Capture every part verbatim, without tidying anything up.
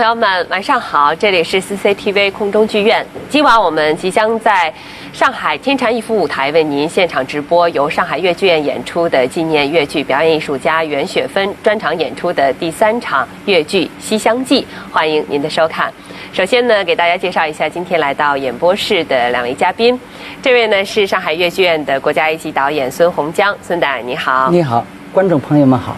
朋友们，晚上好，这里是四C T V 空中剧院。今晚我们即将在上海天蟾逸夫舞台为您现场直播由上海越剧院演出的纪念越剧表演艺术家袁雪芬专场演出的第三场越剧《西厢记》，欢迎您的收看。首先呢，给大家介绍一下今天来到演播室的两位嘉宾。这位呢是上海越剧院的国家一级导演孙洪江，孙导，你好。你好，观众朋友们好。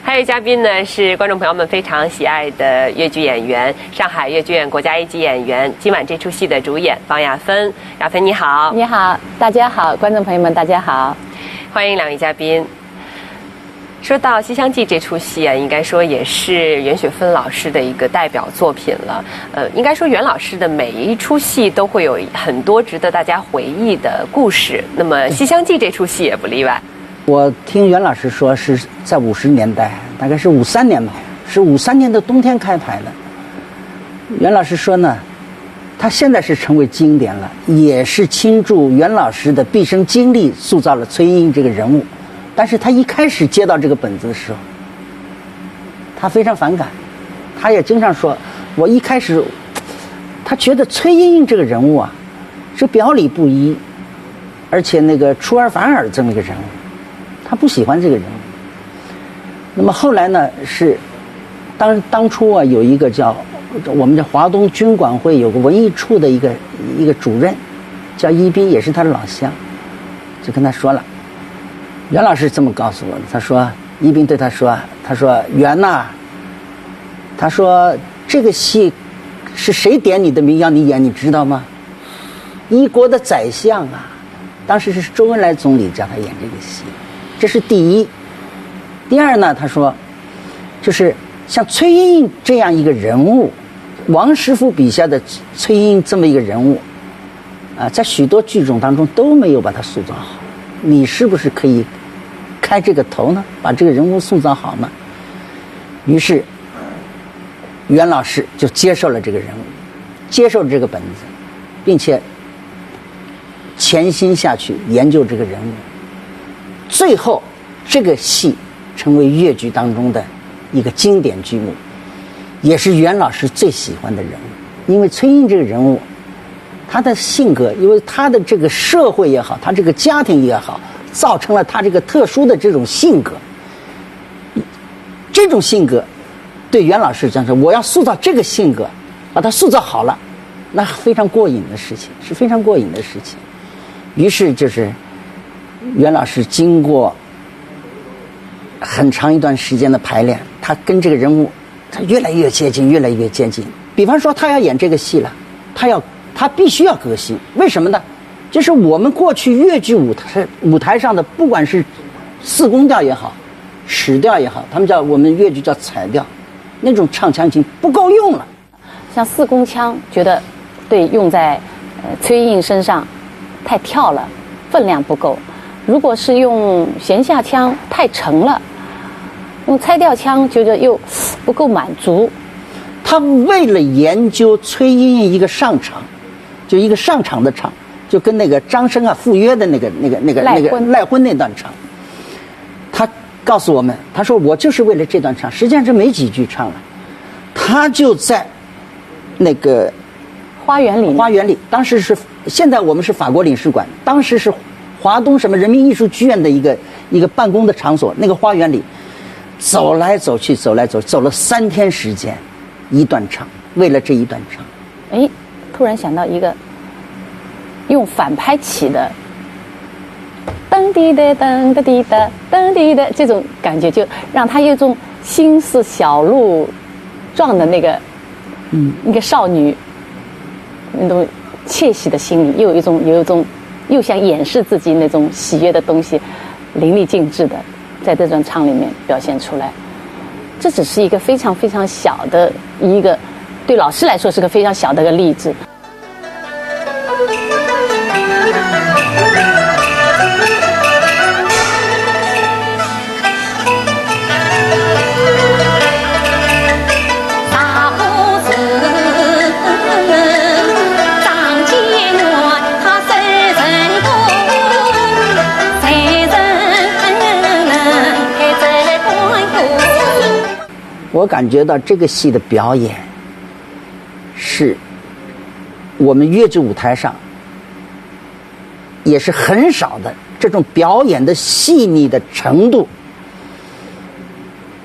还有嘉宾呢是观众朋友们非常喜爱的越剧演员，上海越剧院国家一级演员，今晚这出戏的主演方亚芬。亚芬你好。你好，大家好，观众朋友们大家好。欢迎两位嘉宾。说到《西厢记》这出戏啊，应该说也是袁雪芬老师的一个代表作品了。呃，应该说袁老师的每一出戏都会有很多值得大家回忆的故事。那么《西厢记》这出戏也不例外。我听袁老师说是在五十年代，大概是五三年吧，是五三年的冬天开拍的。袁老师说呢，他现在是成为经典了，也是倾注袁老师的毕生精力塑造了崔莺莺这个人物。但是他一开始接到这个本子的时候，他非常反感，他也经常说，我一开始他觉得崔莺莺这个人物啊，是表里不一，而且那个出尔反尔这么一个人物，他不喜欢这个人物。那么后来呢，是当当初啊，有一个叫我们叫华东军管会有个文艺处的一个一个主任，叫一斌，也是他的老乡，就跟他说了，袁老师这么告诉我的，他说一斌对他说，他说袁呐，他说这个戏是谁点你的名要你演，你知道吗？一国的宰相啊，当时是周恩来总理叫他演这个戏，这是第一。第二呢，他说，就是像崔莺莺这样一个人物，王实甫笔下的崔莺莺这么一个人物，啊，在许多剧种当中都没有把他塑造好。你是不是可以开这个头呢？把这个人物塑造好呢？于是袁老师就接受了这个人物，接受了这个本子，并且潜心下去研究这个人物。最后，这个戏成为越剧当中的一个经典剧目，也是袁老师最喜欢的人物。因为崔莺莺这个人物，他的性格，因为他的这个社会也好，他这个家庭也好，造成了他这个特殊的这种性格。这种性格，对袁老师讲说，我要塑造这个性格，把他塑造好了，那非常过瘾的事情，是非常过瘾的事情。于是就是袁老师经过很长一段时间的排练，他跟这个人物，他越来越接近，越来越接近。比方说，他要演这个戏了，他要他必须要革新，为什么呢？就是我们过去越剧舞台舞台上的，不管是四宫调也好，曲调也好，他们叫我们越剧叫彩调，那种唱腔已经不够用了。像四宫腔，觉得对用在呃崔莺莺身上太跳了，分量不够。如果是用弦下腔太沉了，用猜调腔觉得又不够满足。他为了研究崔莺莺一个上场，就一个上场的场，就跟那个张生啊赴约的那个那个那个那个赖婚那段唱，他告诉我们，他说我就是为了这段唱，实际上这没几句唱了，他就在那个花园里，花园里，当时是现在我们是法国领事馆，当时是华东什么人民艺术剧院的一个一个办公的场所，那个花园里走来走去，走来走，走了三天时间，一段唱，为了这一段唱。哎，突然想到一个用反拍起的，噔滴的噔个滴的噔滴的这种感觉，就让他有一种心似小鹿撞的那个，嗯，那个少女那种窃喜的心理，又有一种有一种又想掩饰自己那种喜悦的东西，淋漓尽致的在这段唱里面表现出来。这只是一个非常非常小的一个，对老师来说是个非常小的一个例子。我感觉到这个戏的表演是我们越剧舞台上也是很少的这种表演的细腻的程度。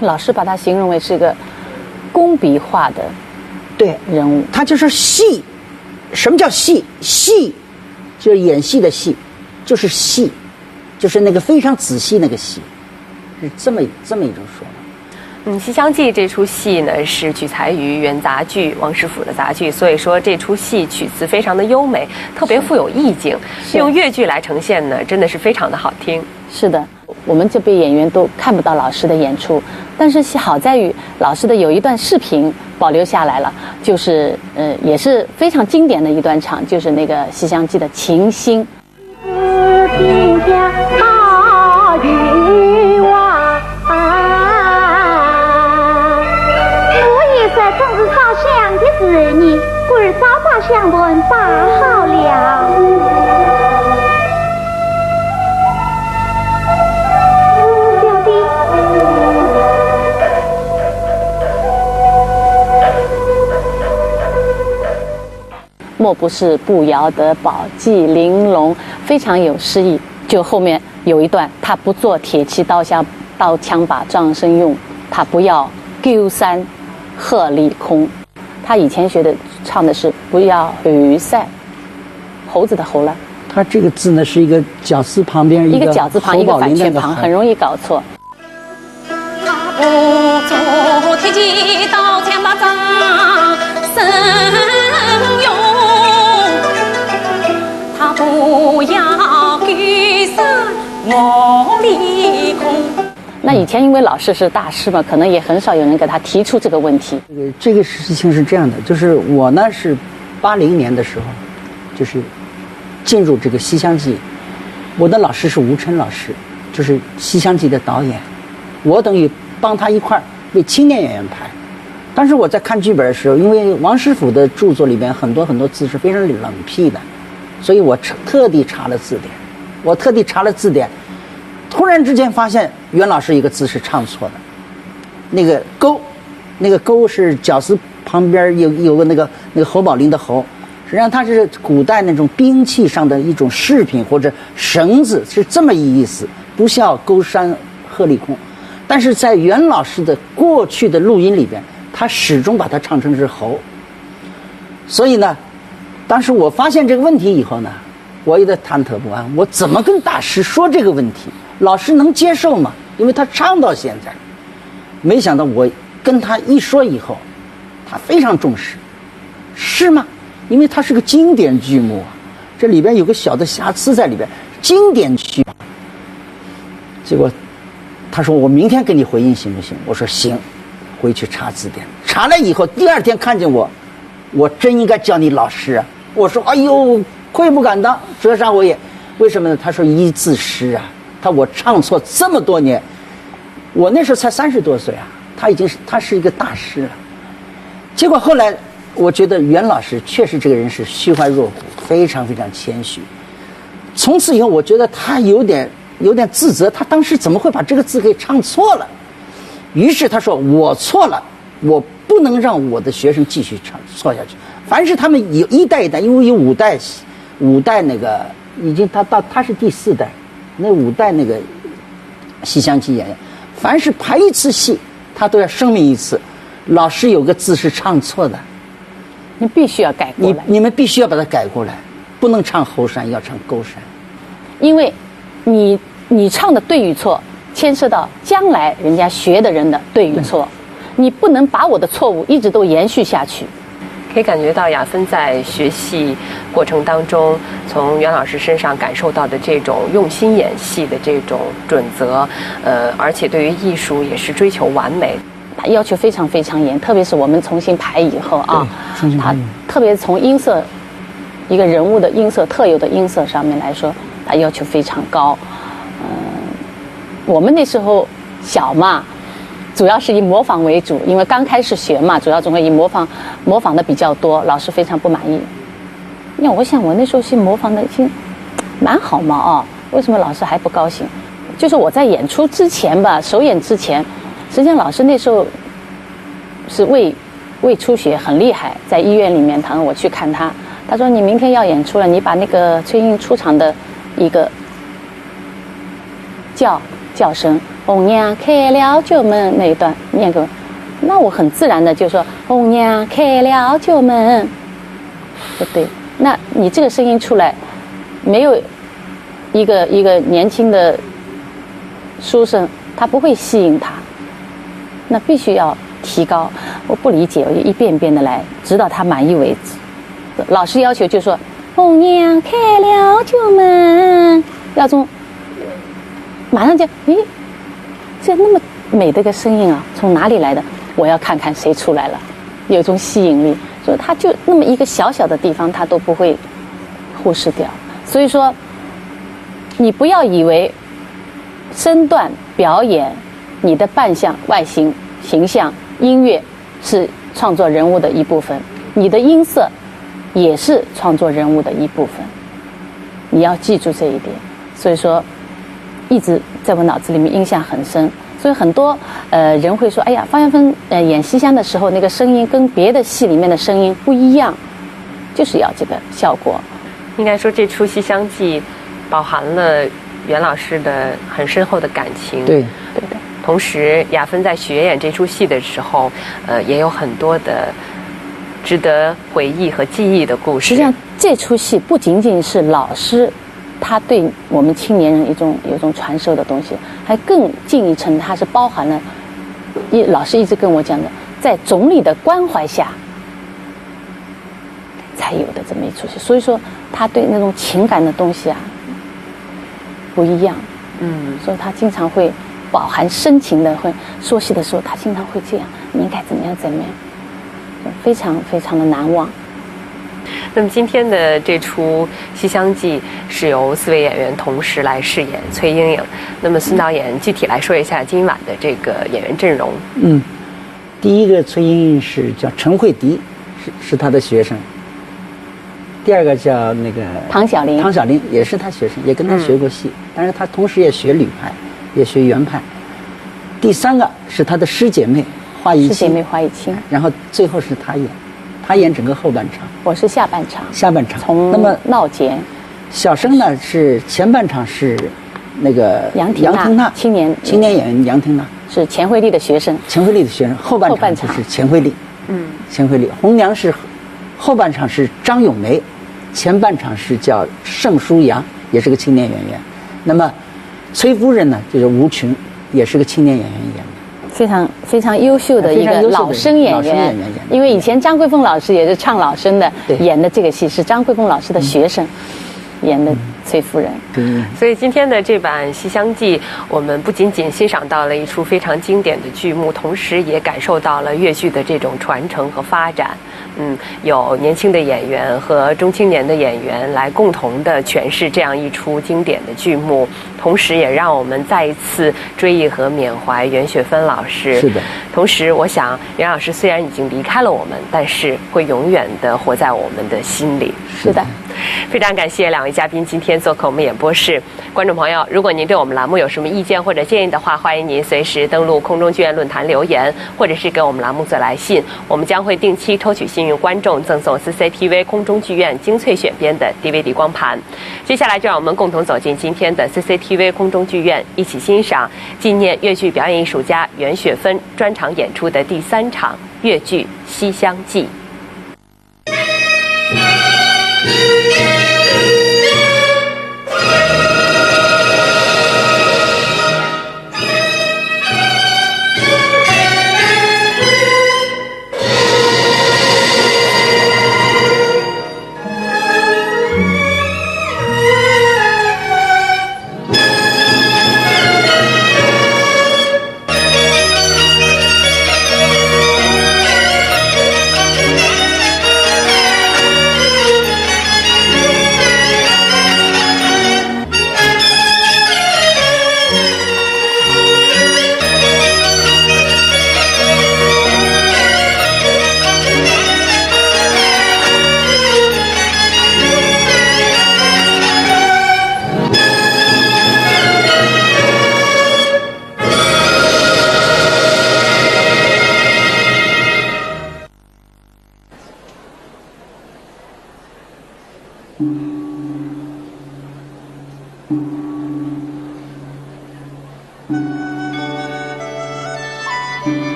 老师把他形容为是一个工笔画的对，人物，他就是细。什么叫细？细就是演戏的戏，就是细，就是那个非常仔细那个细，是这么这么一种说法。嗯，《西厢记》这出戏呢是取材于原杂剧王实甫的杂剧，所以说这出戏曲词非常的优美，特别富有意境。用越剧来呈现呢，真的是非常的好听。是的，我们这辈演员都看不到老师的演出，但是好在于老师的有一段视频保留下来了，就是呃也是非常经典的一段场，就是那个《西厢记》的《琴心》。天下好有啊，我也是总是烧香的时呢，故而早把香团摆好了。小弟。莫不是步摇得宝髻玲珑，非常有诗意。就后面有一段，他不做铁器刀枪刀枪把丈身用，他不要狗山鹤立空。他以前学的唱的是不要猴山，猴子的猴了。他这个字呢是一个绞丝旁边一个绞丝旁一个反切旁，很容易搞错。 那以前因为老师是大师嘛，可能也很少有人给他提出这个问题。这个这个事情是这样的，就是我呢是八零年的时候，就是进入这个《西厢记》，我的老师是吴琛老师，就是《西厢记》的导演，我等于帮他一块儿为青年演员排。但是我在看剧本的时候，因为王实甫的著作里边很多很多字是非常冷僻的，所以我特地查了字典。我特地查了字典，突然之间发现袁老师一个字是唱错的，那个勾，那个勾是绞丝旁边有有个那个那个侯宝林的侯，实际上它是古代那种兵器上的一种饰品或者绳子，是这么一意思，不孝勾山鹤立空。但是在袁老师的过去的录音里边，他始终把它唱成是猴。所以呢，当时我发现这个问题以后呢，我有点忐忑不安，我怎么跟大师说这个问题？老师能接受吗？因为他唱到现在。没想到我跟他一说以后，他非常重视。是吗？因为它是个经典剧目啊，这里边有个小的瑕疵在里边，经典剧。结果他说：“我明天给你回音行不行？”我说：“行。”回去查字典，查了以后，第二天看见我，我真应该叫你老师啊。我说：“哎呦，愧不敢当，折煞我也。”为什么呢？他说：“一字诗啊，他我唱错这么多年，我那时候才三十多岁啊，他已经是他是一个大师了。”结果后来我觉得袁老师确实这个人是虚怀若谷，非常非常谦虚。从此以后，我觉得他有点有点自责，他当时怎么会把这个字给唱错了？于是他说：“我错了，我不能让我的学生继续唱错下去。”凡是他们有一代一代，因为有五代，五代那个已经他到他是第四代，那五代那个《西厢记》演员，凡是排一次戏，他都要声明一次，老师有个字是唱错的，你必须要改过来。你你们必须要把它改过来，不能唱猴山，要唱勾山。因为你你唱的对与错，牵涉到将来人家学的人的对与错，你不能把我的错误一直都延续下去。可以感觉到雅芬在学戏过程当中，从袁老师身上感受到的这种用心演戏的这种准则，呃，而且对于艺术也是追求完美。他要求非常非常严，特别是我们重新排以后啊，对，重新排以后他特别从音色，一个人物的音色，特有的音色上面来说，他要求非常高。嗯，我们那时候小嘛，主要是以模仿为主，因为刚开始学嘛，主要总会以模仿模仿的比较多，老师非常不满意。那我想我那时候是模仿的已经蛮好嘛啊，为什么老师还不高兴？就是我在演出之前吧，首演之前，实际上老师那时候是为胃出血很厉害，在医院里面疼，我去看他，他说你明天要演出了，你把那个崔莺出场的一个叫叫声"红娘开了角门"那一段念给我，那我很自然的就说"红娘开了角门"，不对，那你这个声音出来，没有一个一个年轻的书生，他不会吸引他，那必须要提高。我不理解，我就一遍一遍的来，直到他满意为止。老师要求就说"红娘开了角门"，要从马上就诶，这那么美的一个声音啊，从哪里来的？我要看看谁出来了，有一种吸引力。所以他就那么一个小小的地方，他都不会忽视掉。所以说，你不要以为身段、表演、你的扮相、外形、形象、音乐是创作人物的一部分，你的音色也是创作人物的一部分。你要记住这一点。所以说，一直在我脑子里面印象很深。所以很多呃人会说，哎呀，芳艳芬呃演《西厢》的时候，那个声音跟别的戏里面的声音不一样，就是要这个效果。应该说，这出《西厢记》饱含了袁老师的很深厚的感情。对，对的。同时，雅芬在学演这出戏的时候，呃，也有很多的值得回忆和记忆的故事。实际上，这出戏不仅仅是老师他对我们青年人一种有一种传授的东西，还更进一层，它是包含了一老师一直跟我讲的，在总理的关怀下才有的这么一出戏。所以说，他对那种情感的东西啊不一样。嗯，所以他经常会饱含深情的会说戏的时候，他经常会这样，你应该怎么样怎么样，非常非常的难忘。那么今天的这出《西厢记》是由四位演员同时来饰演崔莺莺。那么孙导演具体来说一下今晚的这个演员阵容。嗯，第一个崔莺莺是叫陈慧迪，是是他的学生。第二个叫那个唐晓琳唐晓琳也是他学生，也跟他学过戏，但是他同时也学吕派，也学袁派。第三个是他的师姐妹花一师姐妹清，花一清，然后最后是他演，他演整个后半场，我是下半场，下半场。从那么闹简小生呢是前半场是那个杨廷娜杨廷娜青年青年演员杨廷娜，是钱惠丽的学生，钱惠丽的学生，后半场就后半场是钱惠丽。嗯，钱惠丽。红娘是后半场是张咏梅，前半场是叫盛舒阳，也是个青年演员。那么崔夫人呢，就是吴群，也是个青年演员演的。非常非常优秀的一个非常优秀的老生演老生演员演的因为以前张桂凤老师也是唱老生的，对演的这个戏是张桂凤老师的学生、演的崔夫人。嗯，所以今天的这版《西厢记》，我们不仅仅欣赏到了一出非常经典的剧目，同时也感受到了越剧的这种传承和发展。嗯，有年轻的演员和中青年的演员来共同的诠释这样一出经典的剧目，同时也让我们再一次追忆和缅怀袁雪芬老师。是的。同时，我想袁老师虽然已经离开了我们，但是会永远的活在我们的心里。是的，非常感谢两位嘉宾今天做客我们演播室。观众朋友，如果您对我们栏目有什么意见或者建议的话，欢迎您随时登录空中剧院论坛留言，或者是给我们栏目做来信。我们将会定期抽取幸运观众赠送 C C T V 空中剧院精粹选编的 D V D 光盘。接下来，就让我们共同走进今天的 C C T V 空中剧院，一起欣赏纪念越剧表演艺术家袁雪芬专场演出的第三场越剧《西厢记》。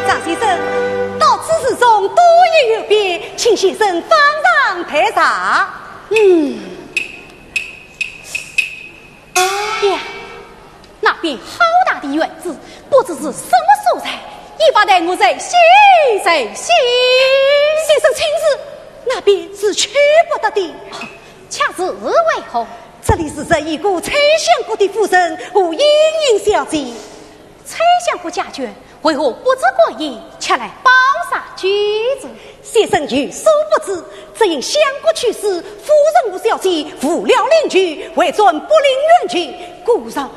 张先生，到此事中多有有变，请先生方丈退茶。嗯。呀，那边好大的院子，不知是什么所在，一发带我再寻再寻。先生请住，那边是去不得的。却是为何？这里住着已故崔相国的夫人和莺莺小姐。 崔相国家眷为何不知国语，却来包场居住？先生有所不知，只因相国去世，夫人和小姐扶了灵柩，回转博陵原居，故而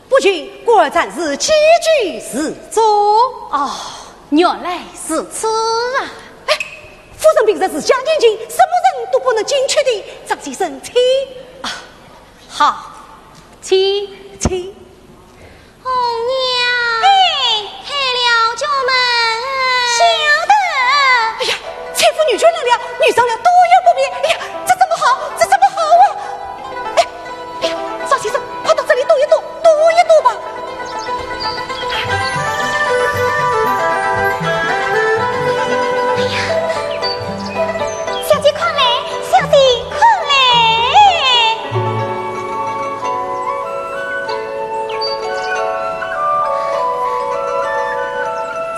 不聚，故而暂时寄居寺中。哦，原来如此啊！哎，夫人平日是家严谨，什么人都不能进去的。张先生，请。啊，好，请。请。 红娘。哎，开了角门。晓得。哎呀，崔府女眷来了，女长了多有不便。哎呀，这怎么好？这怎么好啊？哎，哎呀，张先生，快到这里躲一躲，躲一躲吧。哎呀，小姐快来，小姐快来。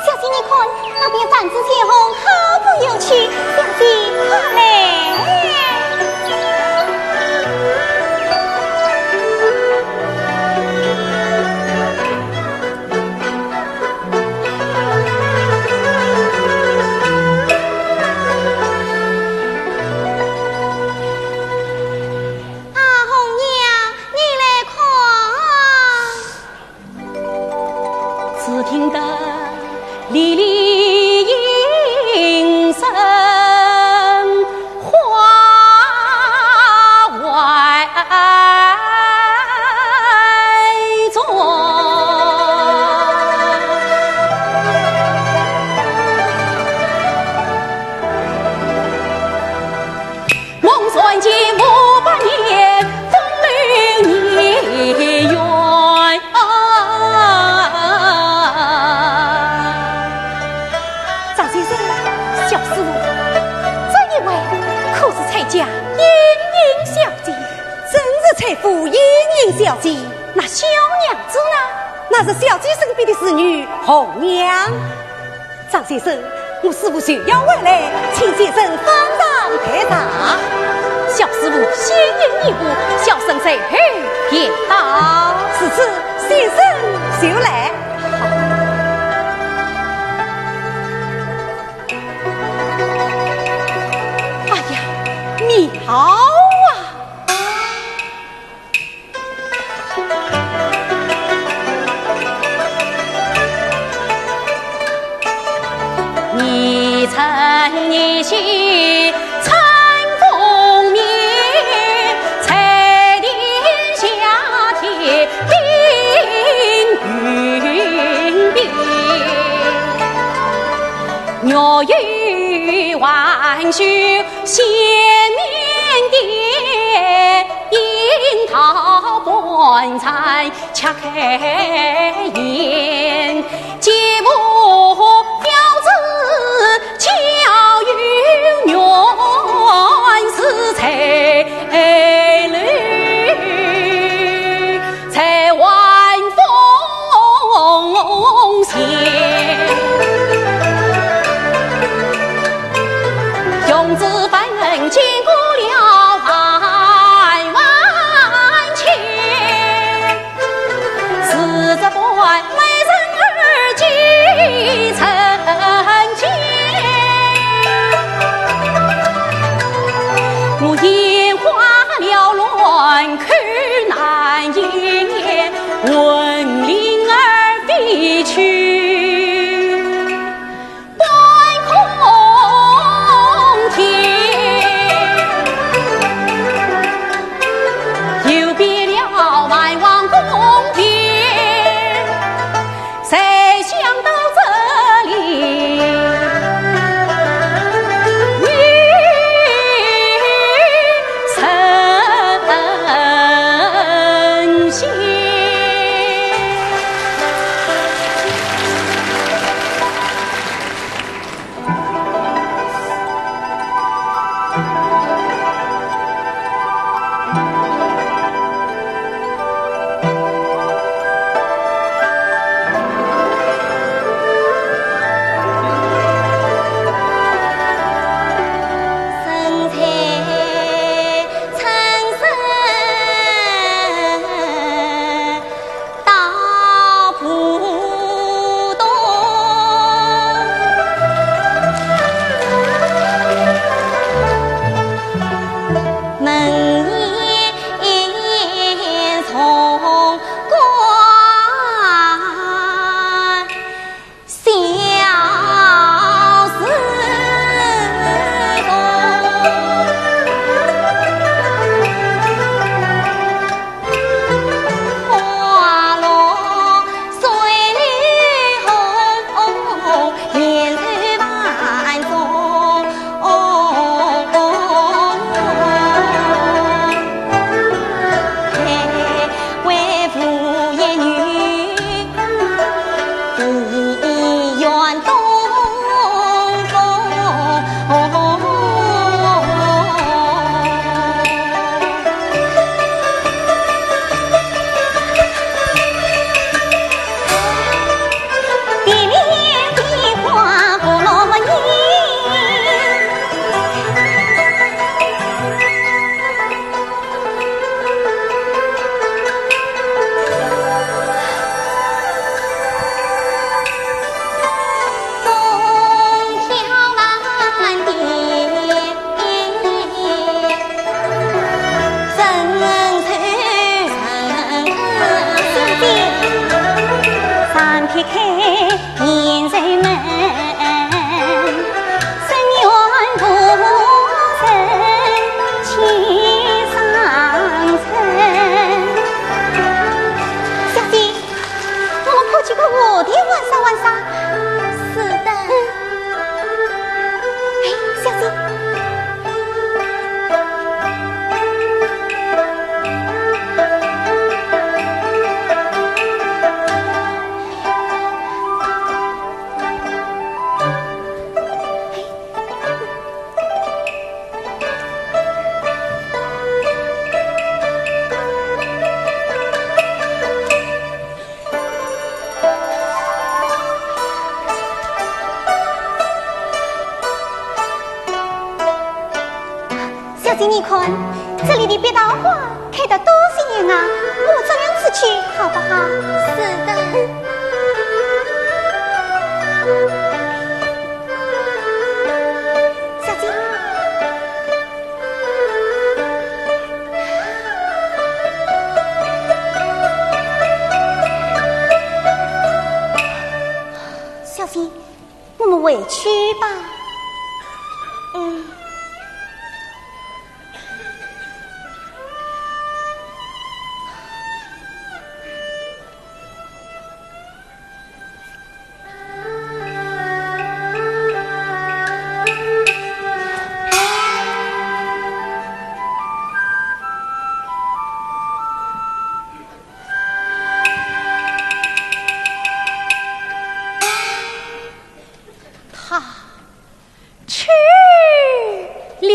小姐，你看，那边万紫千红，好不有趣。小姐，快来。傅莺莺小姐，那小娘子呢？那是小姐身边的侍女红娘。张先生，我师父就要回来，请先生方丈待茶。小师父先行一步，小生随后便到。如此，先生就来。哎呀，妙啊！小姐，你看，这里的白桃花开得多鲜艳啊，我们这样子去好不好？是的。小姐，小姐，我们回去吧。嗯。 他去了。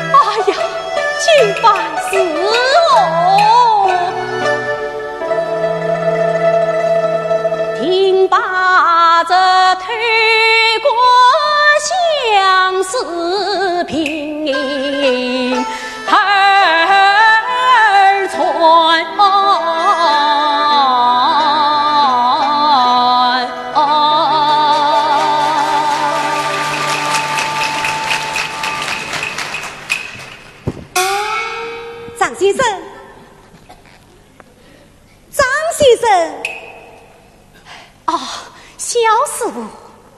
哎呀，金饭子哦！ 张先生，张先生。哦，萧师傅。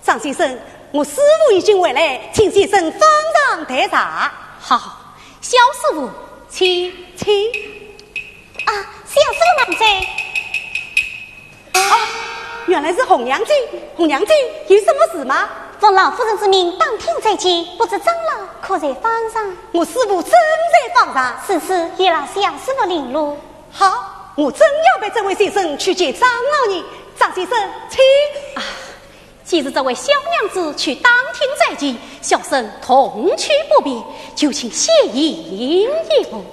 张先生，我师傅已经回来，请先生方丈待茶。好，萧师傅，请。请。啊，萧师傅慢走。啊，原来是红娘姐。红娘姐，有什么事吗？奉老夫人之命，打听斋期，不知长老可在方丈？我师傅正在方丈。是，是，有劳萧师傅领路。 好，我正要陪这位先生去见长老呢。张先生，请。啊，既是这位小娘子去打听斋期，小生同去不便，就请先行一步。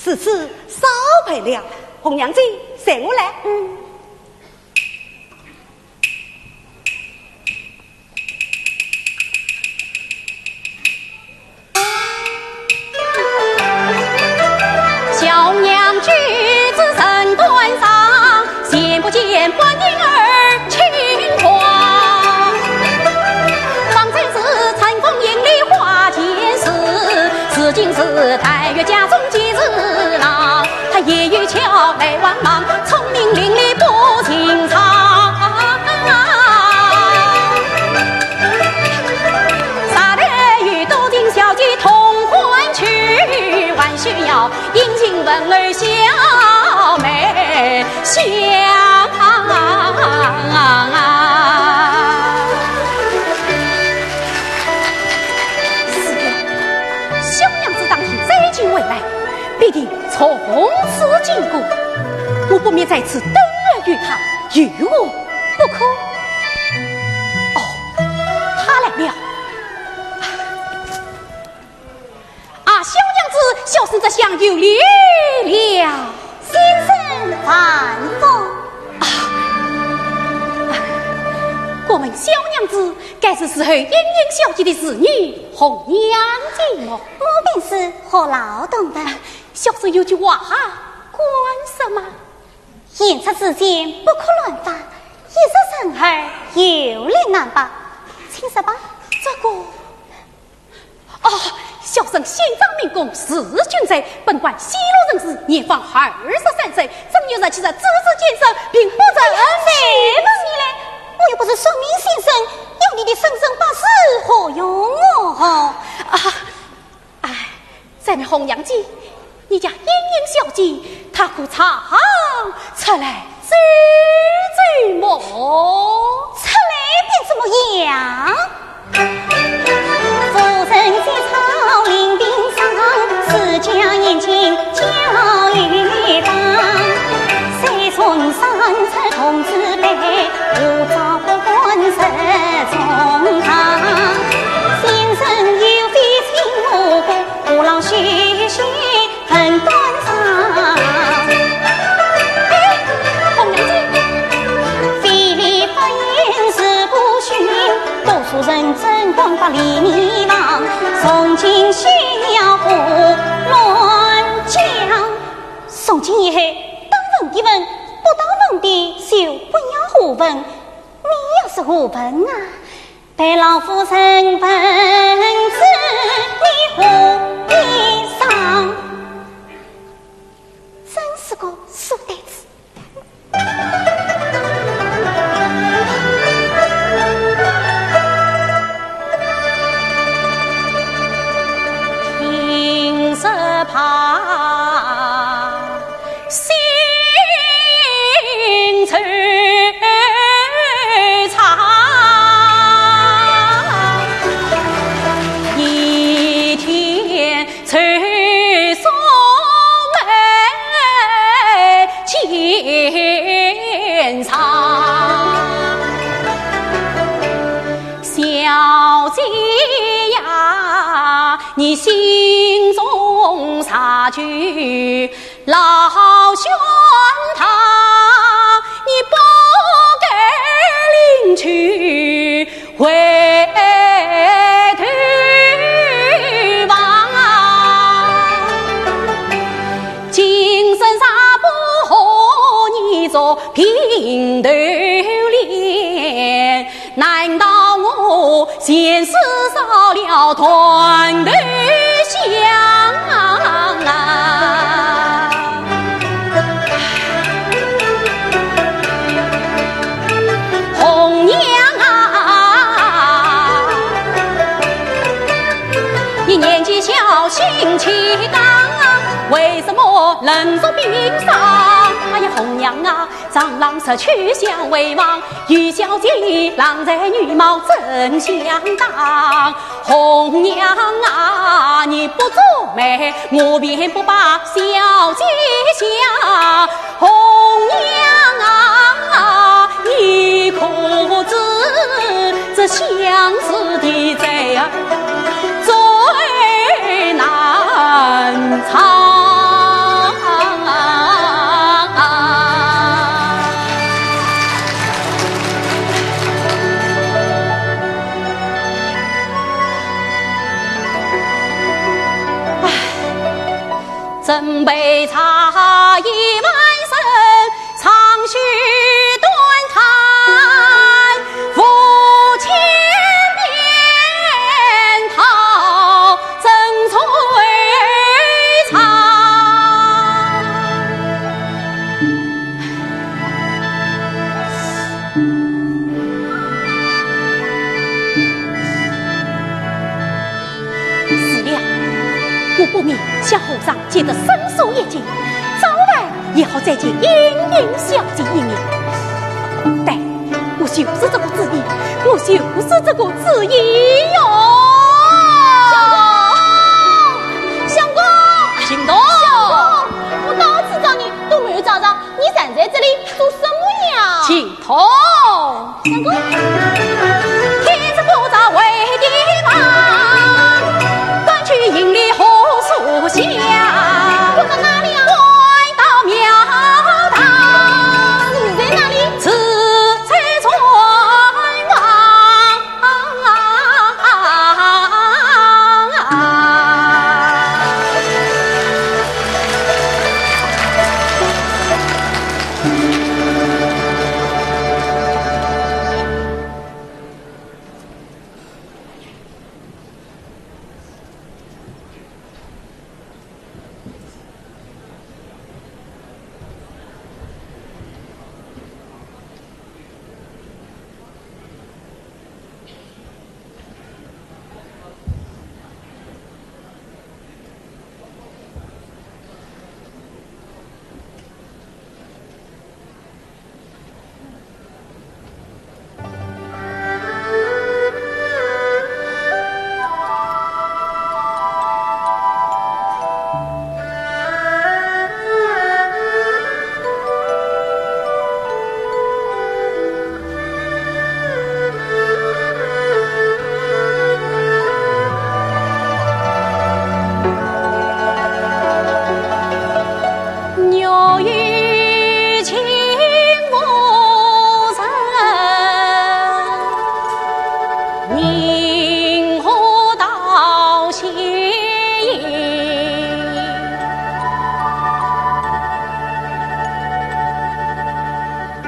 如此少陪了。红娘姐，随我来。嗯。 小娘举止身段上，见不见半点儿轻狂。方才是春风迎梨花间事，如今是待月家中吉时郎。他也有巧，眉望望，聪明伶俐不寻常。 啥人与多情小姐同欢去，还需要殷勤问候小妹香。是的，小娘子打听斋期回来，必定从此经过，我不免在此等候于她，有何不可？哦，她来了。 啊，小娘子，小生这厢有礼了。先生万福。啊，子，该是侍候莺莺小姐的侍女红娘姐么？我便是，何劳动的？小生有句话，官说嘛。言出此言，不可乱发，一入人耳，有力难拔。请说吧。这个，哦，小生姓张名珙，字君瑞，本贯西洛人氏，年方二十三岁，正月十七日子时建生，并不曾。谁问你嘞？我又不是算命先生，要你的生辰八字何用我？啊，哎，这位红娘姐，你家莺莺小姐，她可常出来走走么？出来便怎么样？ 夫人在草林顶上，自家眼睛叫一当。谁从山出童子背，我早不敢入中堂。先生有非请我过，我老许仙 很端庄。哎，红娘姐。非礼勿言是不逊，读书人怎敢把礼仪忘？从今休要胡乱讲。从今以后，当文的问，不当文的就不要胡问。你要是胡问啊， 待老夫人问仔你何以上。真是个书呆子。听说怕 心惆怅，一天愁锁眉间长。小姐呀，你心中啥句 老宣堂，你不该临去回头望。今生若不和你做平头恋， 难道我前世烧了断头香啊？红娘啊，你年纪小，性气刚，为什么冷若冰霜？哎呀，红娘啊， 长郎失去相为忘，与小姐郎才女貌怎相当？红娘啊，你不作美，我便不把小姐想。红娘啊，你可知这相思的罪啊， 最难藏。唉，斟杯茶已满身， 长吁短叹，无钱便讨争吹茶。是了，我不免向和尚借得伸手一借，早晚 也好再见莺莺小姐一面。对，我就是这个主意，我就是这个主意哟。相公，相公，行动。相公，我到处找你都没有找着，你站在这里做什么呀？行动。 相公。天色不早回地方，赶去迎娶何素香。我在哪里啊？赶到庙堂。你在哪里？自在船房。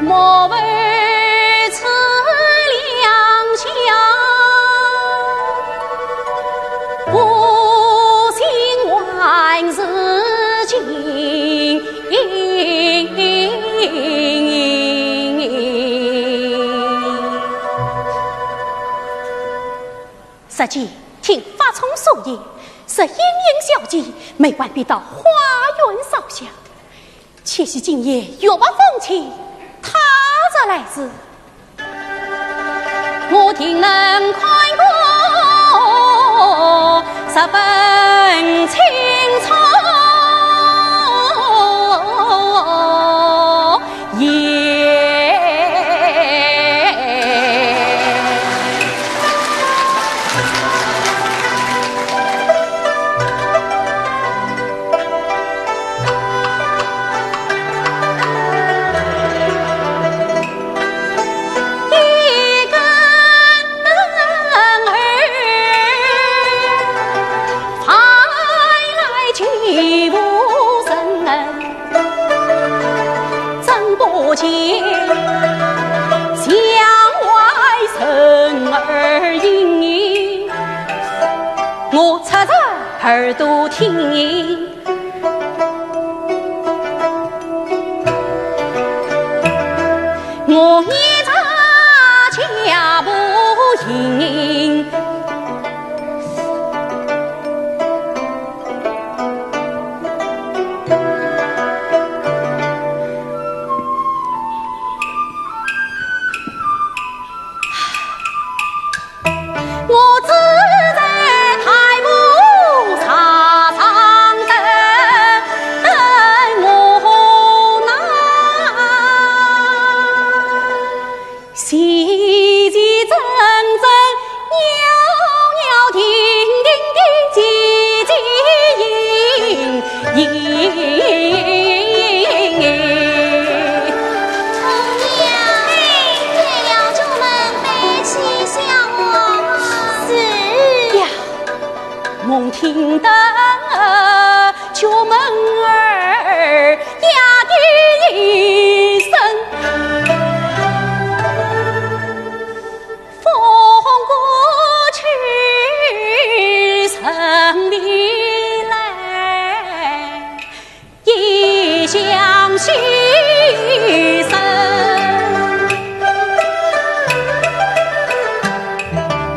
莫为此两宵，不信还是今。实际听法聪所言，是莺莺小姐每晚必到花园烧香。 且喜今夜月白风清，她若来时，我定能看个十分清楚。我侧侧耳朵听，我眼察脚步行。 我只在台步上上等，等我那喜气蒸蒸、袅袅婷婷的姐姐莺莺。红娘，哎，天要出门，背起香火。是。呀， 猛听得角门儿呀的一声，风过去人未来。 一向细声，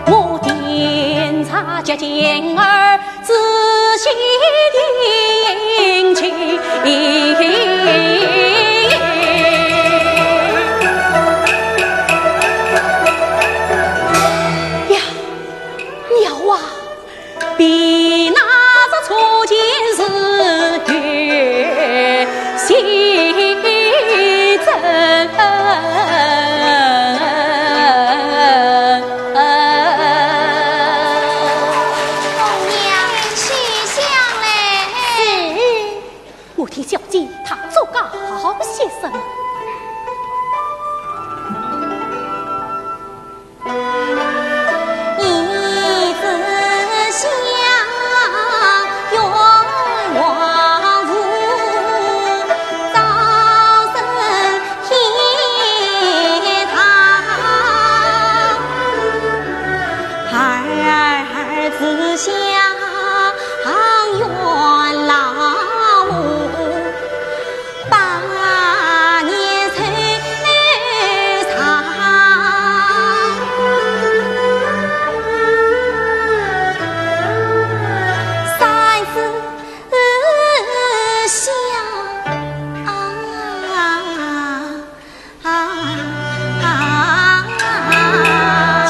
我点茶脚尖儿仔细听去。呀，妙啊！ 比那只初见时越细真。红娘，取香嘞。是。我听小姐她做个好些什么？ 一枝香，远望树，招生天堂。二枝香，远老屋。 百年愁肠。三枝香，啊，啊，啊。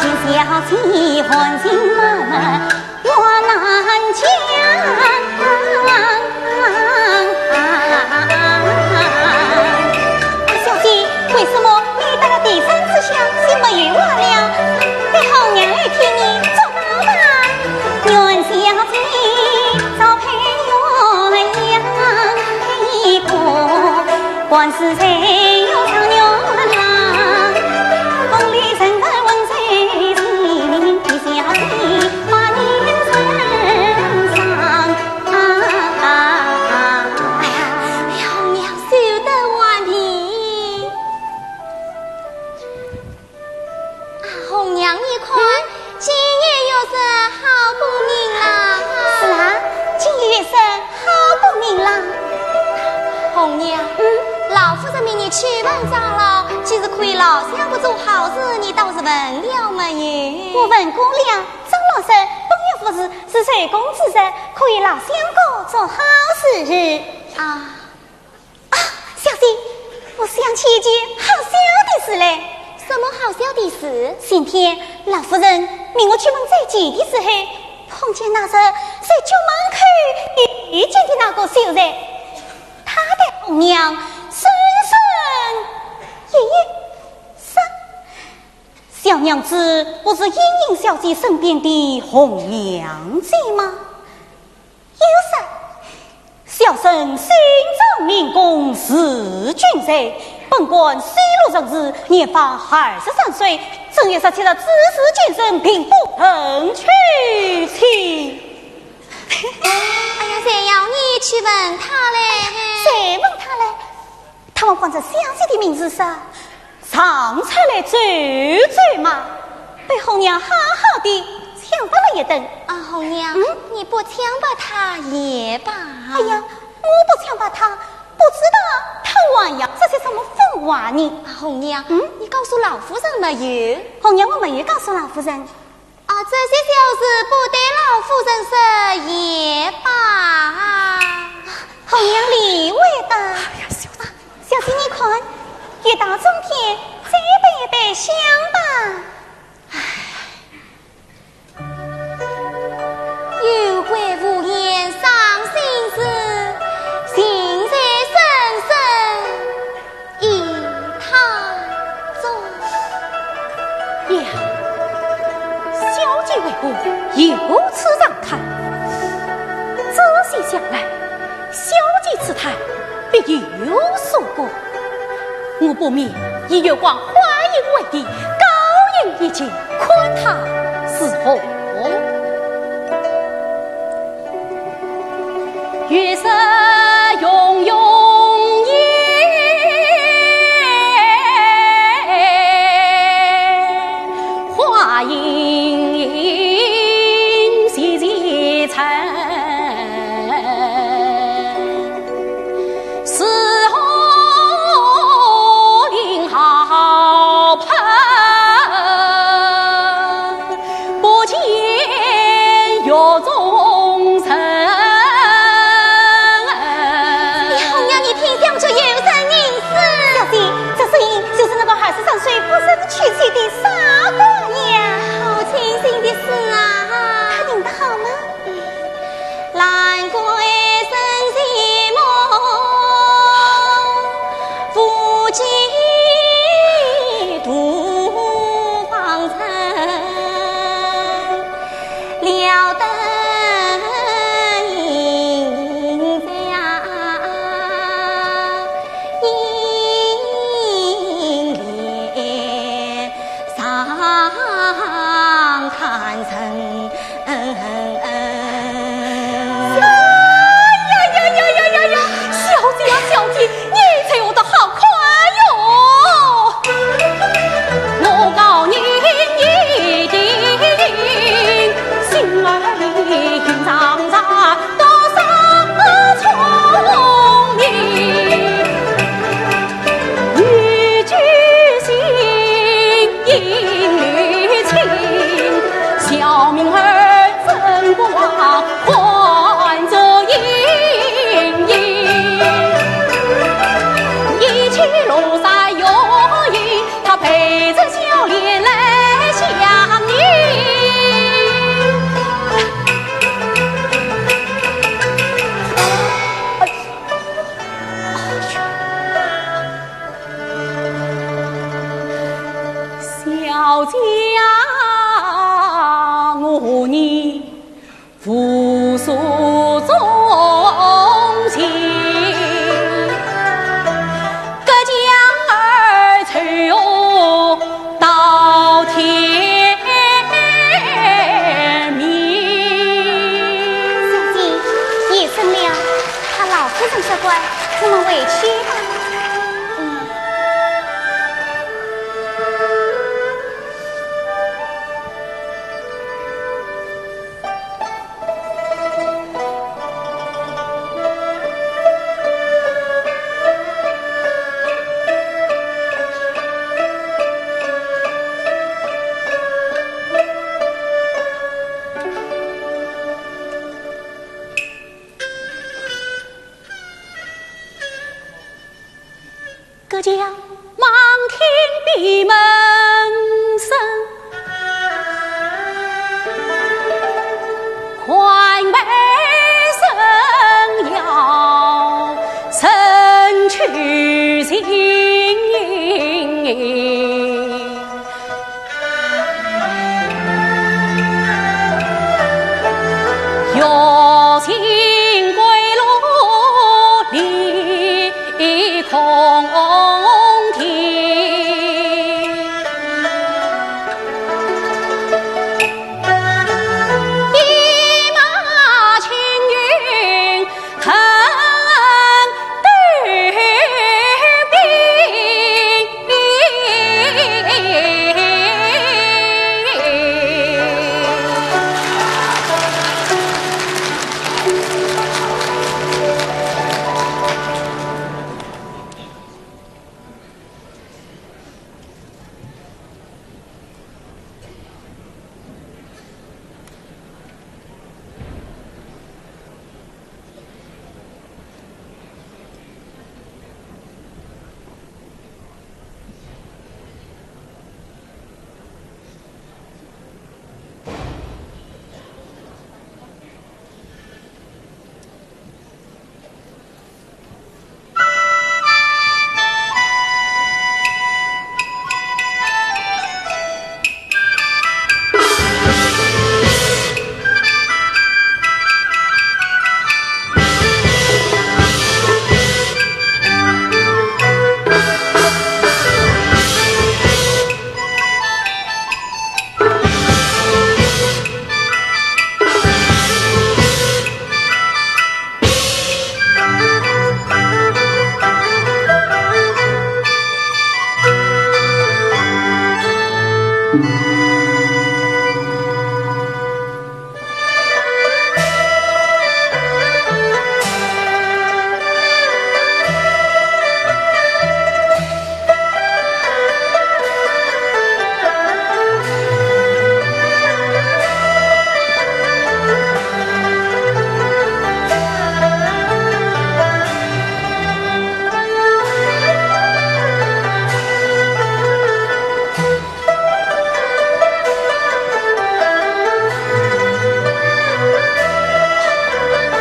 今宵起寒心闷闷 我难讲。小姐，为什么你到了第三支香就没有话了？待红娘来替你祝告吧。元宵节，早配鸳鸯，配一个万事如意愿郎。宫里人儿问谁是你，你小姐。问长老，既是可以老相公做好事，你倒是问了没有？我问过了，长老说，本院夫人是受供之人，可以老相公做好事。啊。啊，小姐，我想起一件好笑的事来。什么好笑的事？前天老夫人命我去问斋戒的时候，碰见那日在角门口遇见的那个秀才，他对红娘深深一笑。小娘子不是莺莺小姐身边的红娘姐吗？ 有啥？小生姓张名珙，字君瑞，本贯西洛人氏，年方二十三岁，正月十七日子时健身，并不曾娶妻。哎呀，谁要你去问他嘞？谁问他嘞？ 他们望着小姐的名字说，常出来走走嘛，被红娘好好的抢白了一顿。啊，红娘，嗯？你不抢白他也罢。哎呀，我不抢白他，不知道他还要说些什么疯话呢。啊，红娘，嗯？你告诉老夫人没有？红娘，我没有告诉老夫人。 啊，这些小事不对老夫人说也罢。红娘理会的。哎呀，小姐。啊，小姐你看，月到中天，再备一杯香吧。唉，有桂无言伤心事，情在深深 一塌中。呀，小姐为何又此长叹？仔细想来，小姐此叹必有所感。我不免以月光欢影为题，高吟一曲，看她如何。 月色浓浓夜，花影细细沉。 似何凌霄抛，不见月中人。哎呀，红娘，你听，这有人吟诗。小姐，这声音就是那个二十三岁不曾娶妻的傻姑娘。好清新的诗啊！她吟得好吗？ 兰桂生寂寞，无计度芳尘。撩灯影在啊，影帘上看成。 哎呀呀呀呀呀呀！小姐呀，小姐，你才学得好快哟！我教你一定，心儿里藏着多少聪明。 女君心，应女卿，小名儿真不忘，唤作莺莺。一曲罗衫玉影，她陪着笑脸来相迎。 小姐啊，我念父叔忠心，隔江而走，到天明。小姐，夜深了，怕老夫人责怪，我们回去吧。嗯。闭门声，宽门声要人去行。 月行归路里空听。一马青云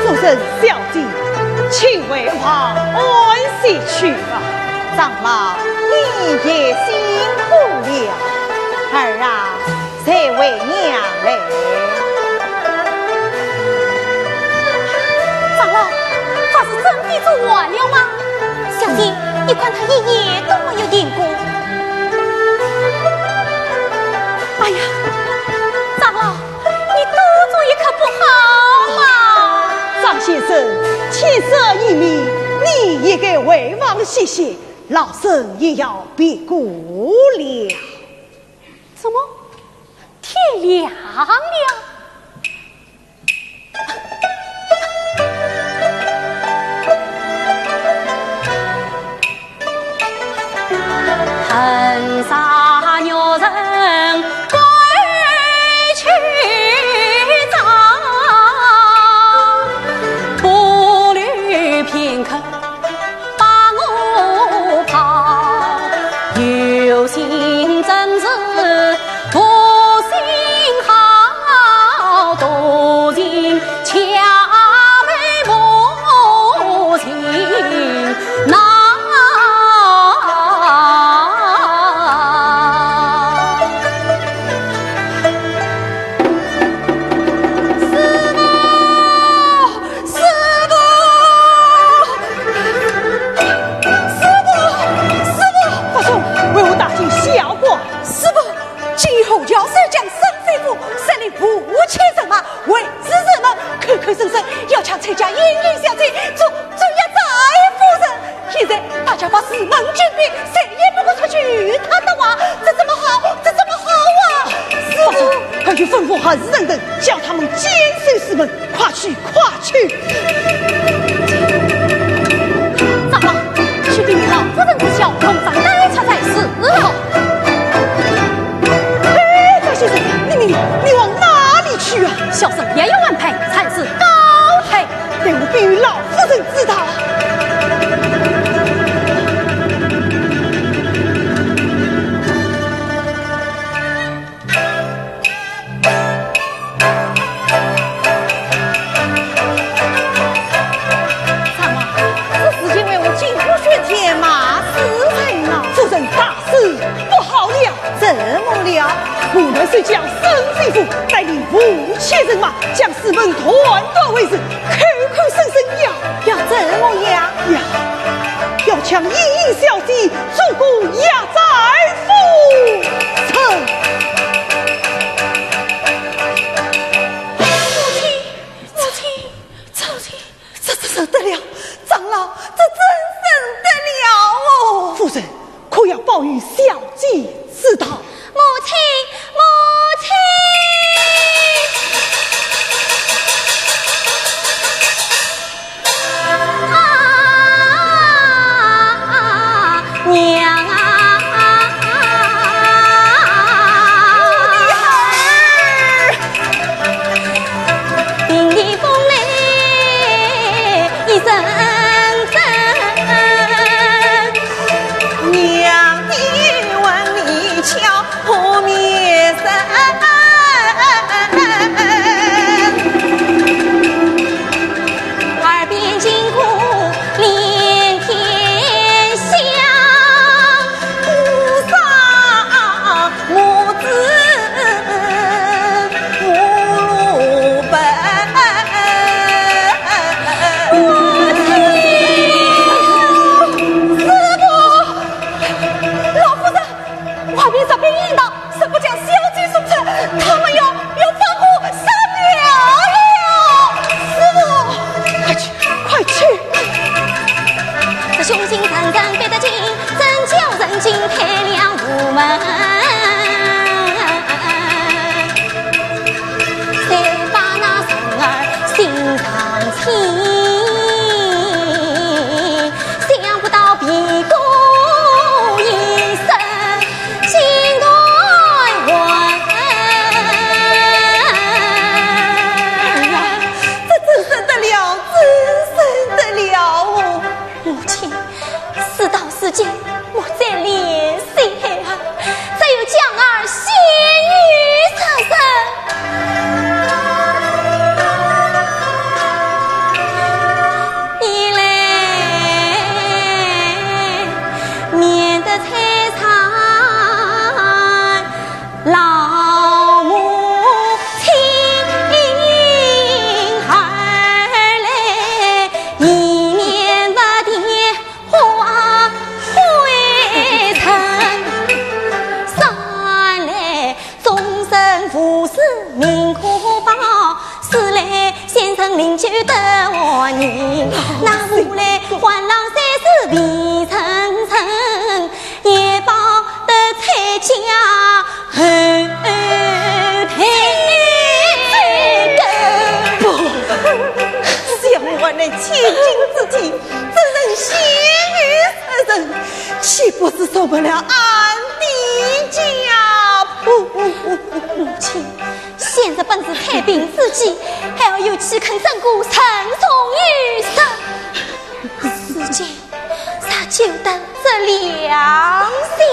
夫人、小姐，请回房安歇去吧。长老，你也辛苦了。儿啊， 随为娘来。长老，法师真的做完了吗？小姐，你看他一夜都没有停过。哎呀，长老，你多做一刻不好吗？张先生，天色已明，你也该回房歇歇，老身也要闭关了。 怎么？天亮了？恨杀玉人归去哉，步履片刻 把我抛，有心真是无心好，多情巧妹无情呐。师父！ 师父！师父！师父！法宗，为何大惊小怪？师父，我们是将孙飞虎带领五千人马，将四门断断为是，口口声声要，要怎么样？要，要将莺莺小姐做个压寨夫人。母亲，母亲，母亲。 这，这怎得了？长老，这怎生得了哦？夫人，可要保佑小姐之道？母亲，母亲！啊，娘啊！我的孩儿！ 师父，老夫人，外面十兵一道，是不将小姐送出，他们要，要放火杀了。师父，快去，快去！ 哎呀，这怎生得了，怎生得了哦！ 母亲，事到如今，莫再怜惜孩儿，只有将儿献与贼人。一来免得拆散 老母亲，二来以免不甜花会成，三来终身无事命可保，四来先生灵柩得安宁，那五来欢郎三子未成亲， 也保得在家后代。不，想我那千金之体，怎能献与贼人？岂不是辱没了俺的家谱？母亲，现在本是太平之际，孩儿有岂肯真个沉重于死？如今 咱就等这良辰。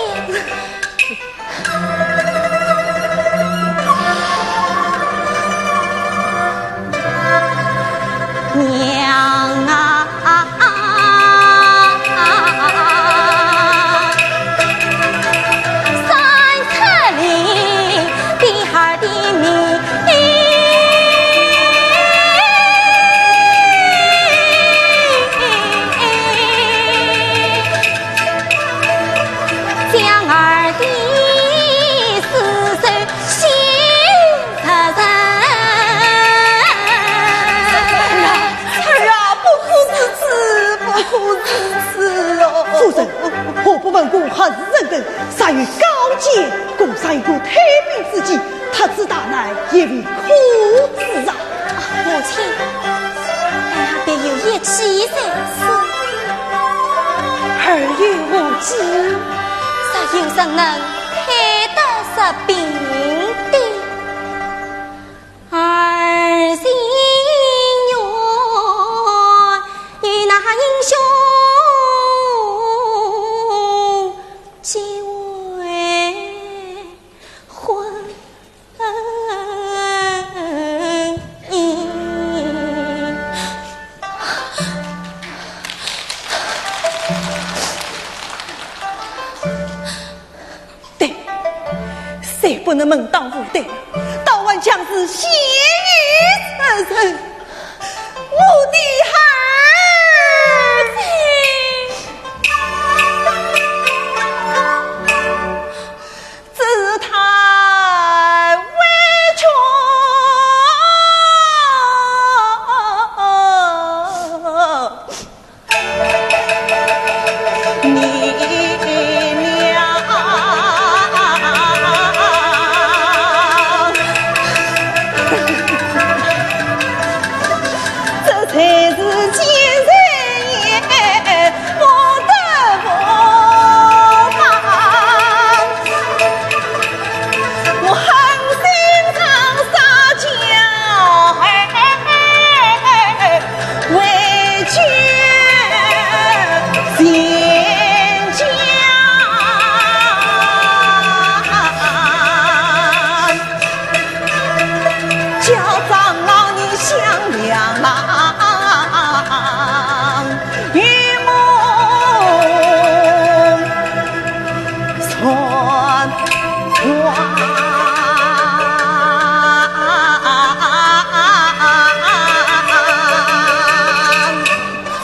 娘啊，三尺里的孩儿的命。 将儿的尸首献贼人。儿啊，儿啊，不可如此，不可如此哦！夫人，何不问过何人等，尚有高见，共商一个退兵之计， 脱此大难也未可知啊！母亲，哎呀，别有一计在此。儿有何计？若有人能退得贼兵的，儿情愿与那英雄结为 婚姻。对，谁不能门当户对，倒还将是先有此人，我的儿子。只叹委屈。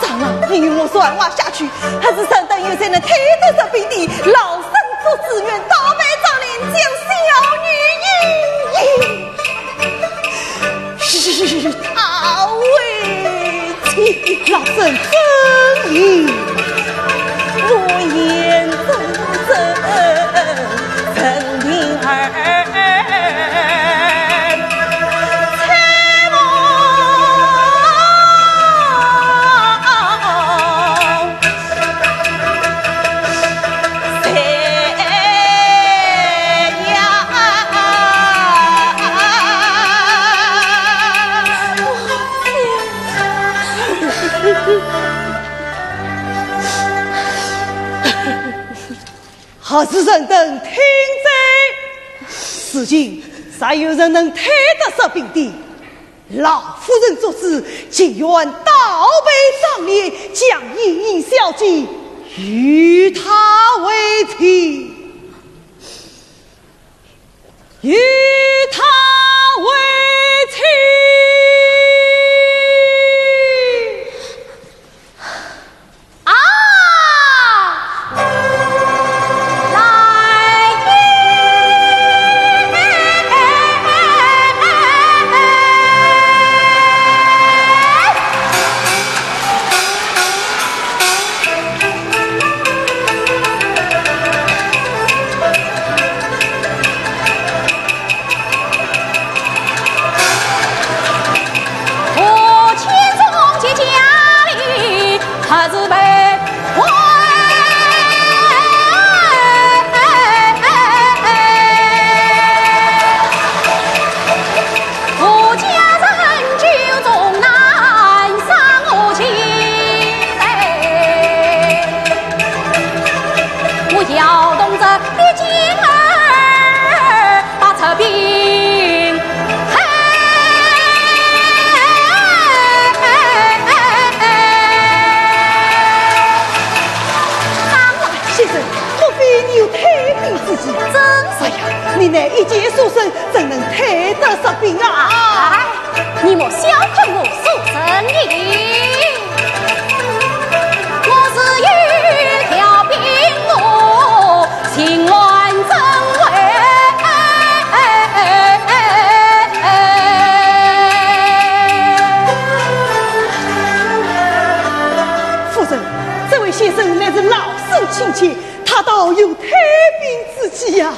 长老，你与我传话下去，何时认得有才能推得这兵的，老身做主，愿倒背上联，将小女迎迎与他为妻。老身遵命。何时认得听者？如今若有人能推得这兵的， 老夫人做主，情愿倒背上联，将莺莺小姐与他为妻，与他为妻。 啊！来也！张老先生，莫非你有退兵之计？正是呀，你乃一介书生，怎能退得这兵啊？哎，你莫小看我书生哩。 夫人，这位先生乃是老身亲戚，他倒有退兵之计呀。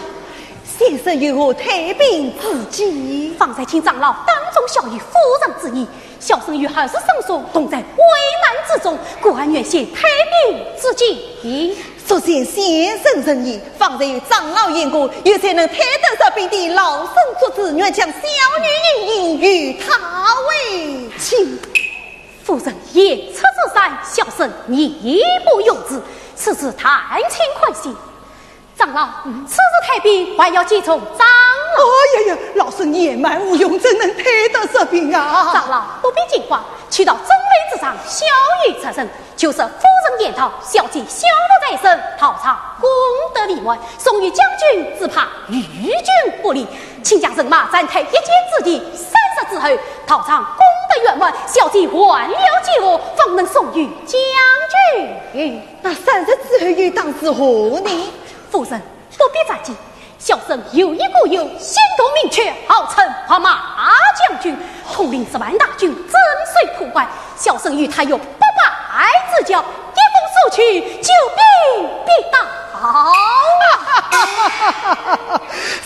先生有何退兵之计？方才听长老当众晓谕夫人之意， 小生与何氏生疏，同在危难之中，故而愿献退兵之计。若见先生仁义，方才有长老言过，有才能退得这兵的，老身做主，愿将小女莺莺与他为妻。夫人言出如山，小生义不容辞，此事但请宽限。 长老，此事退兵还要借重长老。哎呀呀，老身年迈无用，怎能退得这兵啊？长老不必惊慌，去到钟楼之上，晓谕贼人，就是夫人言道，小姐小乐在身，道场功德圆满，宋玉将军只怕与君不利，请将人马暂退一箭之地，三日之后，道场功德圆满，小姐还了剑河，方能送与将军。那三日之后又当如何呢？夫人，不必着急， 小生有一故友，姓杜名雀，号称白马将军，统领十万大军，镇守潼关。小生与他有八拜之交，一鼓作气，救兵必到。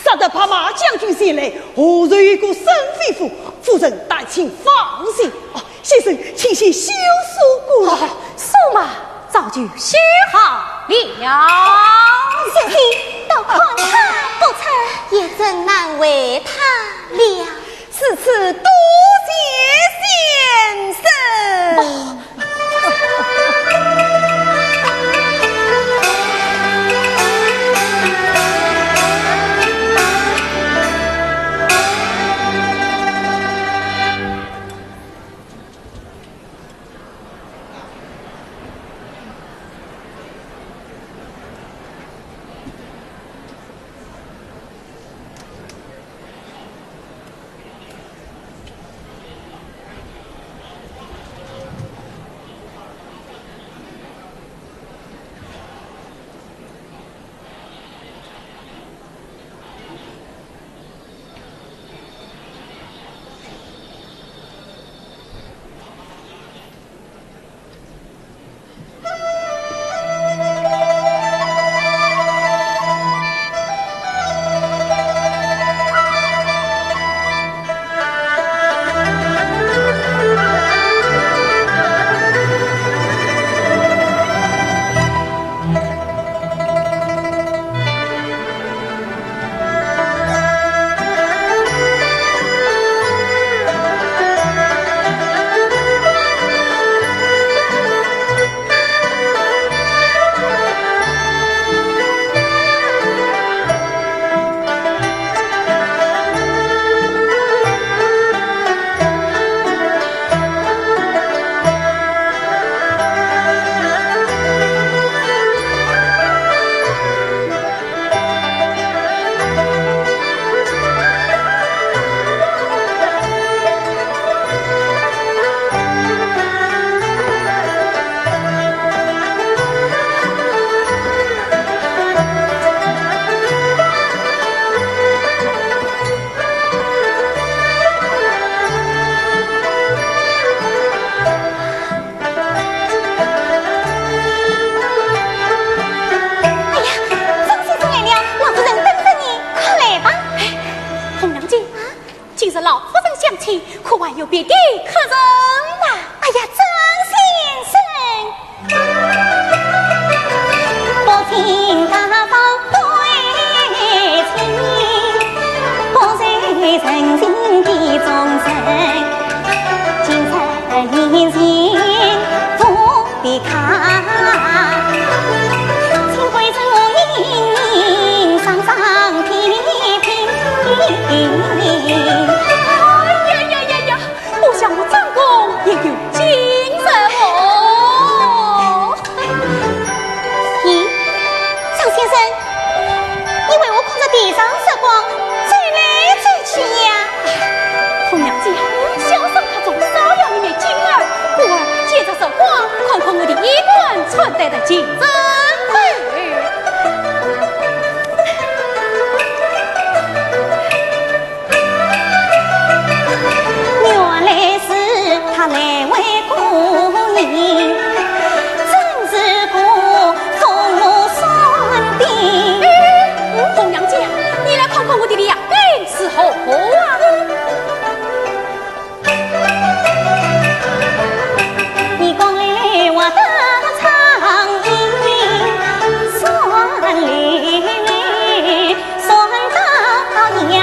说得白马将军前来，何处有个沈飞虎？夫人但请放心。哦， 先生，请先休书过来。哦，书嘛，早就写好了。小姐，倒看他不成，也真难为他了。如此多谢先生。哦。哎呀，张先生来了，老夫人等着你，快来吧。哎，红娘姐，啊？今日老夫人相请，可还有别的客人呐？哎呀，张先生， 哎呀呀呀呀， 不想我张公也有今日哦。咦，张先生，你为何捧着地上月光走来走去呀？红娘姐，小生怕中少了你们金儿，故而借着月光看看我的衣冠穿戴的精神。 原来是他来回顾你，真是个风流双的。红娘姐，你来看看我的两鬓是何物啊？ 哎呀，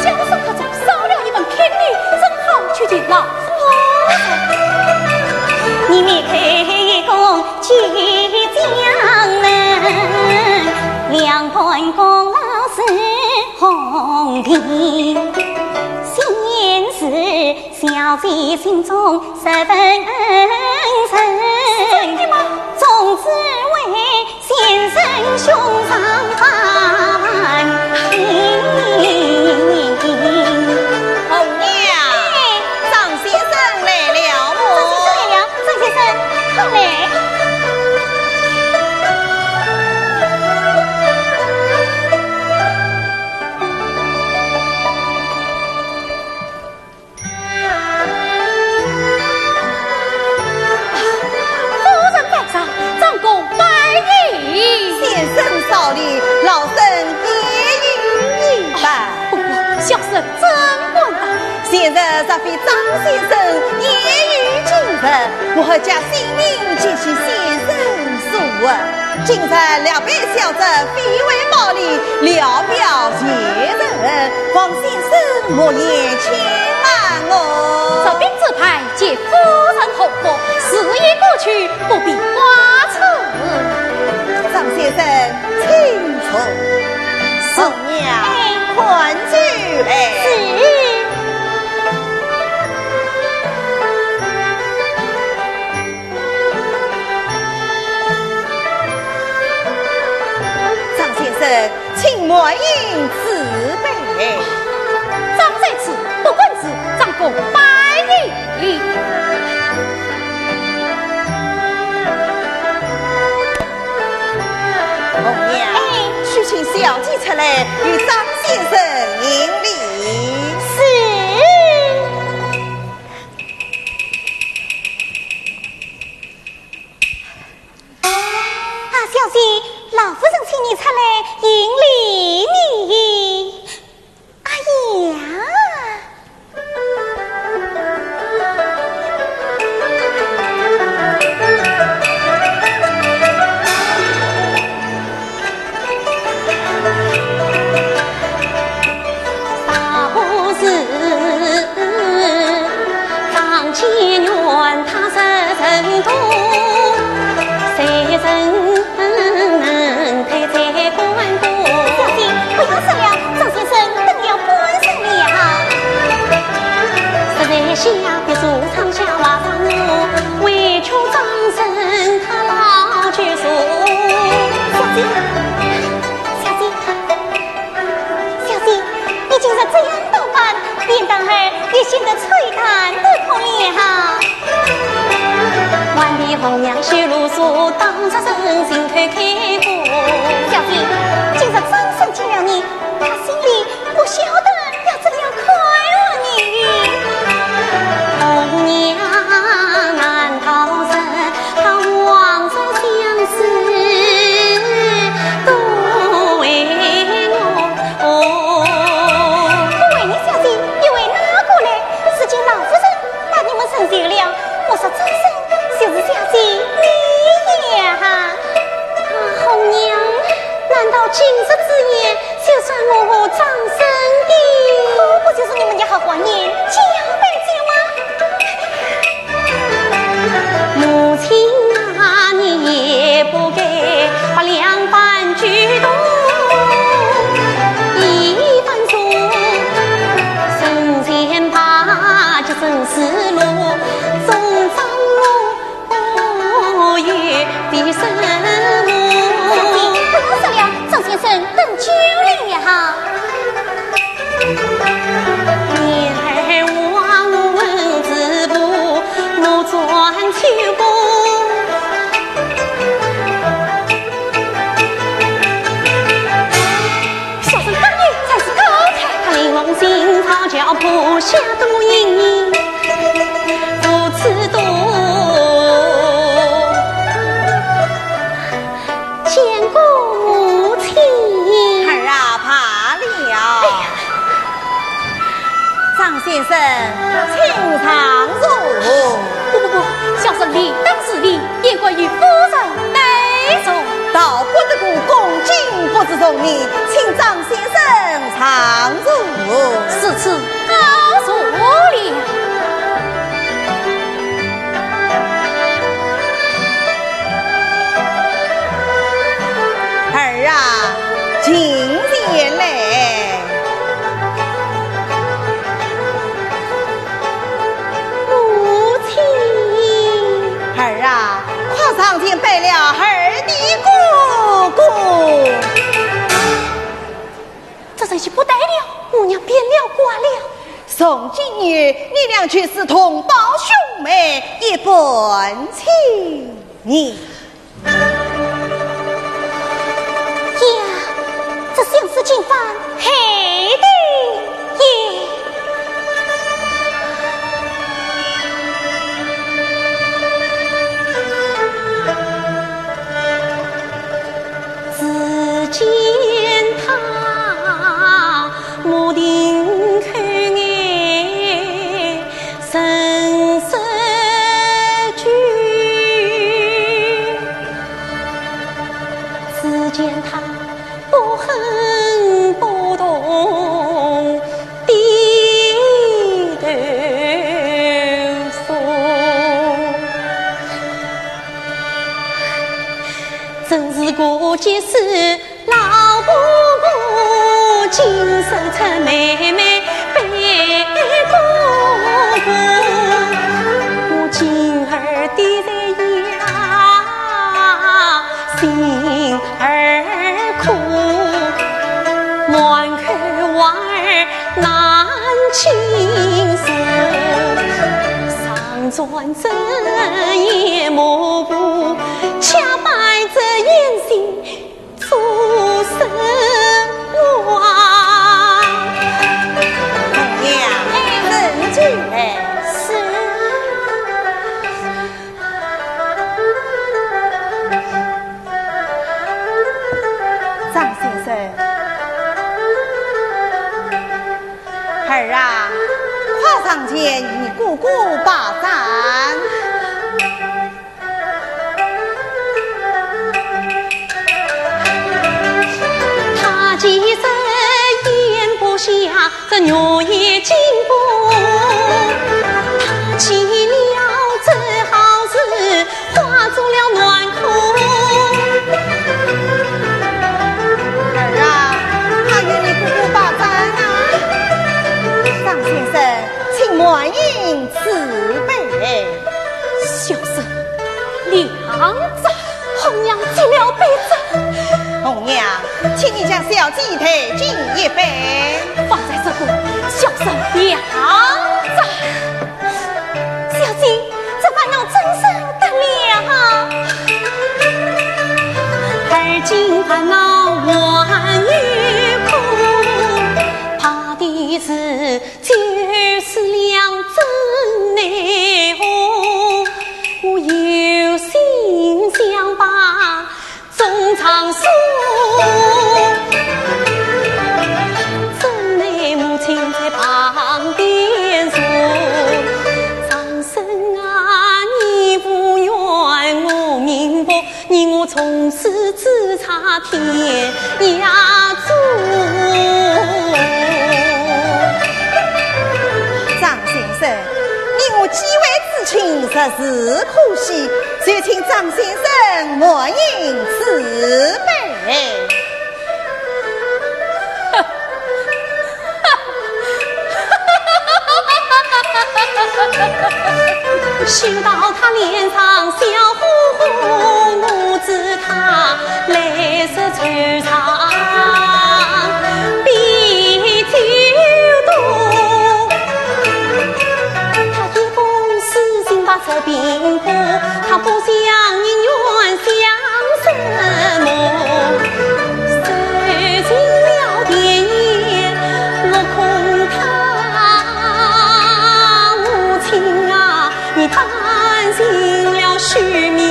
小生可中少了一门聘礼，正好去见老夫人。 两盘功劳是红的，先小姐心中十分深。真的吗？从此为先生胸上花环。红娘，哎。张先生来了么？张先生来了，张先生，快来。 夫人在上，张公拜揖。先生少礼，老身年逾一百。不过，小生怎敢当？前日若非张先生年逾今日，我何家性命皆系先生所护。 今日料办小侄非为暴力，聊表前程，望先生莫嫌轻慢哦。这禀旨牌，接夫人何福，事已过去，不必挂齿。张先生，请坐。红娘，哎。款酒来。是。 张先生，请满饮此杯。账在此，不管事，张公拜揖。红娘，哎。去请小姐出来，与张先生行礼。是。 啊，小姐，老夫人请你出来行礼呢。哎呀！小姐，不要说了，张先生等了半日了。小姐， 小姐，小姐，你今日这样打扮，便当儿也显得吹弹得空了。小姐，今日张生见了你，他心里 不晓得要怎样快活呢。红娘难道是他往日相思都为我？不为你小姐，又为哪个呢？如今老夫人把你们成就了，我说张生就是小姐你呀。啊，红娘，难道今日之言 就算我和张生的。可不就是你们家好婚姻交代酒吗？母亲啊，你也不该把两半举动一番说，人前把这真实露，终让我 我也的生活。小姐，不要说了，张先生等久了。你儿望我文字不，我转秋波。 小生当年才是高才。他令红星草桥坡下独影，如此多见过母亲。儿啊，罢了。哎呀，张先生，请上座。不，不，不，小生理当是礼， 应该与夫人对坐。道不得过恭敬不如从命，请张先生上座。如此告坐了。儿啊，近前来。你两句是同胞兄妹一般情谊。呀，这相思金饭害得也。 只见他目定口眼神色拘，只见他不哼不动低头诉。 真是过节时老婆婆，今日出妹妹背公公。我今儿的在呀心儿苦，满口话儿难倾诉。上转正也莫不，恰摆这眼心 做生活。红娘，哎，冷静。哎，是。张先生。儿啊，快上前与哥哥把盏。 他既然咽不下这玉液金钵，他去了这好事，化作了暖空。儿啊，快与你哥哥把盏啊。张先生，请满饮此杯。 小生两盏。红娘接了杯盏。红娘，请你将小姐代敬一杯。方才这个，小生两盏。小姐，这烦恼怎生得了？而今烦恼还有空，怕的是 酒死两尊内hom，我有心相把衷肠诉。尊内母亲在旁边坐，张生啊，你无怨我明白， 你我从此只差天涯中。张先生，你我既为至亲，实是可惜，就请张先生满饮此杯。 羞到他脸上笑呵呵，我知他来日惆怅比酒多。他一封书信把这屏破，他不想人怨想 什么？受尽了天譴，落空他母亲啊，你担尽了虚名，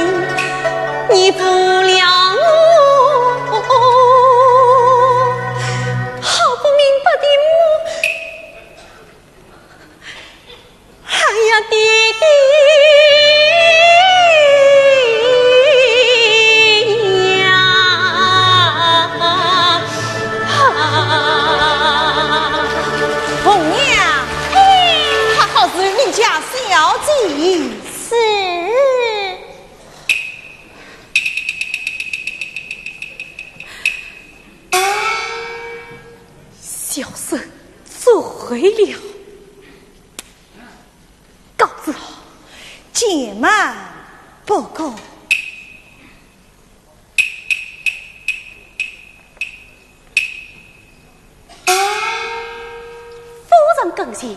你负了我好不明白的母 哎呀，爹爹呀！红娘，好好侍立家小姐。是。小生做回了。 告辞。见满不恭。夫人跟前，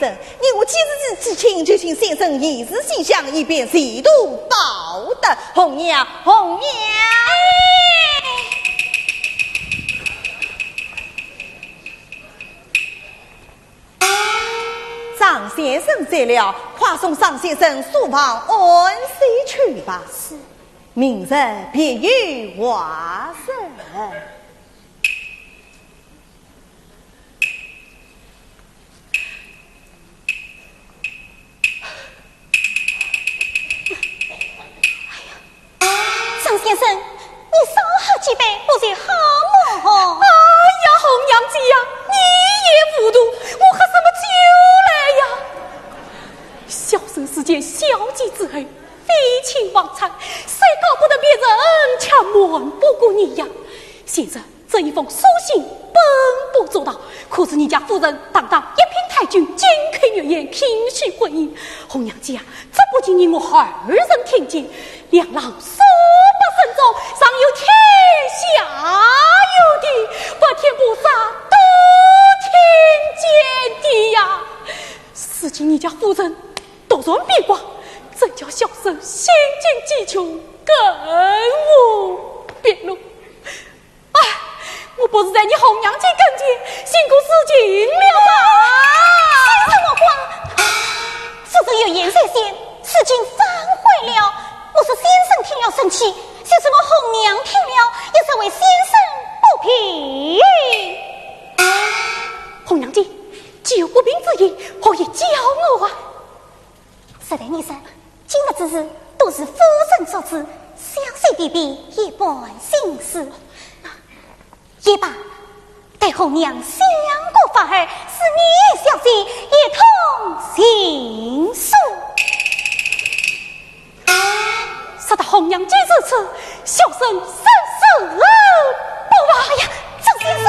生，你我既是至亲，就请先生言辞细详，以便前途报答。红娘，红娘。张先生在了，快送张先生书房安歇去吧。是。明日别有话说。哎呀， 张先生，你少喝几杯，不就好么？哎呀，红娘姐呀，你也糊涂，我喝什么酒来呀？小生是见小姐之后，废寝忘餐，虽告不得别人，却瞒不过你呀。先生，这一封书信本不足道，可是你家夫人堂堂一品太君，金口玉言，肯许婚姻。红娘姐啊，这不仅你我二人听见，两廊数百声中，上有天，下有地，八天八煞都听见的呀。如今你家夫人突然变卦，真叫小生心惊胆战，更无别路。 啊，我不如在你红娘姐跟前寻个事情了吧？说什么话？夫人有言在先，如今反悔了。我说先生听了生气，就是我红娘听了，也是为先生不平。红娘姐，既有不平之意，何以教我啊？ 实在你说，今日之事都是夫人作主，小姐提笔一般心事。也罢，待红娘想个法儿，与你小姐一同行书。说到红娘既如此，小生甚是不忘。哎呀， 张先生。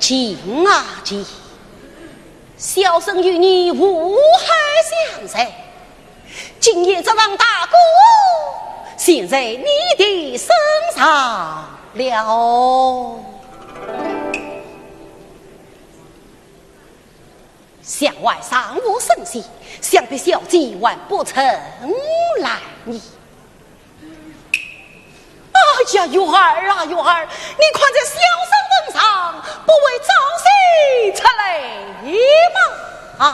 情啊情，小生与你无话相说，今夜这场大鼓，全在你的身上了。 想外尚无声息，想必小姐还不曾来呢。哎呀，月儿啊，月儿，你看这小生份上，不会早些出来吗？啊！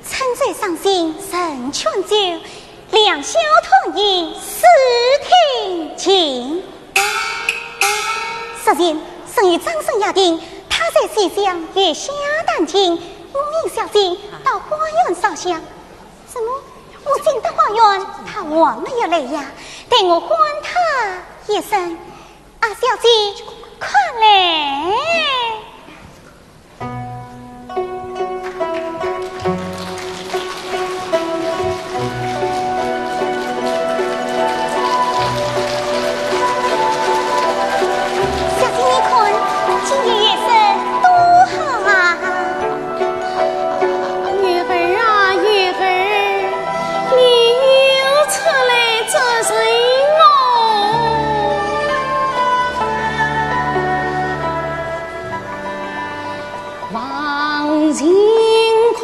春水赏心人劝酒，良宵团圆是天情。昨日，生与张生约定，他在西厢月下弹琴，我命小姐到花园烧香。怎么，我进到花园，他还没有来呀？待我唤他一声。啊，小姐，快来！ 小姐，你看，今夜月色多好啊！月儿啊，月儿，你又出来做甚哦？ 望星空，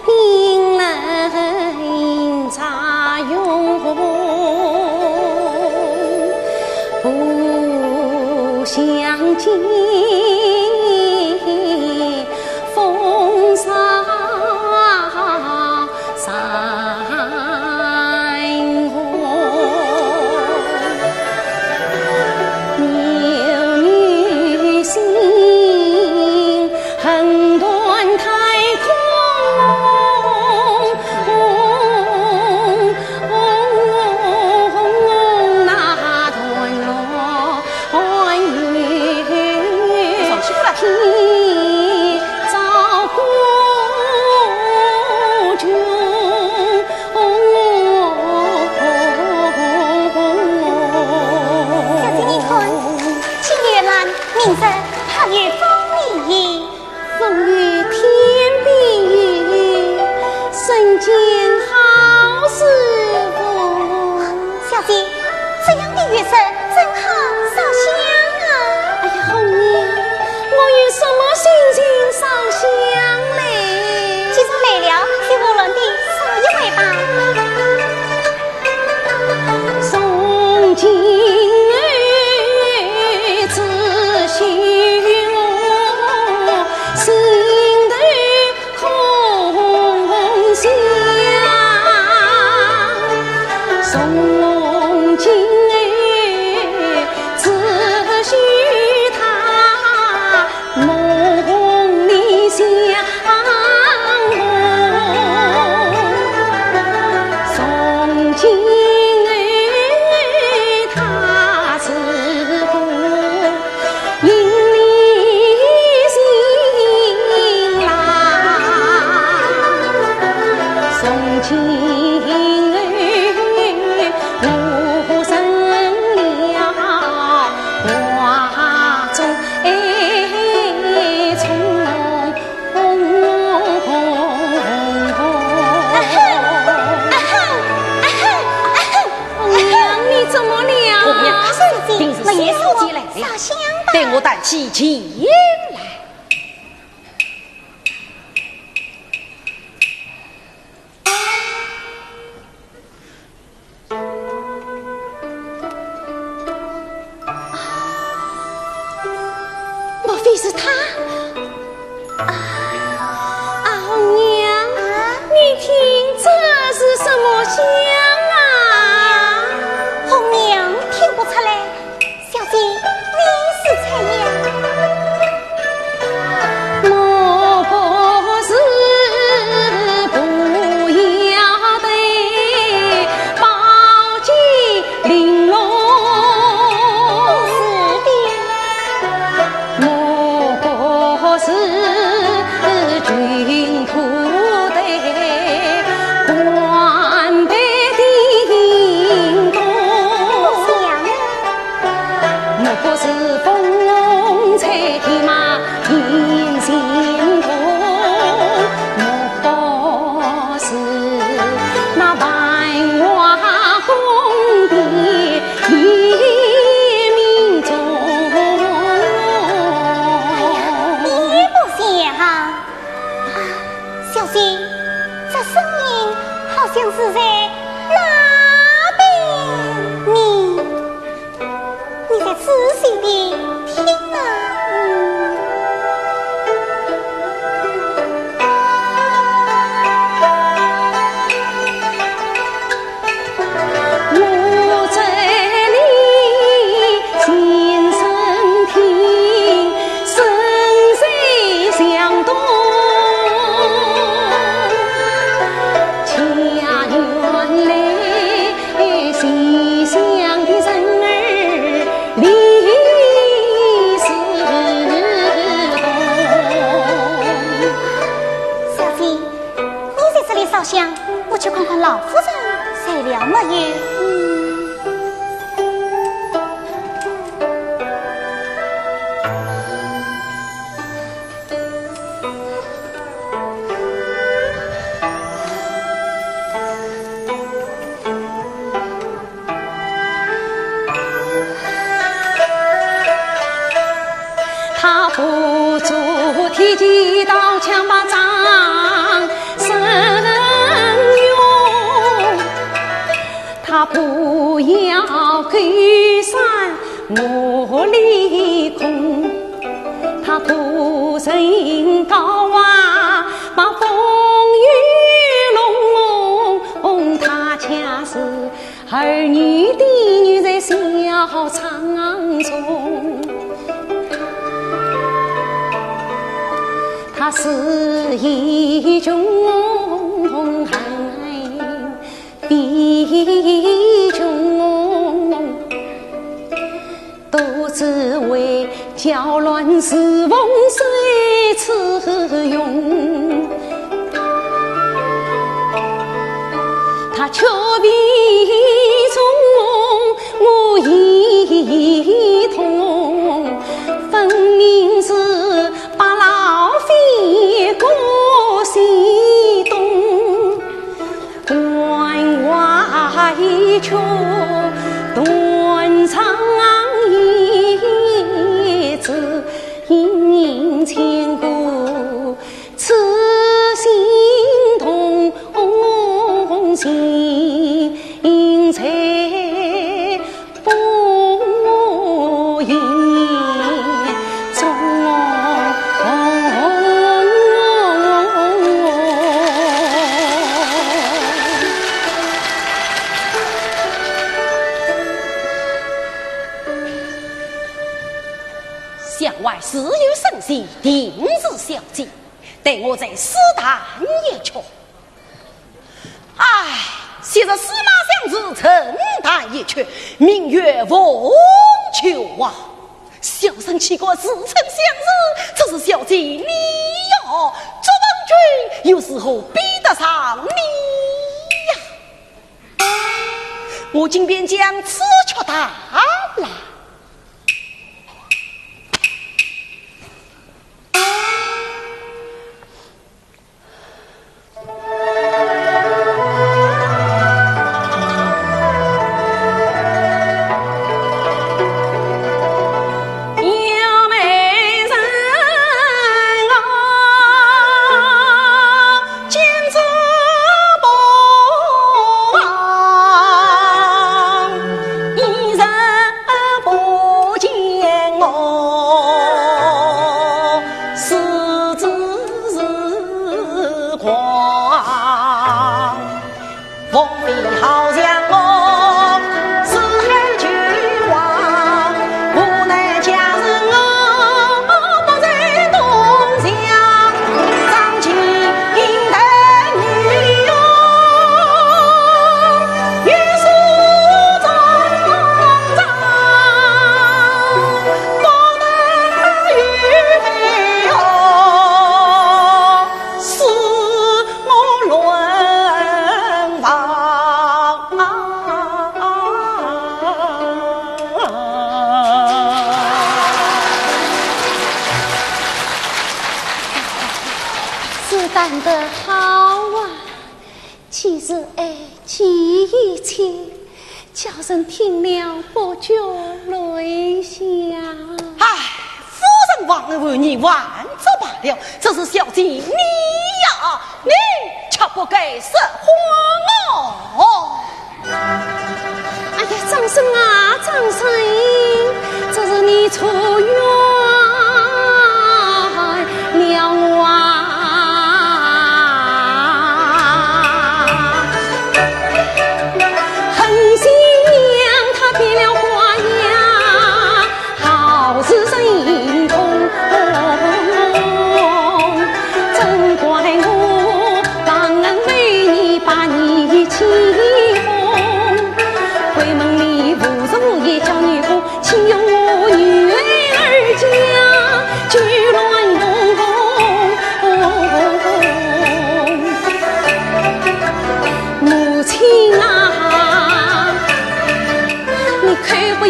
冰冷茶云红，不相见，风沙 山河。有女心，横断太空。小姐，你看，今夜月朗，明日好有风明。 风雨天边雨，人间好时光。小姐，这样的月色真好烧香啊！哎呀，红娘，我有什么心情烧香嘞？既然来了，就胡乱地烧一回吧。 从今后只许我心头空想，从今后只许他 梦里相逢，从今后他是我引你前来，从今后 我成了画中爱虫。啊哼，啊哼，啊哼，啊哼。红娘，你怎么了？红娘，平时小姐来了，烧香吧。待我带起琴来。 莫非是他？啊，啊，红娘，啊？你听，这是什么香啊？红娘听不出来，小姐，你是谁呀？好像是在那边呢。你再仔细地听啊。嗯。小姐，你在这里烧香，不去看看老夫人睡了没有？嗯。想来自有圣旨，定是小姐，待我再试探一却。 唉，昔日司马相如曾弹一曲，名曰《凤求凰》。小生岂敢似曾相识，只是小姐你呀，祝文君又如何比得上你呀？我今便将此曲弹来。是弹得好啊！既是爱，既是情，叫人听了不觉泪下。唉，夫人忘恩负义，还则罢了，只是小姐你呀，你却不该说谎啊！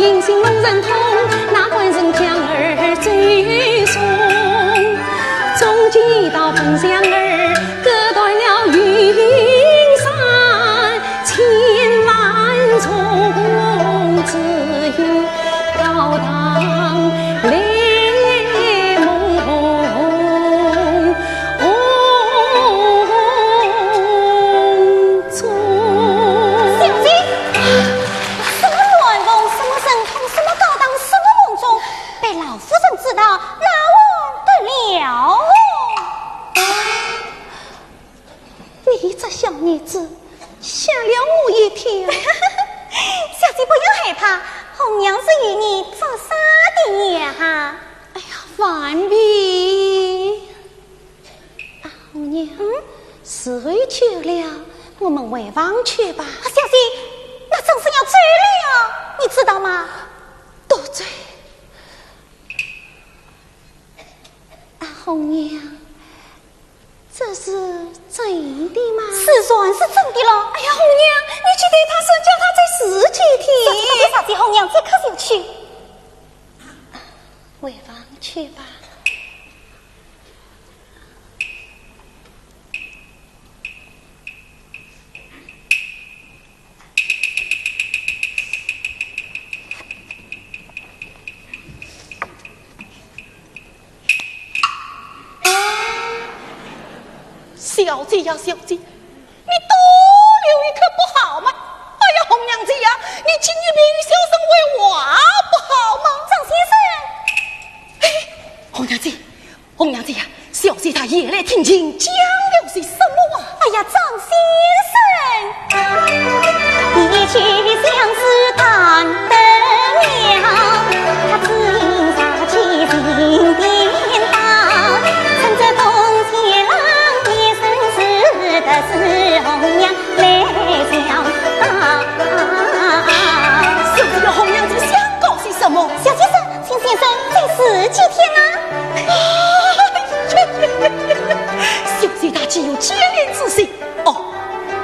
银杏弄成痛，那官人将儿追送。中间一道本相儿，割断了云山千万重，只有高堂泪蒙中。小姐，什么乱凤，什么神通，什么高堂，什么梦中，被老夫人知道，那还得了？你这小妮子，吓了我一跳。小姐不要害怕，红娘是与你做啥的呀？哎呀，万岁！啊，红娘，嗯？时候久了，我们回房去吧。啊，小姐，那张生要走了呀，你知道吗？多嘴。啊，红娘，这是真的吗？是全是真的咯。哎呀，红娘，你去对他说，叫他再住几天。小姐，小姐，红娘这刻就去。回房去吧。 小姐呀，小姐，你多留一刻不好吗？哎呀，红娘姐呀，你今日命与小生为话不好吗？张先生。哎，红娘姐，红娘姐呀，小姐她也来听听讲了些什么啊？哎呀，张先生。一句相思断得妙，他只因杀妻情颠倒，趁着东街郎一身是，得是红娘来相告。小姐，红娘姐想告些什么？小姐说，请先生再住几天啊。小姐她岂有奸人之心？哦，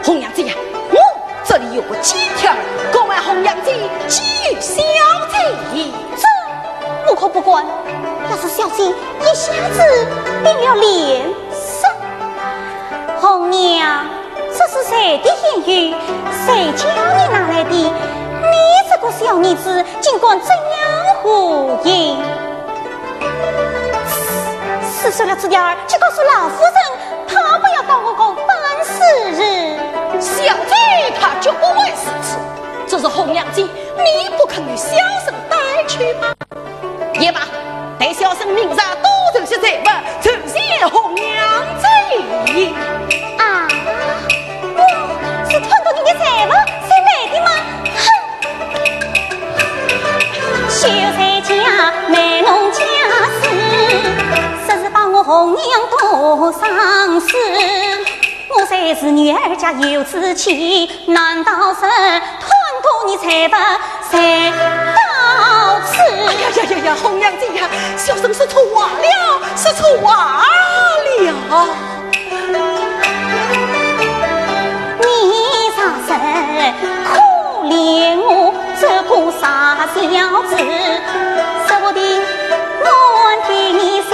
红娘姐呀，我这里有个金条儿，可望红娘姐寄与小姐。这我可不敢，要是小姐一下子变了脸色。红娘，这是谁的言语？谁叫你拿来的？你这个小妮子，竟敢这样胡言！是，是收了这条儿，去告诉老夫人，她不要告我个犯事人。小姐她绝不会如此，只是红娘姐，你不肯与小生带去吗？也罢，待小生明日多筹些财物，酬谢红娘姐。啊，我是贪图你的财物才来的吗？哼！ 秀才家卖弄家私，说是把我红娘多伤势。我虽是女儿家有志气，难道是贪图你财物才到此？哎呀呀呀呀，红娘姐呀，小生说错话了，说错话了。 你若是可怜我这个傻小子，说不定我替你想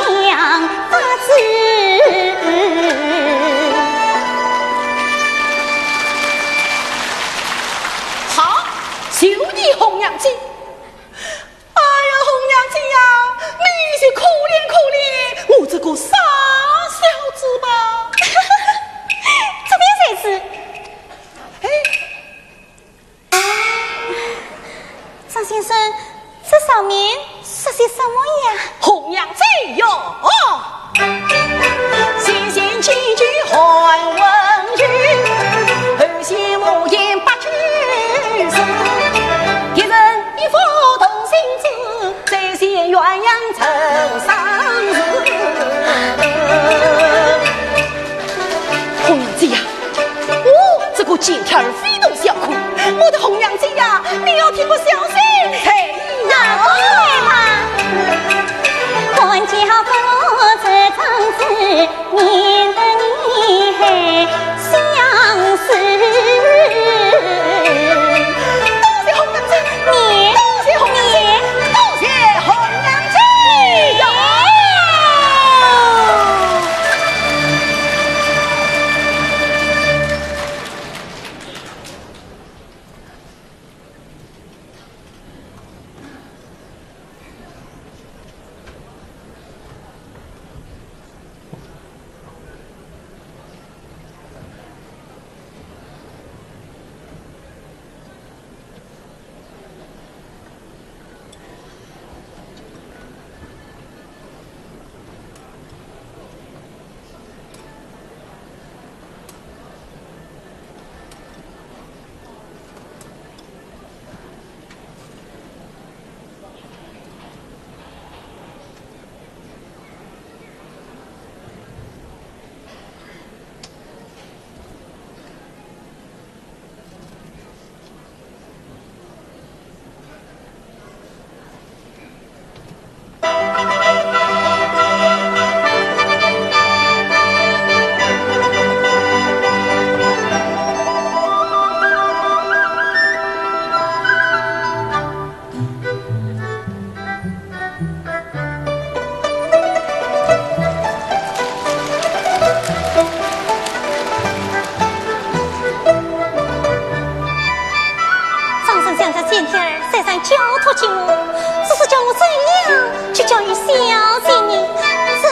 法子。好，就你红娘姐。 哎呀，红娘姐呀，你就可怜可怜我这个傻小子吧。这便才是。哎，张先生，这上面是些什么呀？红娘姐呀，先前几句寒温句，后些无言八句诗，一人 一幅同心字，再现鸳鸯成双字。红娘姐呀，我这个金条儿非同小可，我的红娘姐呀，你要替我小心才呀。官家不这张子， 免得你还相思。多谢红娘姐，多谢红娘琏儿再三交托给我，只是叫我怎样去交与小姐呢？这……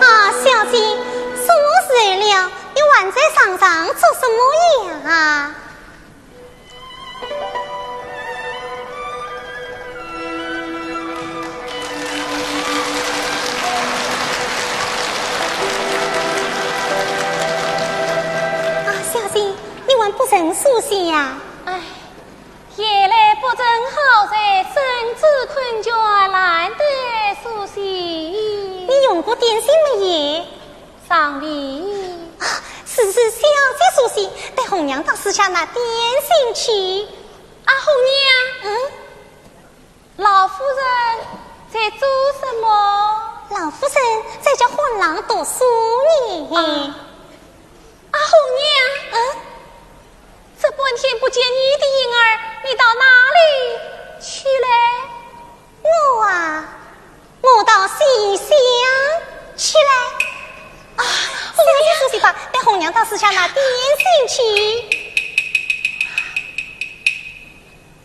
啊，小姐，什么时候了，你还在床上做什么呀？啊，小姐，你还不曾梳洗呀？哎， 夜来不曾好睡，身子困倦，懒得梳洗。你用过点心没有？尚未。啊，是，是，小姐梳洗，待红娘到厨下拿点心去。啊，红娘。嗯？老夫人在做什么？老夫人在教欢郎读书呢。啊。 啊，红娘。嗯？这半天不见你的影儿，你到哪里去了？我啊，我到西厢去了。啊，红娘，你梳洗吧，待红娘到厨下拿点心去。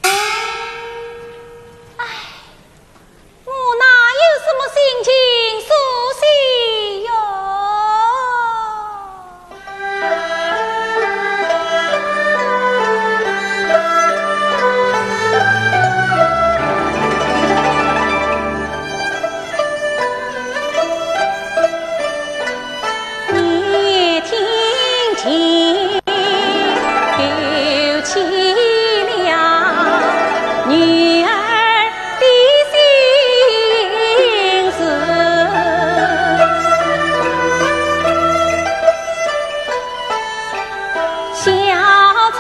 唉，我哪有什么心情梳洗哟？你听清，丢弃了女儿的心事。 小丫鬟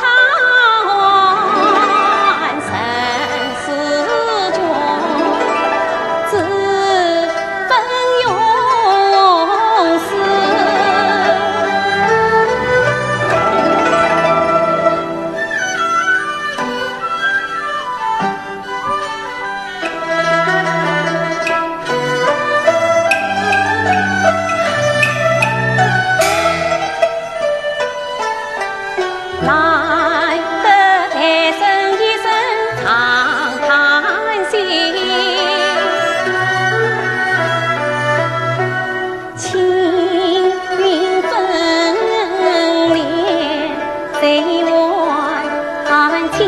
身世中，只分永世。 难得抬身一声长叹息，清明分离谁还 情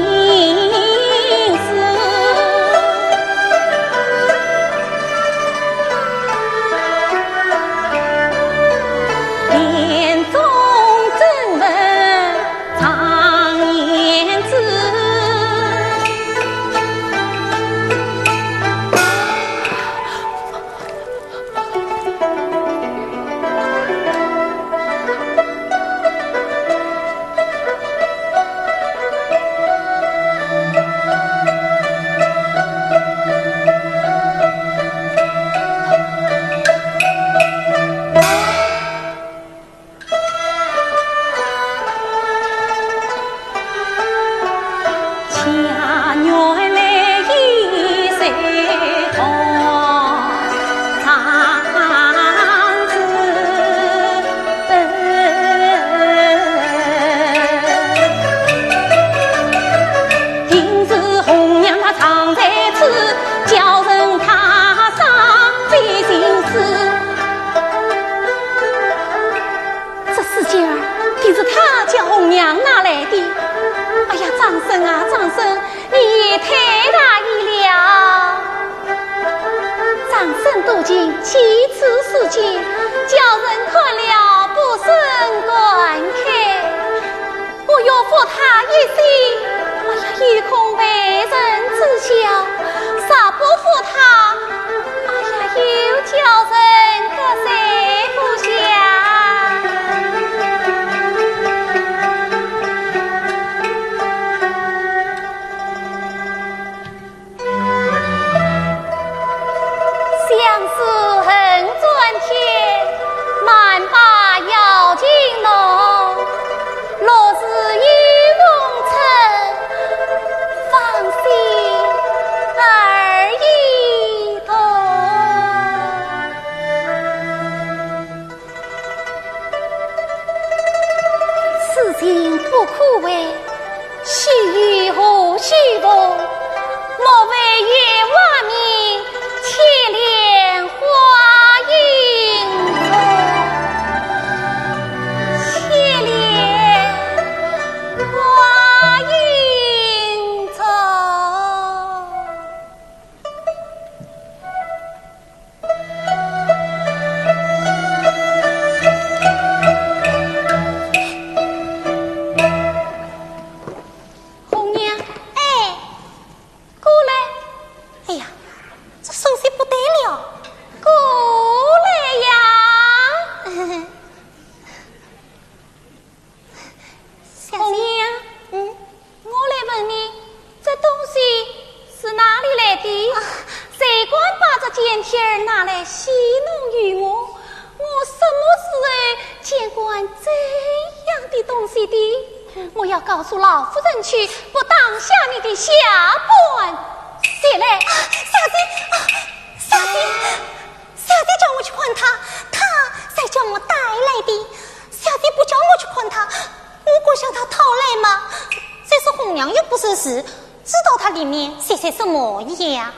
丝。帘中正闻常言之。 这世钳儿定是他叫红娘拿来的。哎呀，张生啊，张生，你也太大意了。张生多情，几次思前，叫人看了不胜感慨。我若负他一心，哎呀，又恐被人知晓，若不负他， 哎呀，又叫人割舍不下。相思恨转天前天儿拿来戏弄于我，我什么时候见惯这样的东西的？我要告诉老夫人去，不打下你的下半截来。啊，小姐，啊，小姐，小姐叫我去看他，他才叫我带来的。小姐不叫我去看他，我敢向他讨来吗？再说红娘又不识字，知道他里面写些什么呀？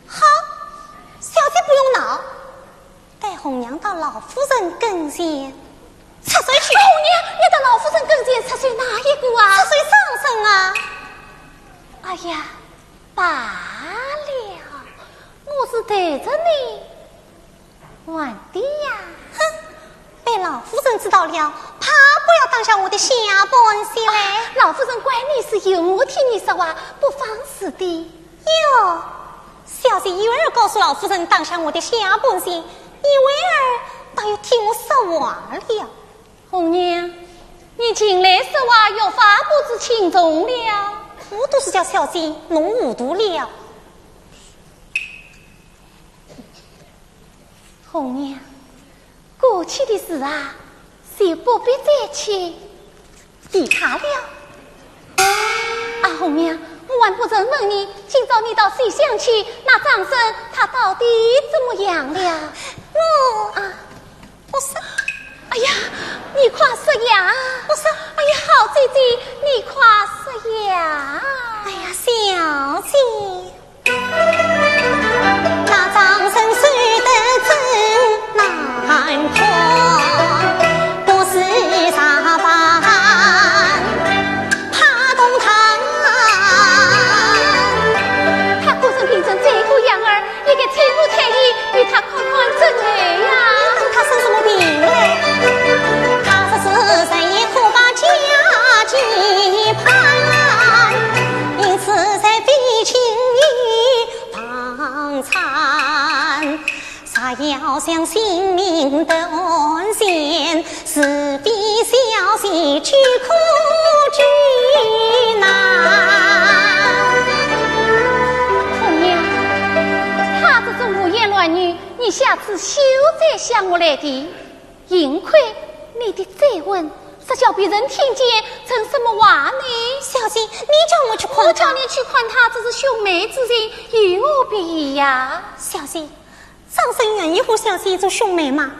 好，小姐不用恼，待红娘到老夫人跟前出水去。红娘，你到老夫人跟前出水哪一个啊？出水上身啊。哎呀，罢了，我是对着你 玩的呀。哼，被老夫人知道了，怕不要当下我的下半截嘞。啊，老夫人怪你是由我替你说话，不妨事的。哟，小姐有耳告诉老夫人当下我的下半截，有耳倒又替我说话了。红娘，你近来说话越发不知轻重了。我都是叫小姐弄糊涂了。 红娘，过去的事啊，就不必再去提他了。啊，红娘，我还不曾问你，今朝你到西厢去，那张生他到底怎么样了？我……啊，我说……哎呀，你快说呀！我说……哎呀，好姐姐，你快说呀！哎呀，小姐， 那张生瘦得真难看，不是茶饭怕冻汤。他果真病成这个样儿，也该请我太医与他看看症头呀。你当他生什么病嘞？他说是人也可把家计攀，因此在非情 房产，若要想性命得安全，除非小姐去苦去难。红娘，她这种胡言乱语，你下次休再向我来提。 幸亏你的嘴吻，若叫别人听见，成什么话呢？小姐，你叫我去看他。我叫你去看他，这是兄妹之情，有何别意呀？小姐，张生愿意和小姐做兄妹吗？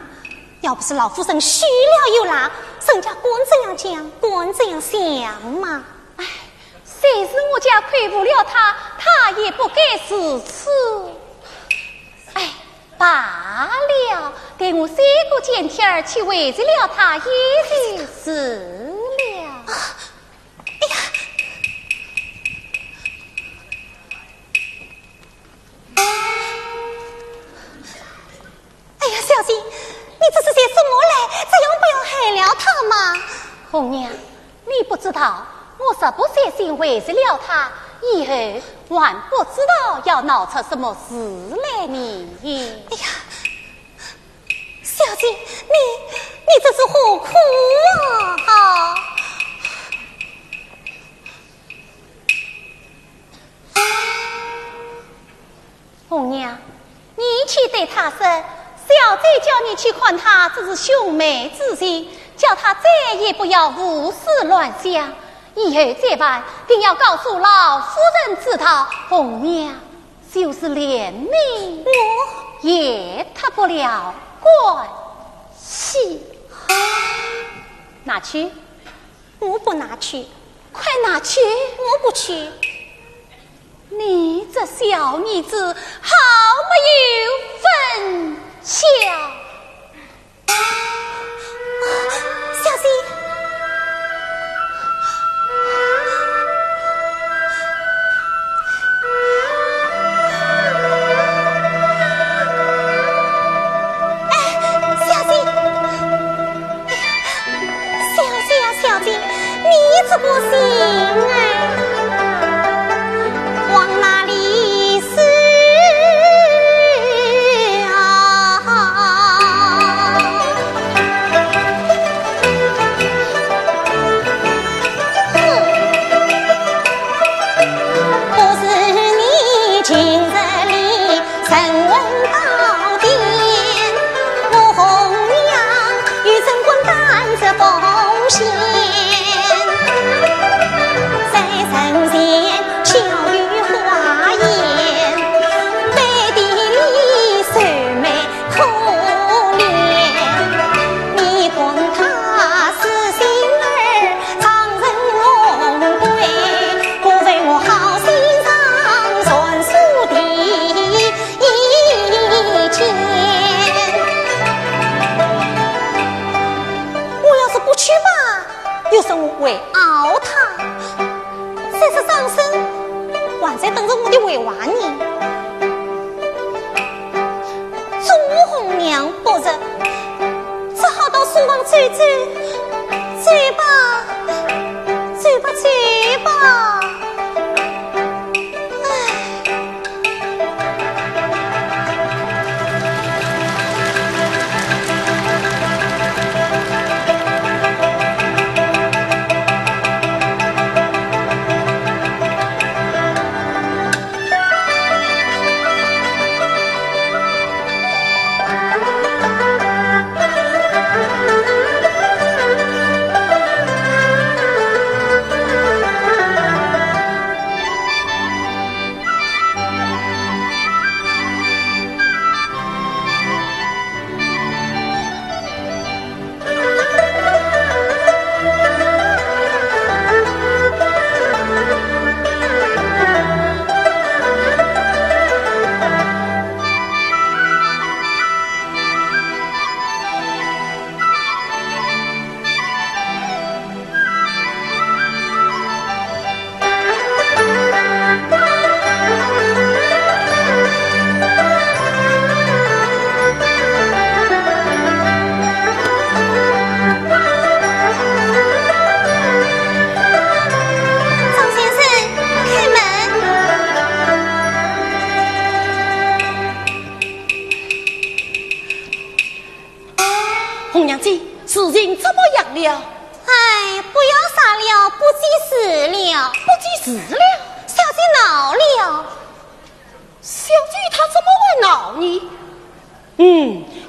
要不是老夫人许了又拉，人家敢这样讲，敢这样想吗？哎，虽是我家亏负了他，他也不该如此。哎， 罢了，待我三个见天儿去会着了他也就是了。哎呀，哎呀，小姐，你这是些什么嘞？这样不要害了他嘛。红娘， 你不知道，我若不小心会着了他，以后还不知道要闹出什么事来呢。哎呀，小姐，你，你这是何苦啊？啊！红娘， 你去对他说，小姐叫你去看他，这是兄妹之情，叫他再也不要胡思乱想。以后再犯，定要告诉老夫人知道，红娘就是连命，我也脱不了关系。拿去。我不拿去。快拿去。我不去。 你这小妮子，好没有分晓！小姐，哎，小姐， 小姐呀，小姐，你这个心哎，往哪里使啊？事情怎么样了？哎，不要啥了，不济事了。不济事了？小姐恼了。小姐她怎么会恼呢？嗯，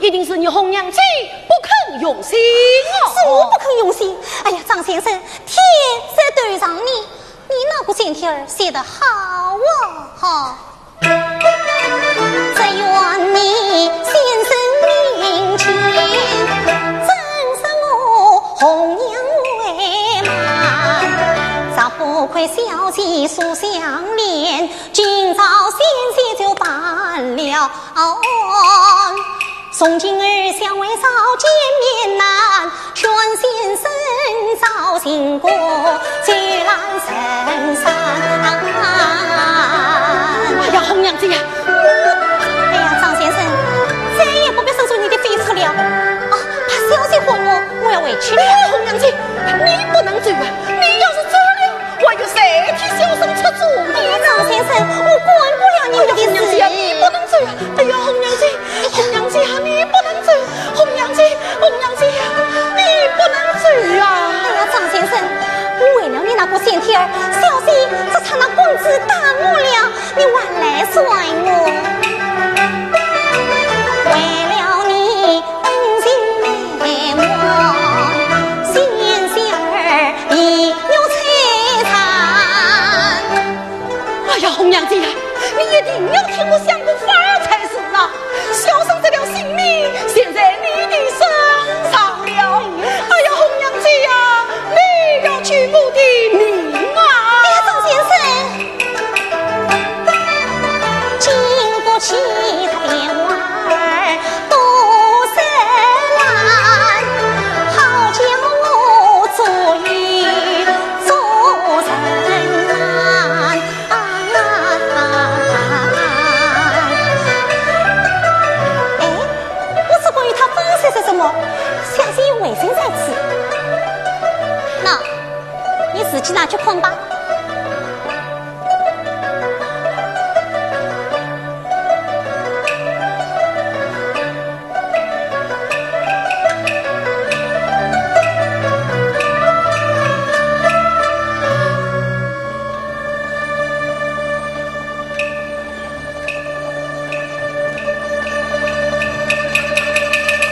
一定是你红娘姐不肯用心哦。是我不肯用心。哎呀，张先生，天在头上呢，你那个仙帖儿写得好啊，好。只愿你先生面前，真是我红娘为媒。若不亏小姐素相怜，今朝仙姐就办了案。从今儿相会早见面难，劝先生早行过，酒来人散。哎呀，红娘姐呀！哎呀，张先生，再也不必伸出你的飞出了。啊，怕小姐唤我，我要回去了。哎，红娘姐，你不能走啊！你要是走了，我有谁替小生出主意呢？哎呀，张先生，我管不了你们的事。哎呀，红娘姐呀，你不能走啊！哎呀，红娘姐，红娘姐呀，你不能走！红娘姐，红娘姐呀，你不能走啊！哎呀，张先生，我为了你那个仙帖儿，小姐只差那棍子打我了，你还来甩我？为了你恩情难忘，仙仙儿必有摧残。哎呀，红娘姐呀，你一定要替我想个法儿才是啊！小生这条性命，现在你的身上了。哎呀，红娘姐呀，你要救我的命啊！哎呀，张先生，经不起他变化儿多深难，好叫我做雨做人难。 啊，哎，我只管与他分析些什么，小姐有为人在此。喏，你自己拿去看吧。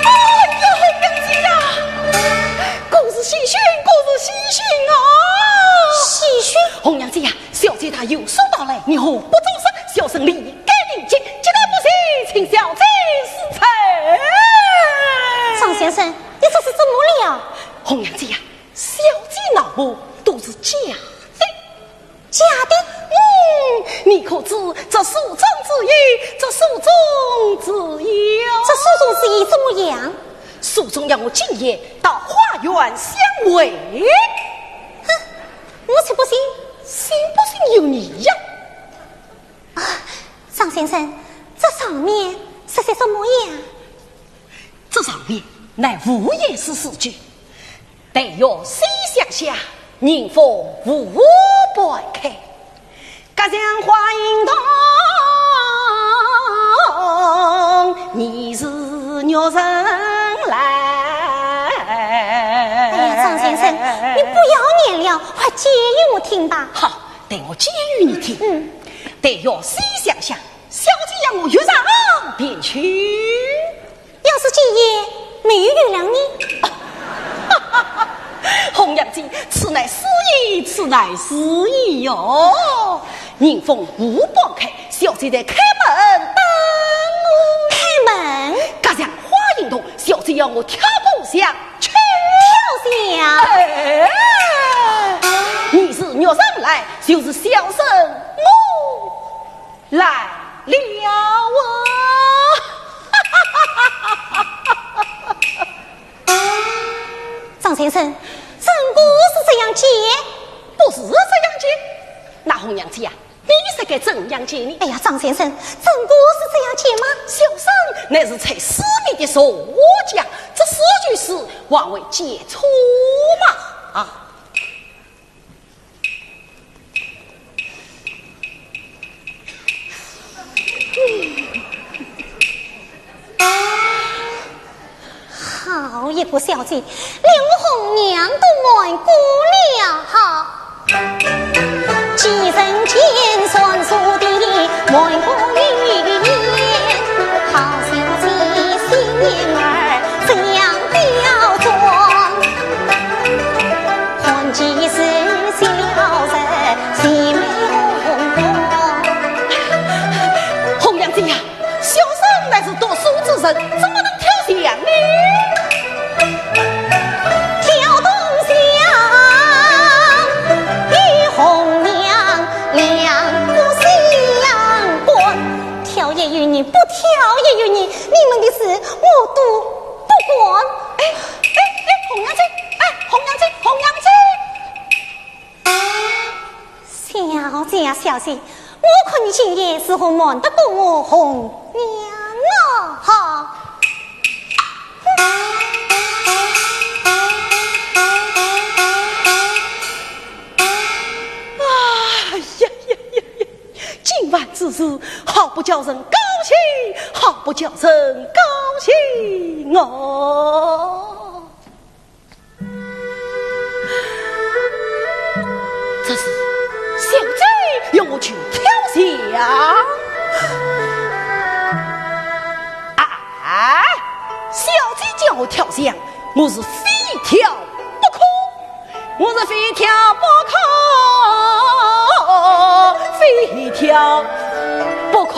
哎呀，红娘姐呀，果是喜讯，果是喜讯啊！喜讯？红娘姐呀，小姐她有所到来，你何不作声？小生理该定情，既然不行，请小姐恕罪。张先生，你这是怎么了？红娘姐呀，小姐恼我都是假的。 假的？嗯，你可知这书中之意，这书中之意哦。这书中之意怎么样？书中要我今夜到花园相会。哼，我才不信。信不信由你呀。啊，张先生，这上面是些什么呀？ 这上面乃无言书字句，待月西厢下，迎风湖畔开。隔墙花影动，疑是玉人来。哎呀，张先生，你不要念了，快解与我听吧。好，待我解与你听。嗯。待月西厢下，小姐要我月上便去。 要是今夜没有月亮呢？红娘姐，此乃诗意，此乃诗意哟。迎风湖畔开，小姐在开门等我。开门？隔墙花影动，小姐要我跳过墙去。跳墙？哎，疑是玉人来，就是小生我 来了啊！张先生，真个是这样解？不是这样解。那红娘姐呀，你是该怎样解呢？哎呀，张先生，真个是这样解吗？小生乃是猜诗谜的作家，这诗句诗，还会解错吗？啊！ 好一个小姐，连我红娘都瞒过了。好，既然见传说的瞒过一面，好小姐心眼儿这样刁钻，看几时见了人谁没红光。红娘姐呀， 小生乃是读书之人，怎么能跳墙呢？跳东墙与红娘两不相干，跳也由你，不跳也由你，你们的事我都不管。哎，哎，哎，红娘姐，哎，红娘姐，红娘姐。 小姐啊，小姐，我看你今夜如何瞒得过我红娘啊？哈！哎呀呀呀呀！今晚之事，好不叫人高兴，好不叫人高兴哦！ 这是小姐要我去跳墙。哎，小姐叫我跳墙，我是非跳不可，我是非跳不可，非跳不可。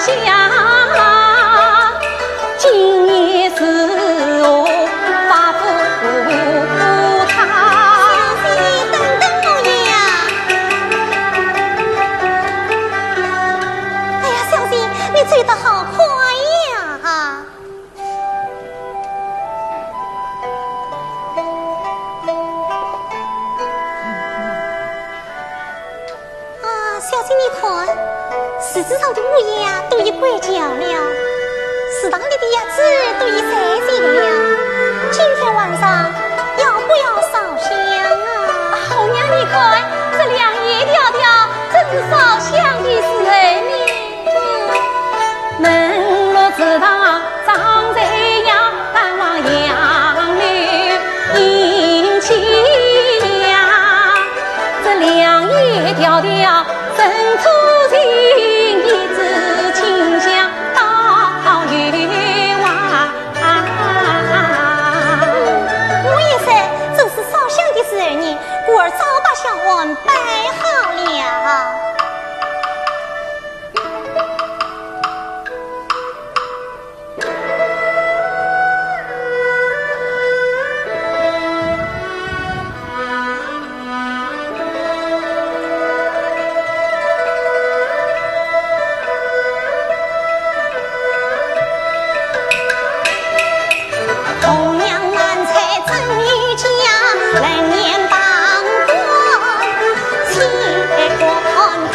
小姐，等等我呀！哎呀，小姐，你追得好快呀！啊，小姐，你看，树枝上的乌鸦都已归巢了，池塘里的鸭子都已睡醒了。今天晚上要不要烧香啊？红娘，你看，这两眼吊吊，真是烧香调，人之情，意志清香到幽啊。我也是，这是烧香的时辰，故而早把香案摆好了。 红娘满采真有佳，人言旁观且观她。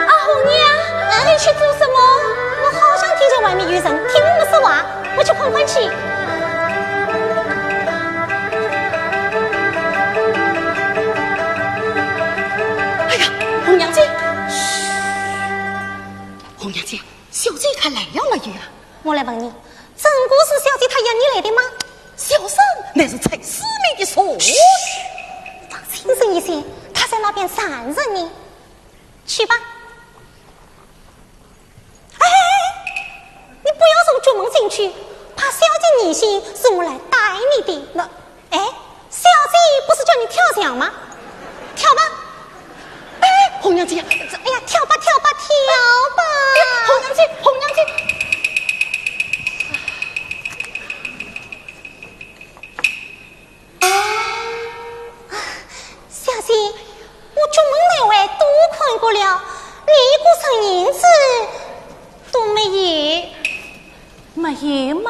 啊，红娘，你去做什么？我好像听见外面有人听我们说话。 我去看看去。哎呀，红娘姐，嘘，红娘姐，小姐她来了没有啊？我来问你，真个是小姐她要你来的吗？小生乃是陈世美的错。嘘，放轻声一些，她在那边站着呢。去吧。 哎，你不要从角门进去，怕小姐疑心是我来带你的。那，哎，小姐不是叫你跳墙吗？跳吧。哎，红娘姐，这，哎呀，跳吧，跳吧，跳吧。哎，红娘姐，红娘姐。 小姐，我角门内外都看过了，连一个人影子都没有。没有吗？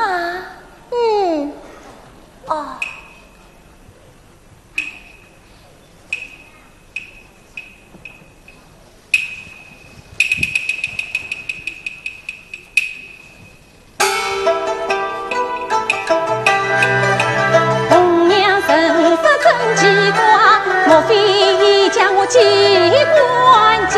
嗯。哦。 红娘神色真奇怪，莫非将我机关枪？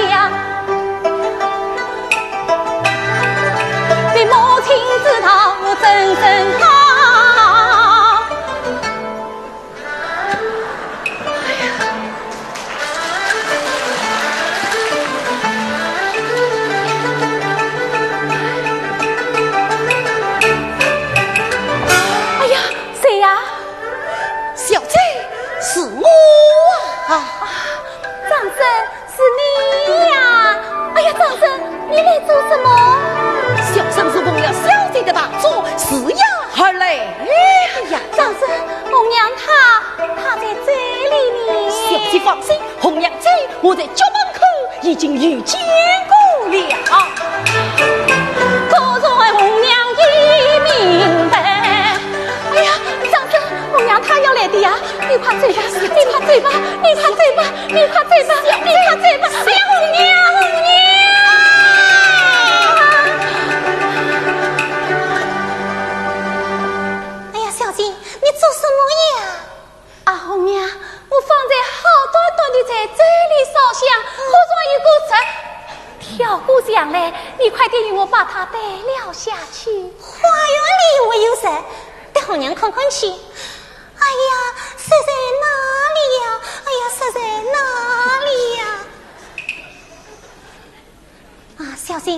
被母亲知道我怎生好？哎呀，谁呀？小姐，是我啊。张生，是你呀？哎呀，张生，你来做什么？小生是奉了小姐的大嘱，辞衙而来呀。张生，红娘她，她在这里呢。小姐放心，红娘姐，我在角门口已经遇见过了。果然红娘已明白。哎呀，张生，红娘她要来的呀，你快走吧，你快走吧，你快走吧。 你快走吧，你快走吧！哎呀，红娘，红娘！哎呀，小姐，你做什么呀？啊，红娘，我方才好端端的在这里烧香，忽然有个人跳过墙来，你快点与我把他带了下去。花园里有没有人？带红娘看看去。哎呀，人在哪里呀？哎呀，人在哪里呀？ 啊，小姐，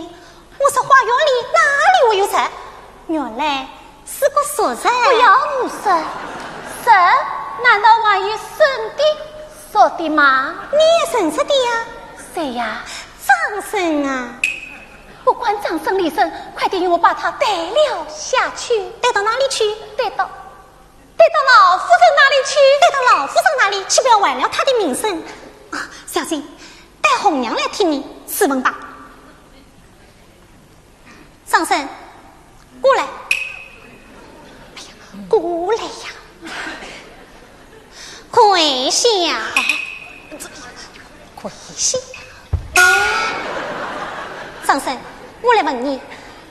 我说花园里哪里会有人？原来是个熟人。不要胡说，人难道还有生的熟的吗？你也认识的呀？谁呀？张生啊。不管张生李生，快点与我把他带了下去。带到哪里去？带到 带到老夫人那里去。带到老夫人那里去，不要坏了她的名声。啊，小姐，待红娘来替你试问吧。张生，过来。哎呀，过来呀。跪下。跪下。张生，我来问你，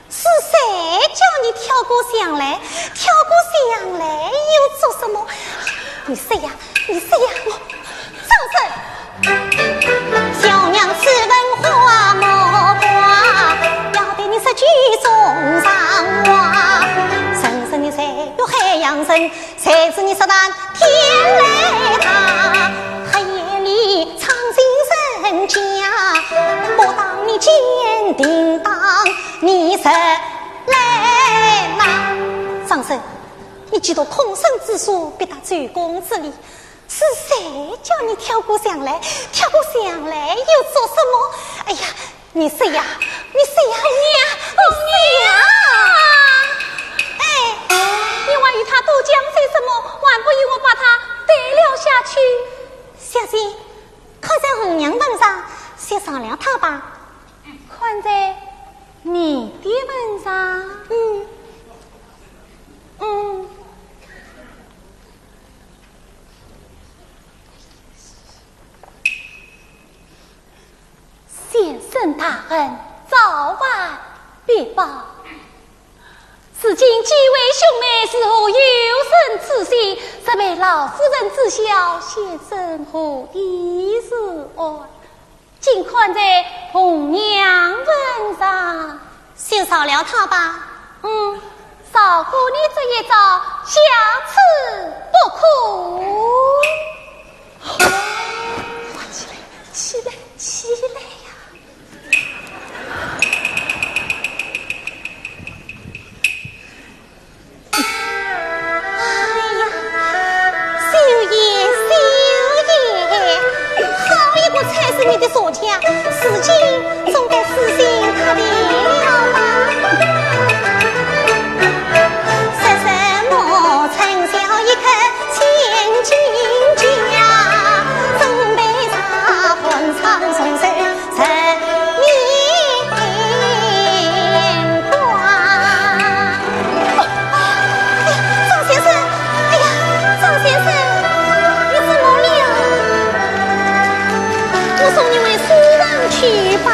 是谁叫你跳过墙来？跳过墙来又做什么？你说呀，你说呀，我张生。小娘此文花木瓜，要对你说句中上话。人生的岁月很谁知你说那天来大，黑夜里闯进人家，不当你坚定当，你是来嘛？张生，你几多空生之舌，逼到周公之礼，是谁叫你跳过墙来？跳过墙来又做什么？哎呀，你说呀，你说呀，红娘，红娘！哎，你还与他多讲些什么？还不与我把他带了下去？小姐，看在红娘份上，先饶了他吧。看在你的份上？嗯，嗯。 先生大恩，早晚必报。如今既为兄妹，如何有生之死？若被老夫人知晓，先生何地是安？ 尽看在红娘份上。先饶了他吧。嗯，饶过你这一遭，下次不可。起来，起来，起来呀！ 哎呀，秀英，秀英，好一个踩死你的茶匠，如今总该死心塌地了吧？说什么春宵一刻千金家，总被他断肠重手 人命关。哎呀，张先生，哎呀，张先生，你怎么了？我送你回书房去吧。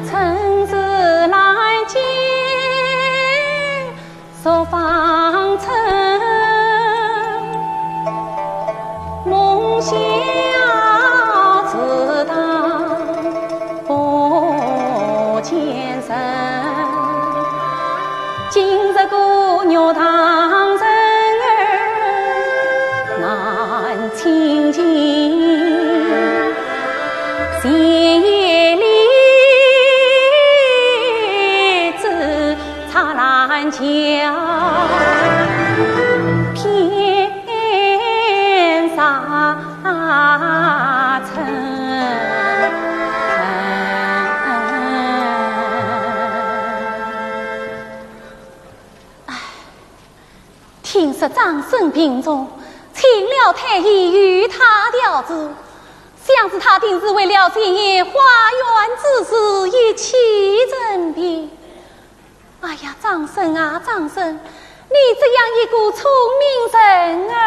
春自来尽， 宿芳春，梦晓自当不见人。今日孤月堂人儿难亲近，闲夜里只 插兰桥天上春。唉，听说张生病重，请了太医与他调治，想是他定是为了前夜花园之事一气生病。 哎呀，张生啊，张生，你这样一个聪明人儿，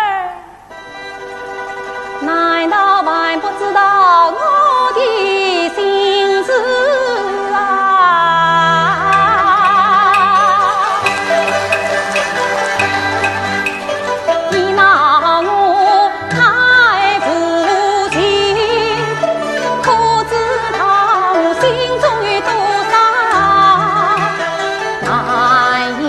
难道还不知道我的心事啊？你拿我太无情，可知道我心中有多少难言。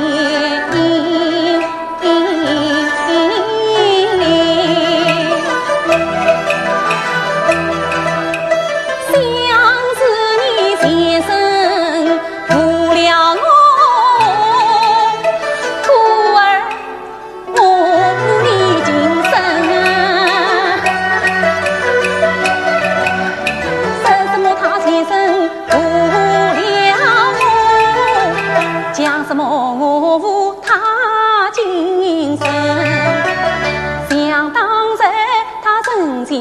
想是你前生负了我，故而 我你今生，说什么他前生负了我，讲什么我负他今生。想当日他曾见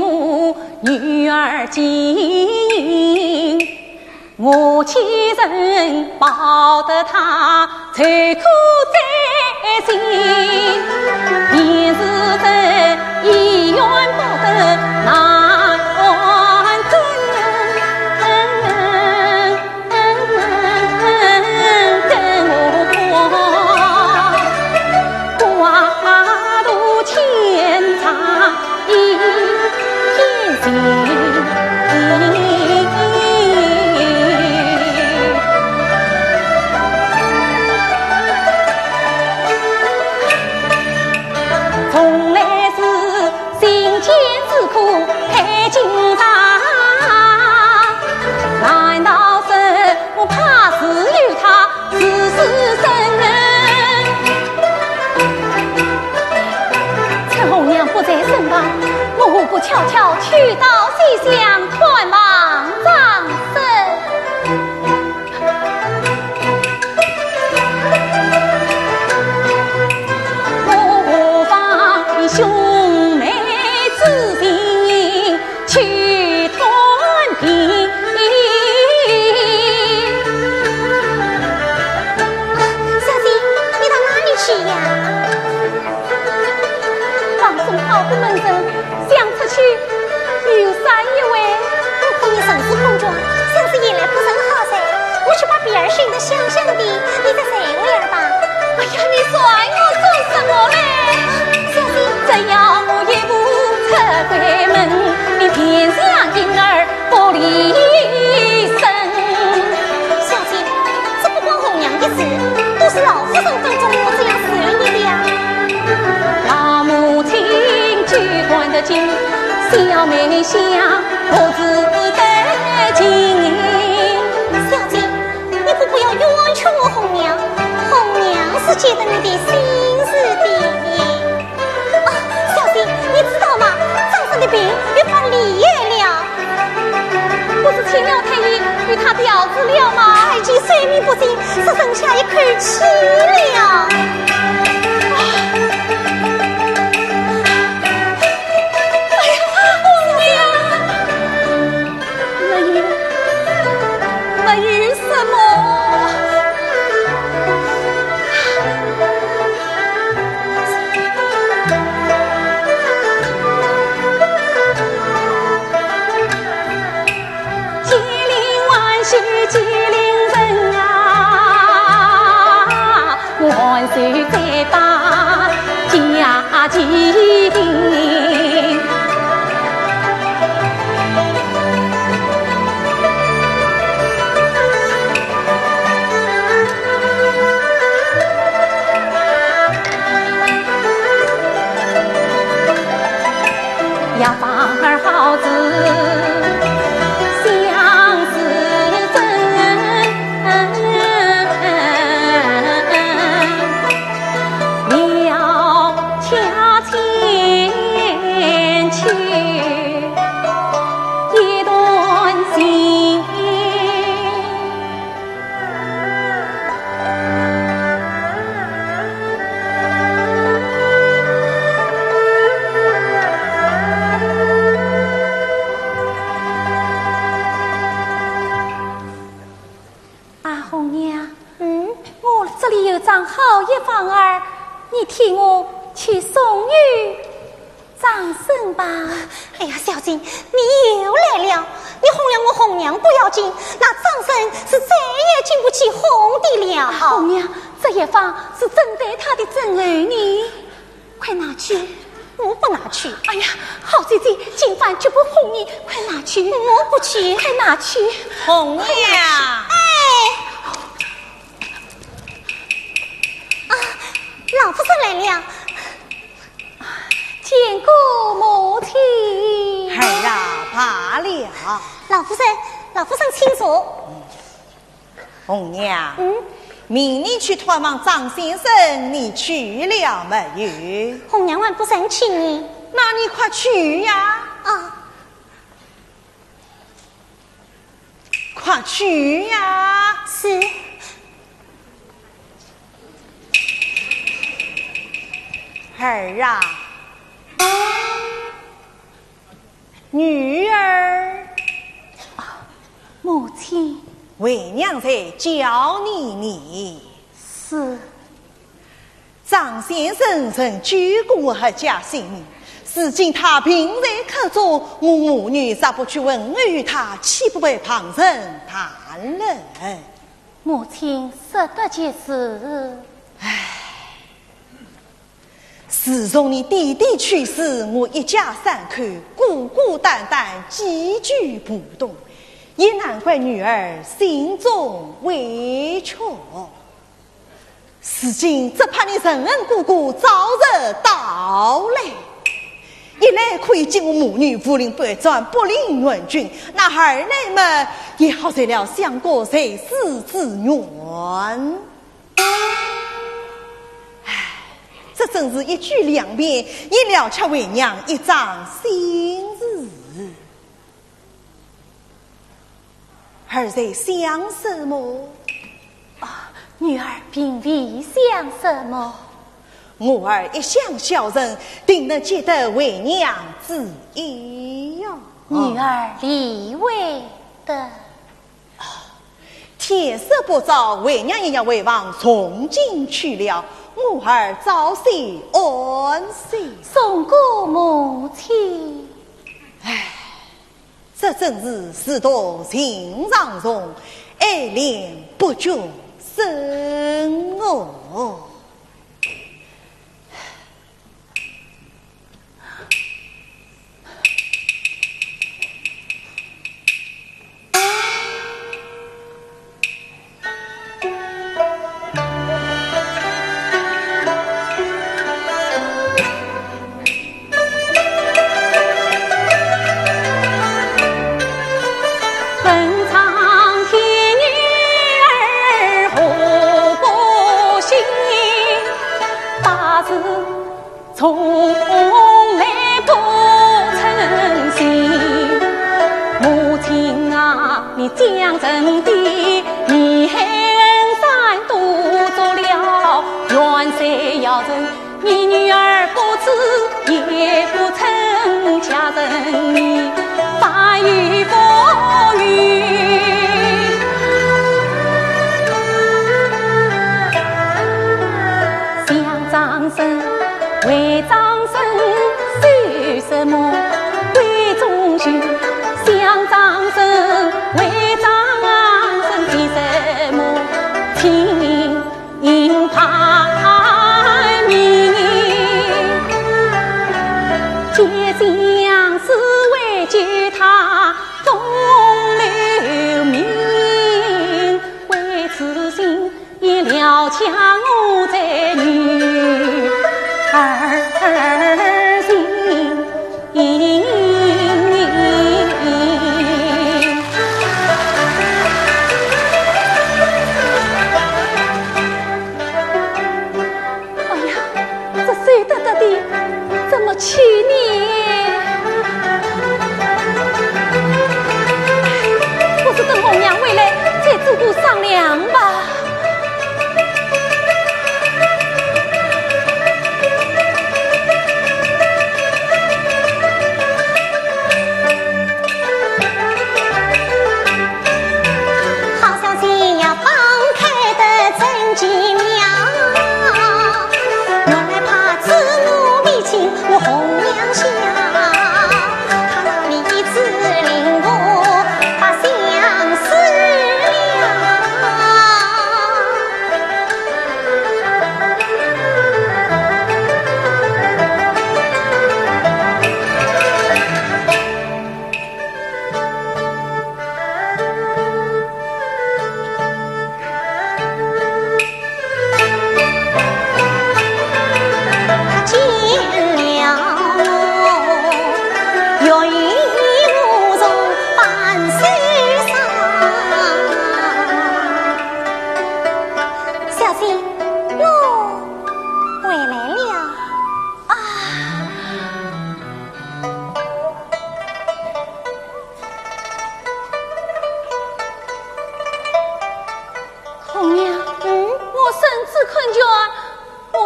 我女儿金印， 我岂曾报得他，愁苦在心，便是这一冤报得难还，等我挂挂肚牵肠。 一片心。从来是心间之苦太经常，难道是我怕是有他 自私人。趁红娘不在身旁，我何不悄悄去到西厢看望张生？我何妨兄妹之情 去探听。小姐，你到哪里去呀？房中好不门人，想出去游散一回。我看你神色困倦，像是夜来不曾好睡，我去把被儿寻得香香的，你再睡回来吧。 哎呀，你说我做什么嘞？小姐，只要我一步出闺门，你便像婴儿不离身。小姐，这不关红娘的事，都是老夫人吩咐我这样侍立你的呀。老母亲就管得紧，小妹想我只得紧。小姐， 你可不要冤枉我红娘，红娘是觉得你的心事的。啊，小姐，你知道吗？张生的病越发厉害了。不是请老太医与他调治了吗？太医虽命不进，只剩下一口气了。哎呀，红娘！ 没有，没有什么。金陵万岁金陵人啊， 万岁再把家境。要放儿好子相思枕。当好一方儿，你替我去送与张生吧。哎呀，小姐，你又来了！你哄了我红娘不要紧，那张生是再也经不起哄的了。红娘，这一方是怎待他的真儿呢？快拿去！我不拿去。哎呀，好姐姐，今番绝不哄你，快拿去！我不去。快拿去！红娘。哎。 啊，老夫人来了。见过母亲。儿啊，罢了。老夫人，老夫人请坐。红娘，嗯？明日去探望张先生，你去了没有？红娘还不曾去呢。那你快去呀！啊。 快去呀！是。儿啊，女儿。啊，母亲。为娘在叫你呢。是。 张先生曾救过我阖家性命，如今他病在客中，我母女若不去问候他，岂不被旁人谈论？母亲说得极是。唉，自从你爹爹去世，我一家三口孤孤单单，寄居浦东，也难怪女儿心中委屈。 如今只怕你仁恩哥哥早日到来，一来可以救我母女五灵百转，不离元君，那二来嘛，也好遂了相国在世之愿。唉，这真是一举两便，也了却为娘一桩心事。 儿在想什么？啊，女儿并未想什么。我儿一向孝顺，定能积得为娘之意哟。女儿理会得。天色不早，为娘也要回房诵经去了，我儿早些安歇。送过母亲。唉， 这真是自度情长虫，爱恋不觉深哦。哎呀，这瘦得得的，怎么去呢？不如等红娘回来再做个商量吧。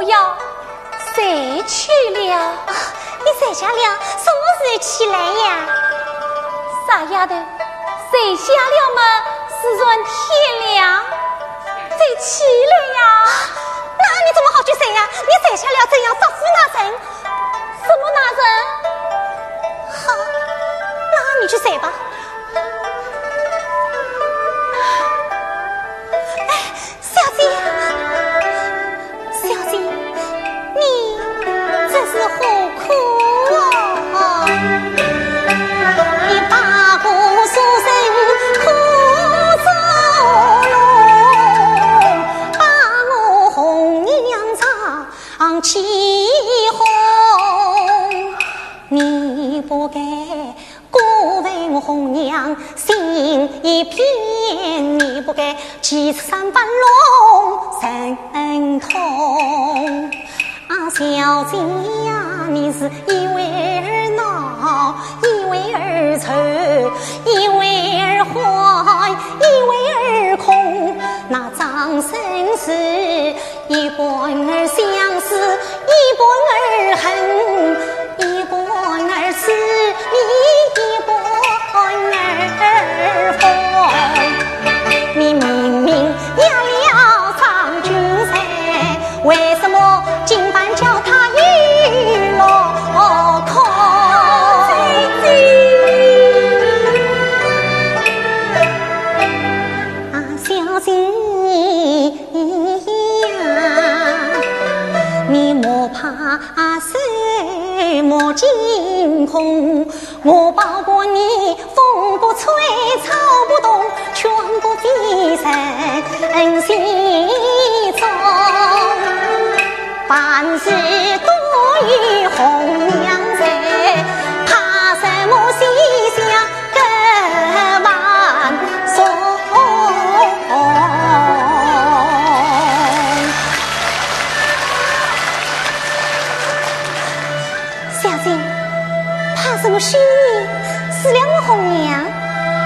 呀，睡去了。啊，你睡下了，什么时候起来呀？傻丫头，睡下了嘛，自然天亮，再起来呀。那你怎么好去睡呀？你睡下了怎样招呼那人？什么那人？好，那你去睡吧。哎， 小姐，小姐，你这是何苦啊？你把我说成苦中弄，把我红娘上起哄，你不该 辜负我红娘心一片，你不该欺山犯弄人痛。啊，小姐呀，你是一味儿闹，一味儿愁，一味儿坏，一味儿空。那张生是 一半儿相思，一半儿恨，一半儿痴迷，一半儿疯。你明明压了张君瑞，为什么今番叫他又落空？啊，小姐 呀，你莫怕什么惊恐，我保管你风不吹草不动，全部在人心中。凡事都有红娘在，怕什么西厢 个万岁。小姐，怕什么虚名？除了我红娘，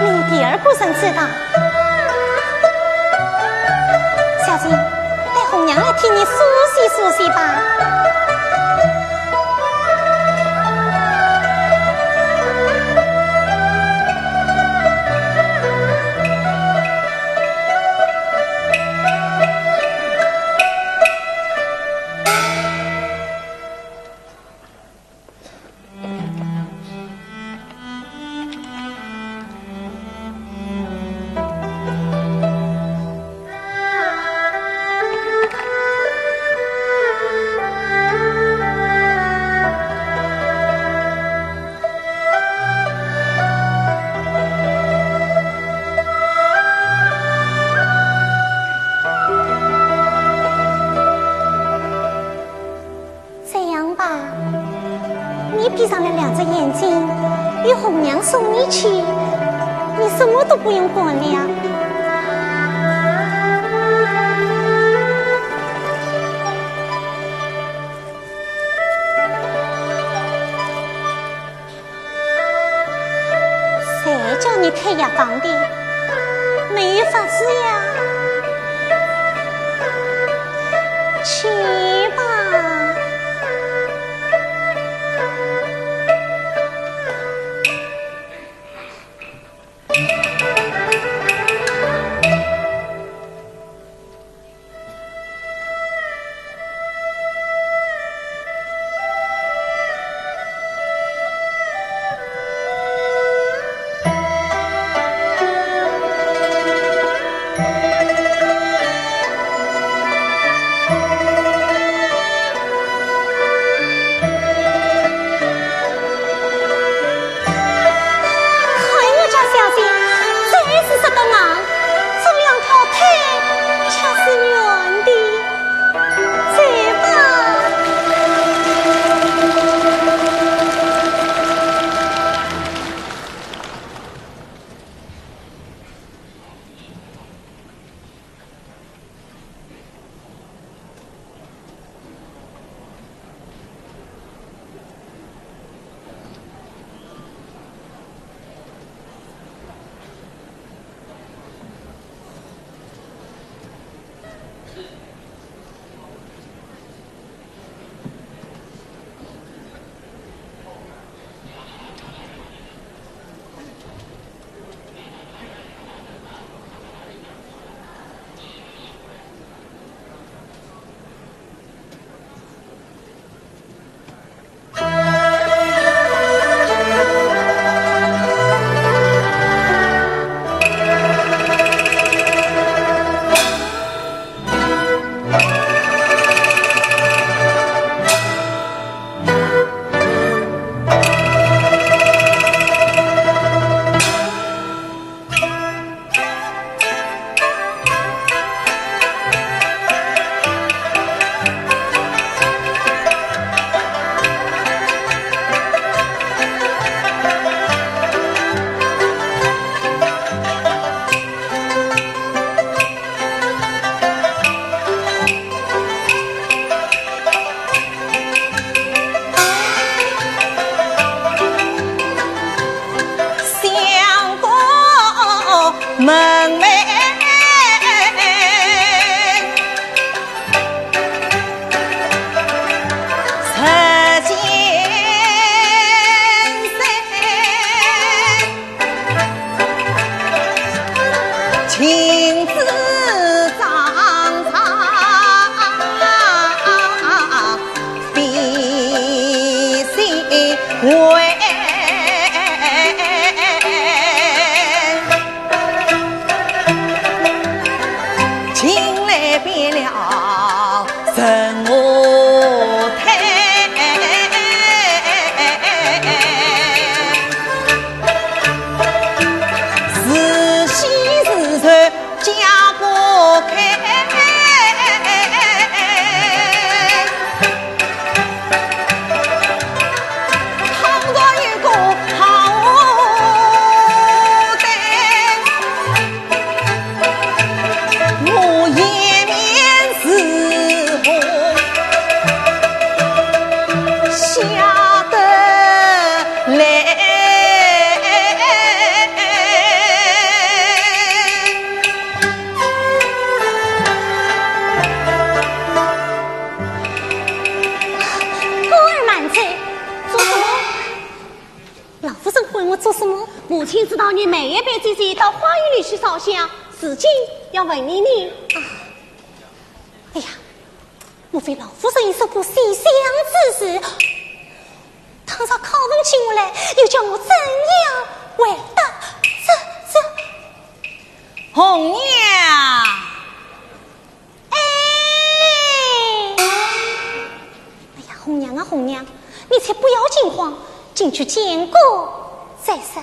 没有第二个人知道。小姐，待红娘来替你梳洗梳洗吧。 这样吧，你闭上了两只眼睛，由红娘送你去，你什么都不用管了。 谁叫你太药房的？没有法子呀。去吧。等我退，自喜自受家不开。倘若有个好歹， 我颜面如何下得来？官儿慢走，做什么？ 老夫人唤我做什么？母亲知道你每一班姐姐到花园里去烧香，如今要问你呢。啊，哎呀，莫非老夫人已说过西厢之事？倘若拷问起我来，又叫我怎样回答？这，这……红娘。 哎，哎呀，红娘啊，红娘，你且不要惊慌，进去见过再说。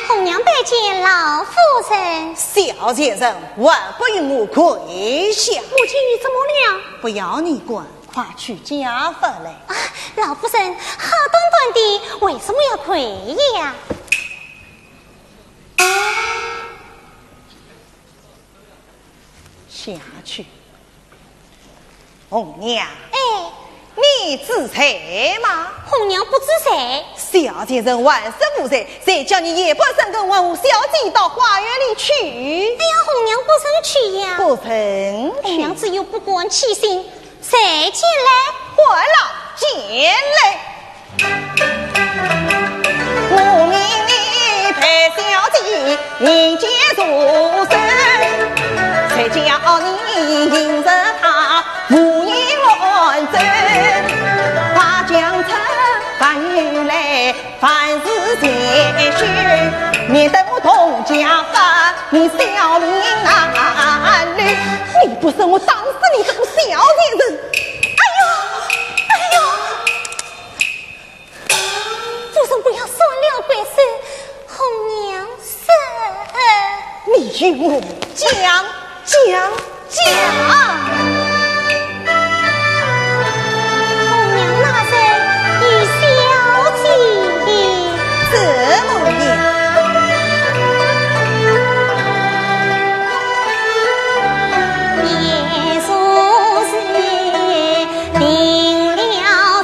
红娘拜见老夫人。小贱人，还不与我跪下！母亲，你怎么了？不要你管，快取家法来。啊，老夫人，好端端的，为什么要跪呀？下去。红娘，哎。你知罪吗？红娘不知罪。小贱人还说无罪，谁叫你夜半三更还和小姐到花园里去？哎呀，红娘不曾去呀。不曾去。红娘只有不敢起行， 谁见来？快来见来。我命你陪小姐，你见如何？谁叫你迎着她，无言乱走？花将春，花又来， 凡事随序，免得我动家法，你小命难留。你不说，我打死你这个小贱人！哎呦，哎呦，夫人不要酸了贵手，红娘说。你与我讲，讲，讲。 红娘那日与小姐怎么样？也说是定了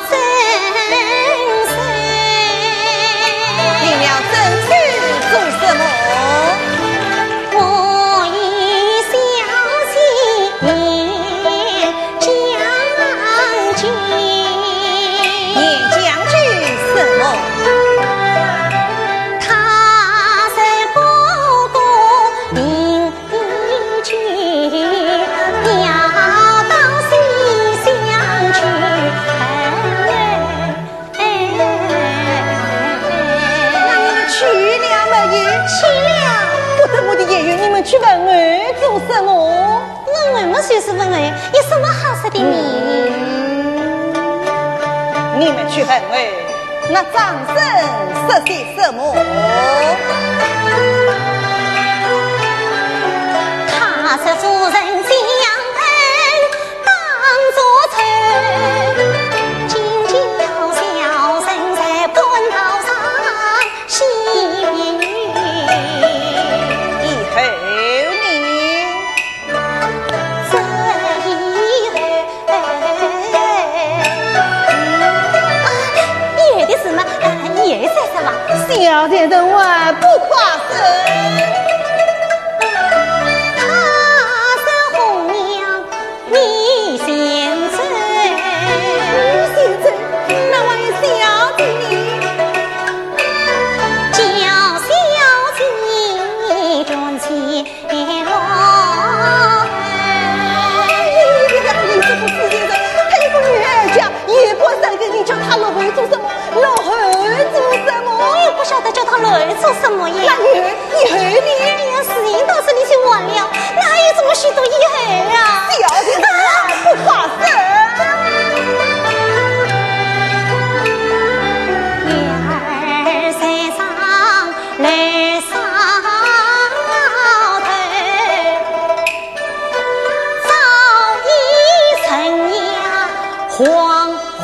真身。定了真身做什么？ 我与小姐言将就。言将就什么？她是哥哥定已去，要到西厢去。 哎，那你们去了没有？去了。不得我的言语，你们去问候做什么？问候嘛就是问候，有什么好说的呢？嗯，你们去问候，那张生说些什么？他说做人将恩 当作仇，今叫小人在半道上惜命。以后呢？这以后，啊，以后的事嘛，啊，以后再说吧。小贱人还不快说！他说红娘 你先走。你先走，那还有小姐呢？叫小姐全前来。哎呀，你这个死贱人，她一个女儿家，夜半三更，你叫她落后做什么？落后做什么？我也不晓得叫她落后做什那以后，以后呢？哎呀，事情到这里就完了，哪有这么许多以后啊？小姐，啊，不发声。一而再，再而三，早已成呀黄昏。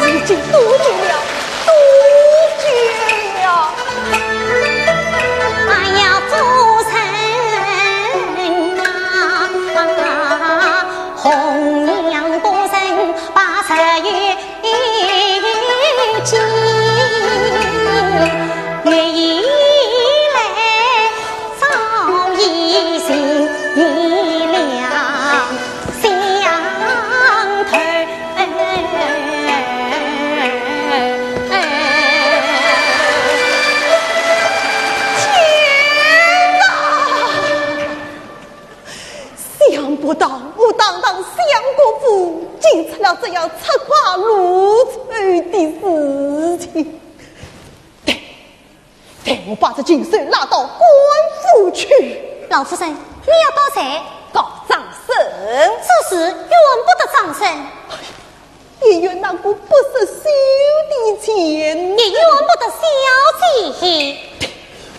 已经多久了？多久了？哎呀，夫人啊，红娘不曾把这月见，月以来早已经了。 相投。天哪！想不到我堂堂相国府，竟出了这样出花露水的事情。对， 待我把这禽兽拉到官府去。老夫人，你要告谁？告张生。这事怨不得张生。也怨那个不识羞的贱人。也怨不得小姐。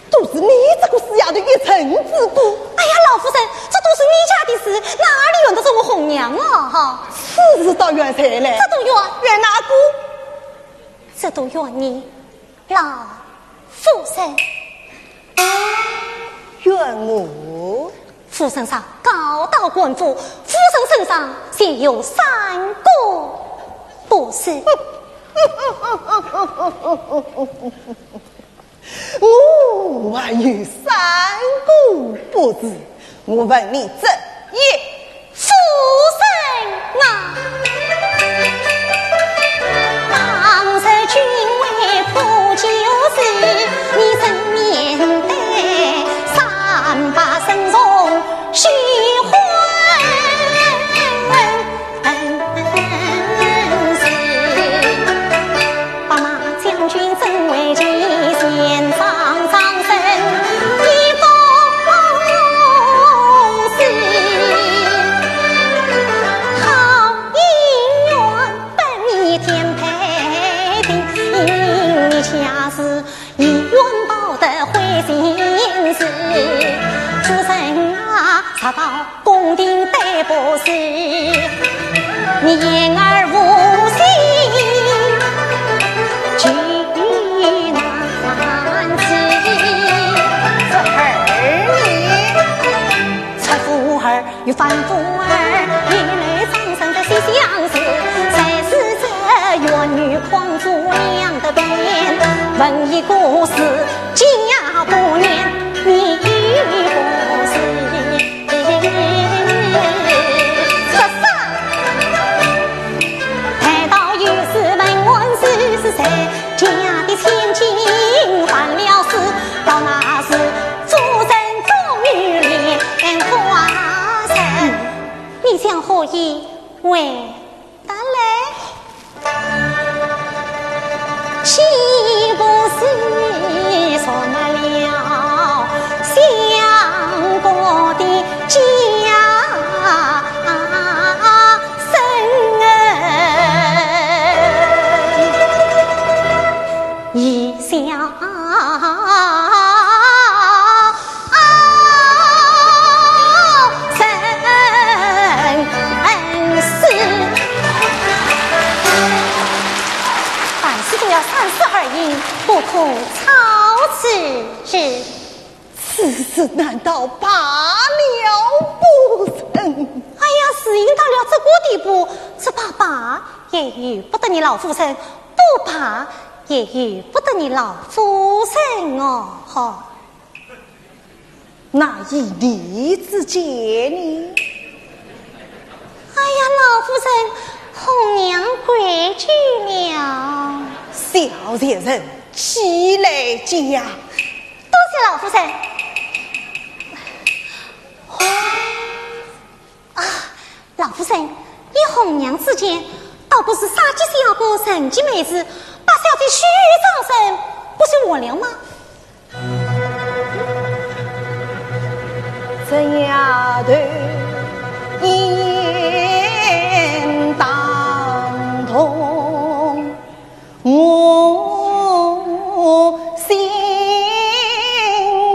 都是你这个死丫头一人之过。哎呀，老夫人，这都是你家的事，哪里怨得着我红娘啊？哈，此事倒怨谁呢？这都怨，怨哪个？这都怨你。 老夫人。怨我？夫人上告到官府，夫人身上就有三个不是。我还有三个不是，我问你这一 夫人啊，当日君为破旧事，你怎面对三百僧众须欢喜？ 白马将军怎为其前上张生，一封书。好姻缘本已添配定，你家事 一愿报得回心事。夫人啊，说到宫廷对不起，你言而无信，句句难信。这儿呢？ 出府儿与反府儿，一来张生的西厢事，谁知这怨女诓夫两得便，问一个是假不念，你又不是。说啥？ 待到有时问问是，是谁家的千金犯了事，到那时做人终于莲花人。你将何以回答来？岂不是说了相国的家 生恩，一笑生死。凡事都要三思而行，不可操之。 此事难道罢了不成？哎呀，事情到了这个地步，这罢罢也由不得你老夫人，不罢也由不得你老夫人哦。哈。那一念之间呢？哎呀，老夫人，红娘跪久了。小贱人，起来讲。多谢老夫人。啊，老夫人，依红娘之见，倒不如杀鸡杀鸭，成其美事，把小姐许与张生，不是完了吗？ 这丫头应当同我心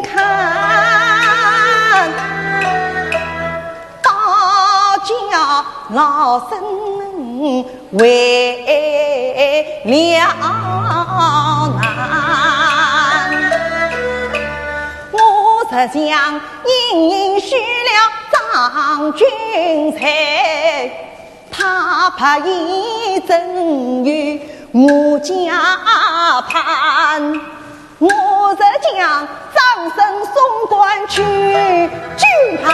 坎，大家老身 为了难。我这厢隐隐许了张君才，他怕已真与我家盘。 我这将张生送官去军判，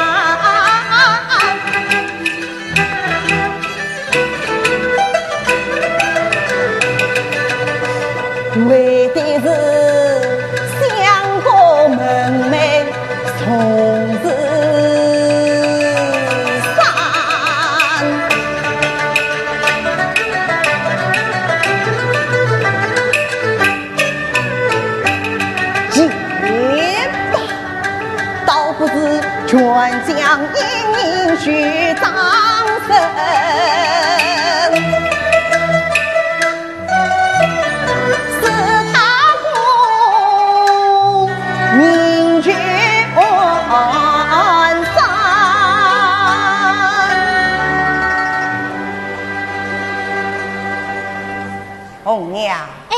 为的是相国门楣重子山。 也罢，倒不如全将英名许张生，使他功名全彰。红娘。哎。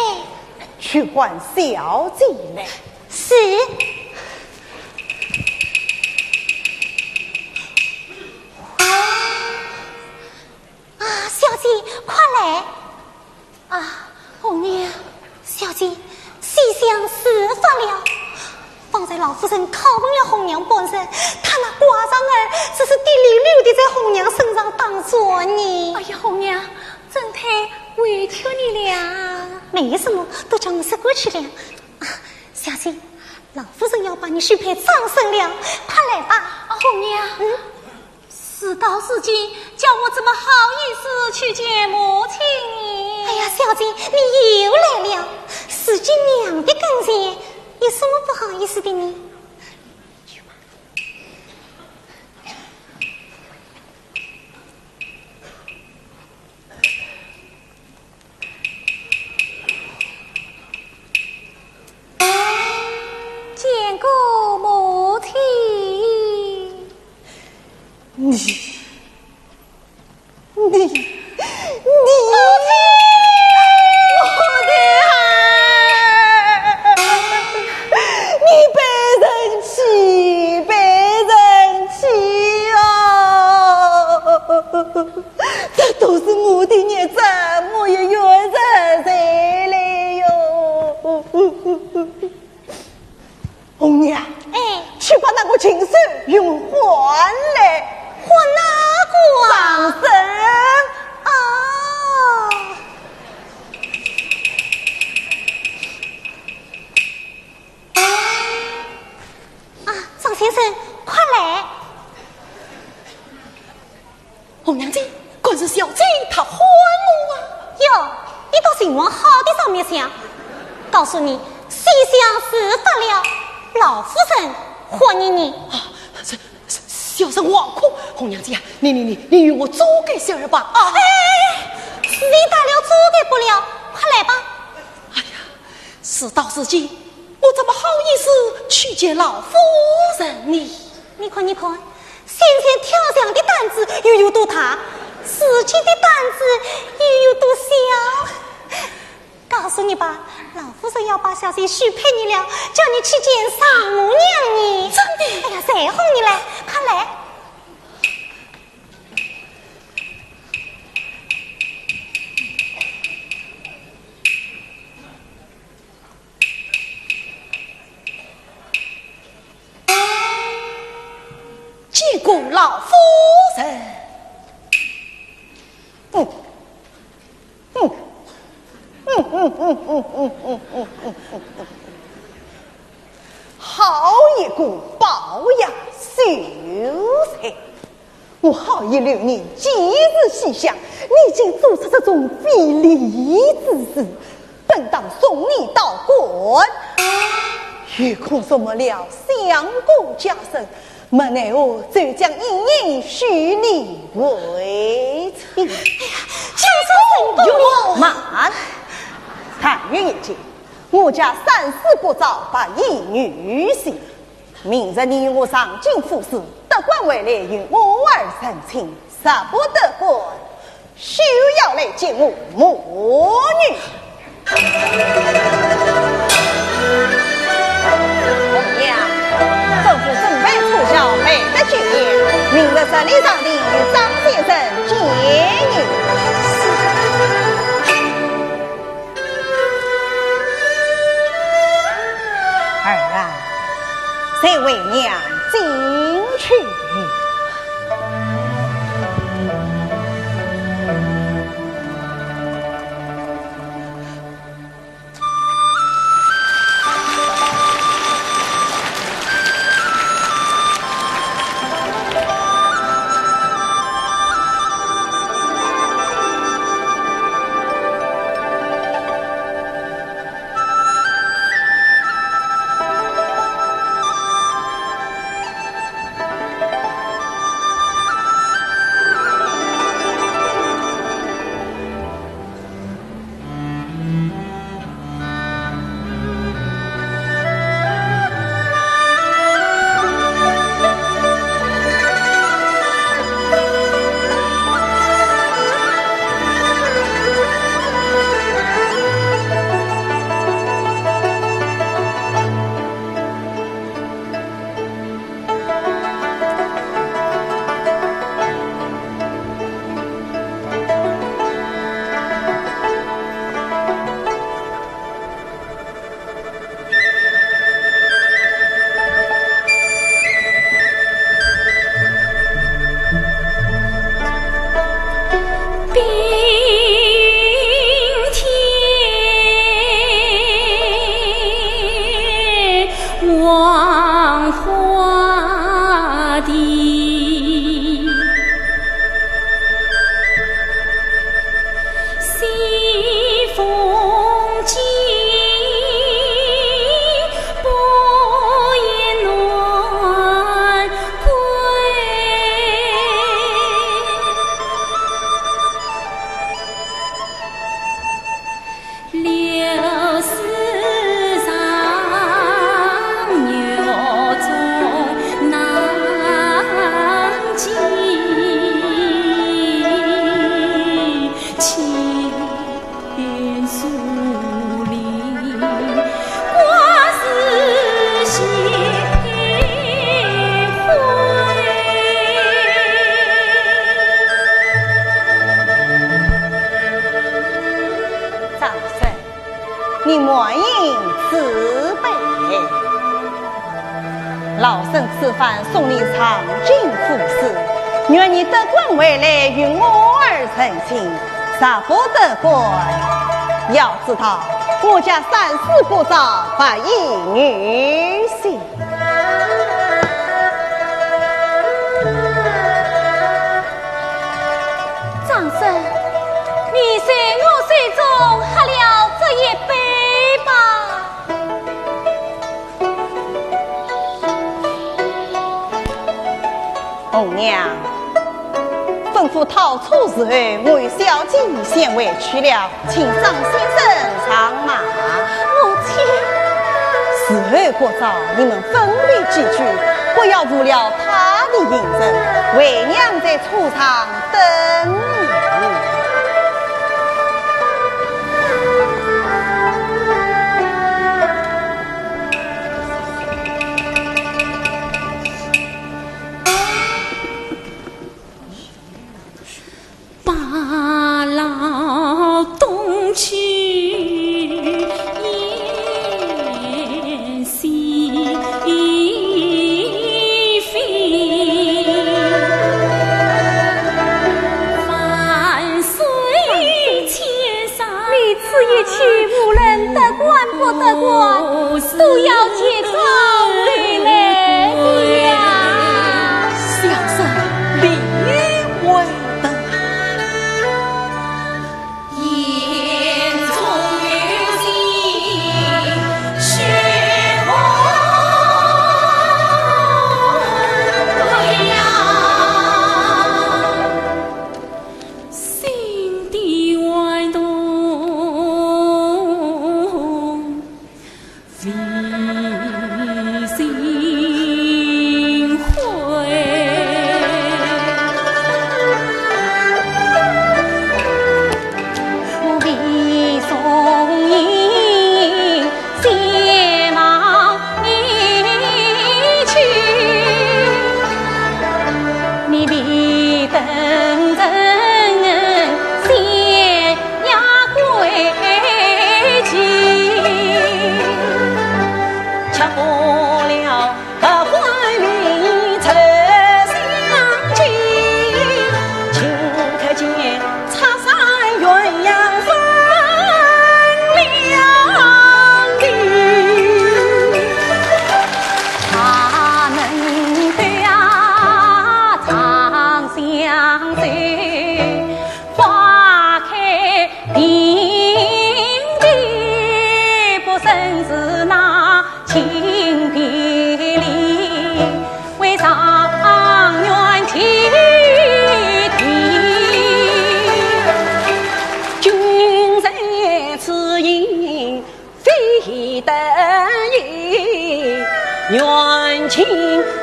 去唤小姐来。是。啊，小姐，快来！啊，红娘。小姐，西厢事发了。 方才老夫人拷问了红娘半日，她那寡丈儿只是滴溜溜地在红娘身上打转呢。哎呀，红娘，真太委屈你了。没什么，都叫我说过去了。啊，小姐，老夫人要把你许配张生了，快来吧。啊，红娘。嗯？ 事到如今，叫我怎么好意思去见母亲呢？哎呀，小姐，你又来了。如今娘的跟前，有什么不好意思的呢？去吧。 见过母亲。你，你，你，我的孩儿，你被人欺，被人欺啊！ 这都是我的孽障，我也怨人才来哟。红娘，哎。去把那个禽兽与我唤来。唤哪个啊？张生。啊。啊，张先生，快来。 红娘子，可是小姐她唤我啊。哟，你倒是往好的上面想。告诉你，西厢事发了，老夫人唤你呢。啊，这，这小生惶恐。红娘子呀，你，你，你，你与我做个信儿吧。啊。哎，时已大了，做个不了，快来吧。哎呀，事到如今，我怎么好意思去见老夫人呢？你看，你看， 先前跳墙的胆子又有多大，如今的胆子又有多小。告诉你吧，老夫人要把小姐许配你了，叫你去见丈母娘呢。真的？哎呀，谁哄你嘞？快来。老夫人。嗯，嗯，嗯，嗯，嗯，嗯，嗯，嗯，嗯，嗯，嗯。好一个保养秀才！我好一流年，几时西厢，你竟做出这种非礼之事。 本当送你到官，又可辱没了相国家声，没奈何就将莺莺许你为妻。哎呀，相公，相公！慢，但愿一见，我家三世不招白衣女婿。明日你与我上京赴试，得官回来与我儿成亲，若不得官， 休要来见我母女。红娘，吩咐准备车轿，备得酒宴，明日十里长亭与张先生见面。儿啊，随为娘进去。 张生，你满饮此杯。老身此番送你上京赴试，愿你得官回来与我儿成亲，若不得官，要知道我家三世不招白衣女婿。 张生，你随我手中喝了这一杯吧。红娘，吩咐套车侍候，我与小姐先回去了。 请张先生上马。母亲。时候不早，你们分别几句，不要误了他的行程。为娘在车上等你。 把老东去言西非。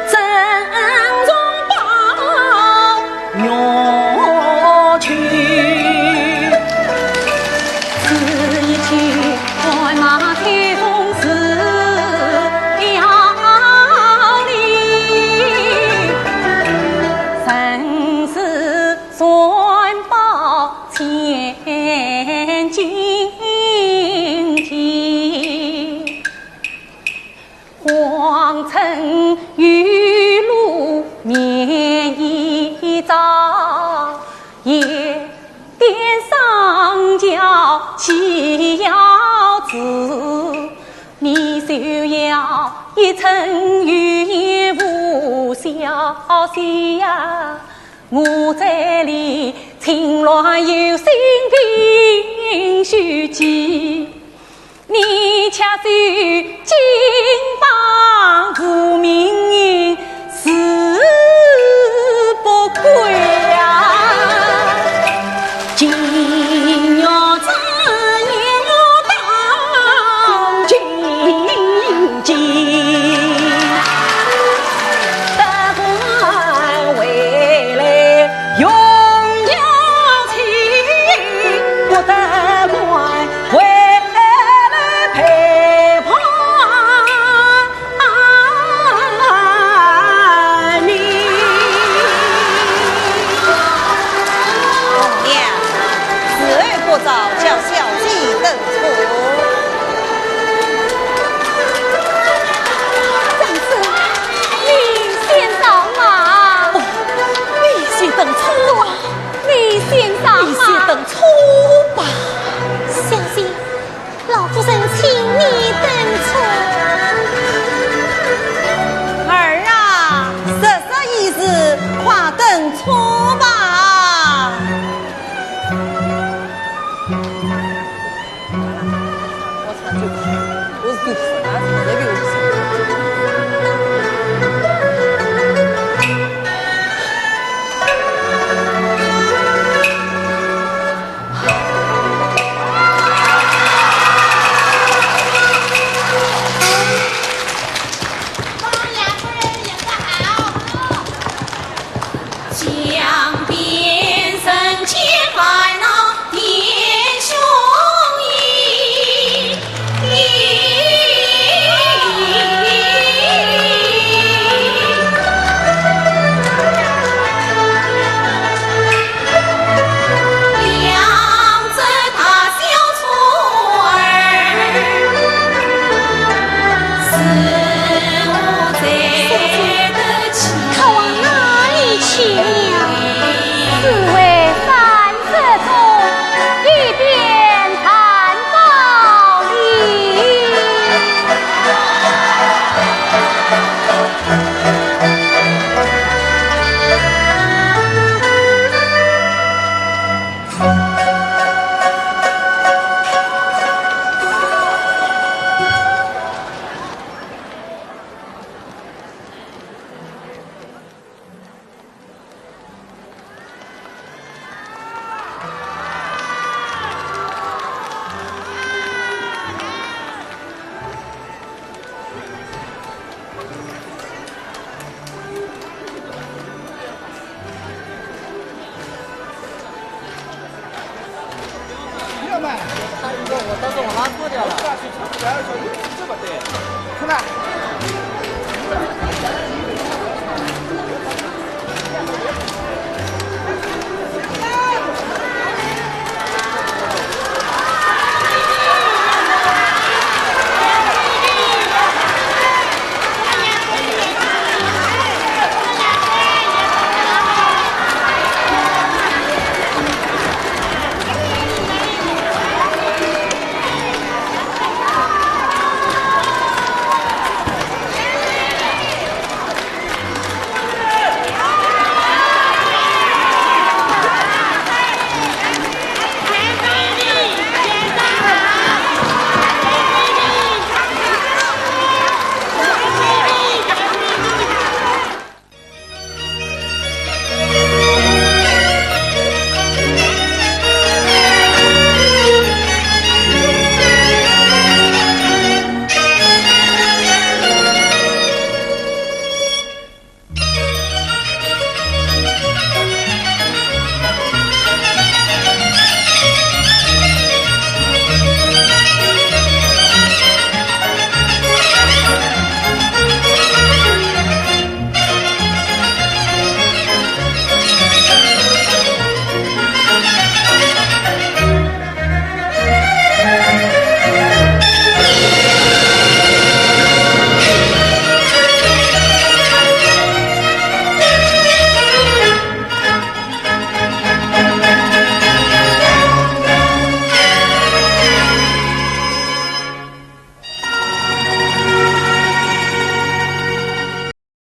珍重宝玉去，此一去，快马追风似飘零，生死 算报千金天，荒城雨露眠一朝，夜店商家岂要知？你休要一城语言无消息呀。 我这里侵乱有心凭虚计，你且去金榜题名，是不亏呀。金玉之言我当尽 金，得官回来荣耀情，不得官回来陪伴你。红娘，时候不早，叫小姐登车。 公子，你先上马。哦，你先登车吧。你先上马。你先登车吧。小姐，老夫人请你登车。儿啊，十十已至，快登车吧。 他往哪里去了？只为三十钟，一边谈道理。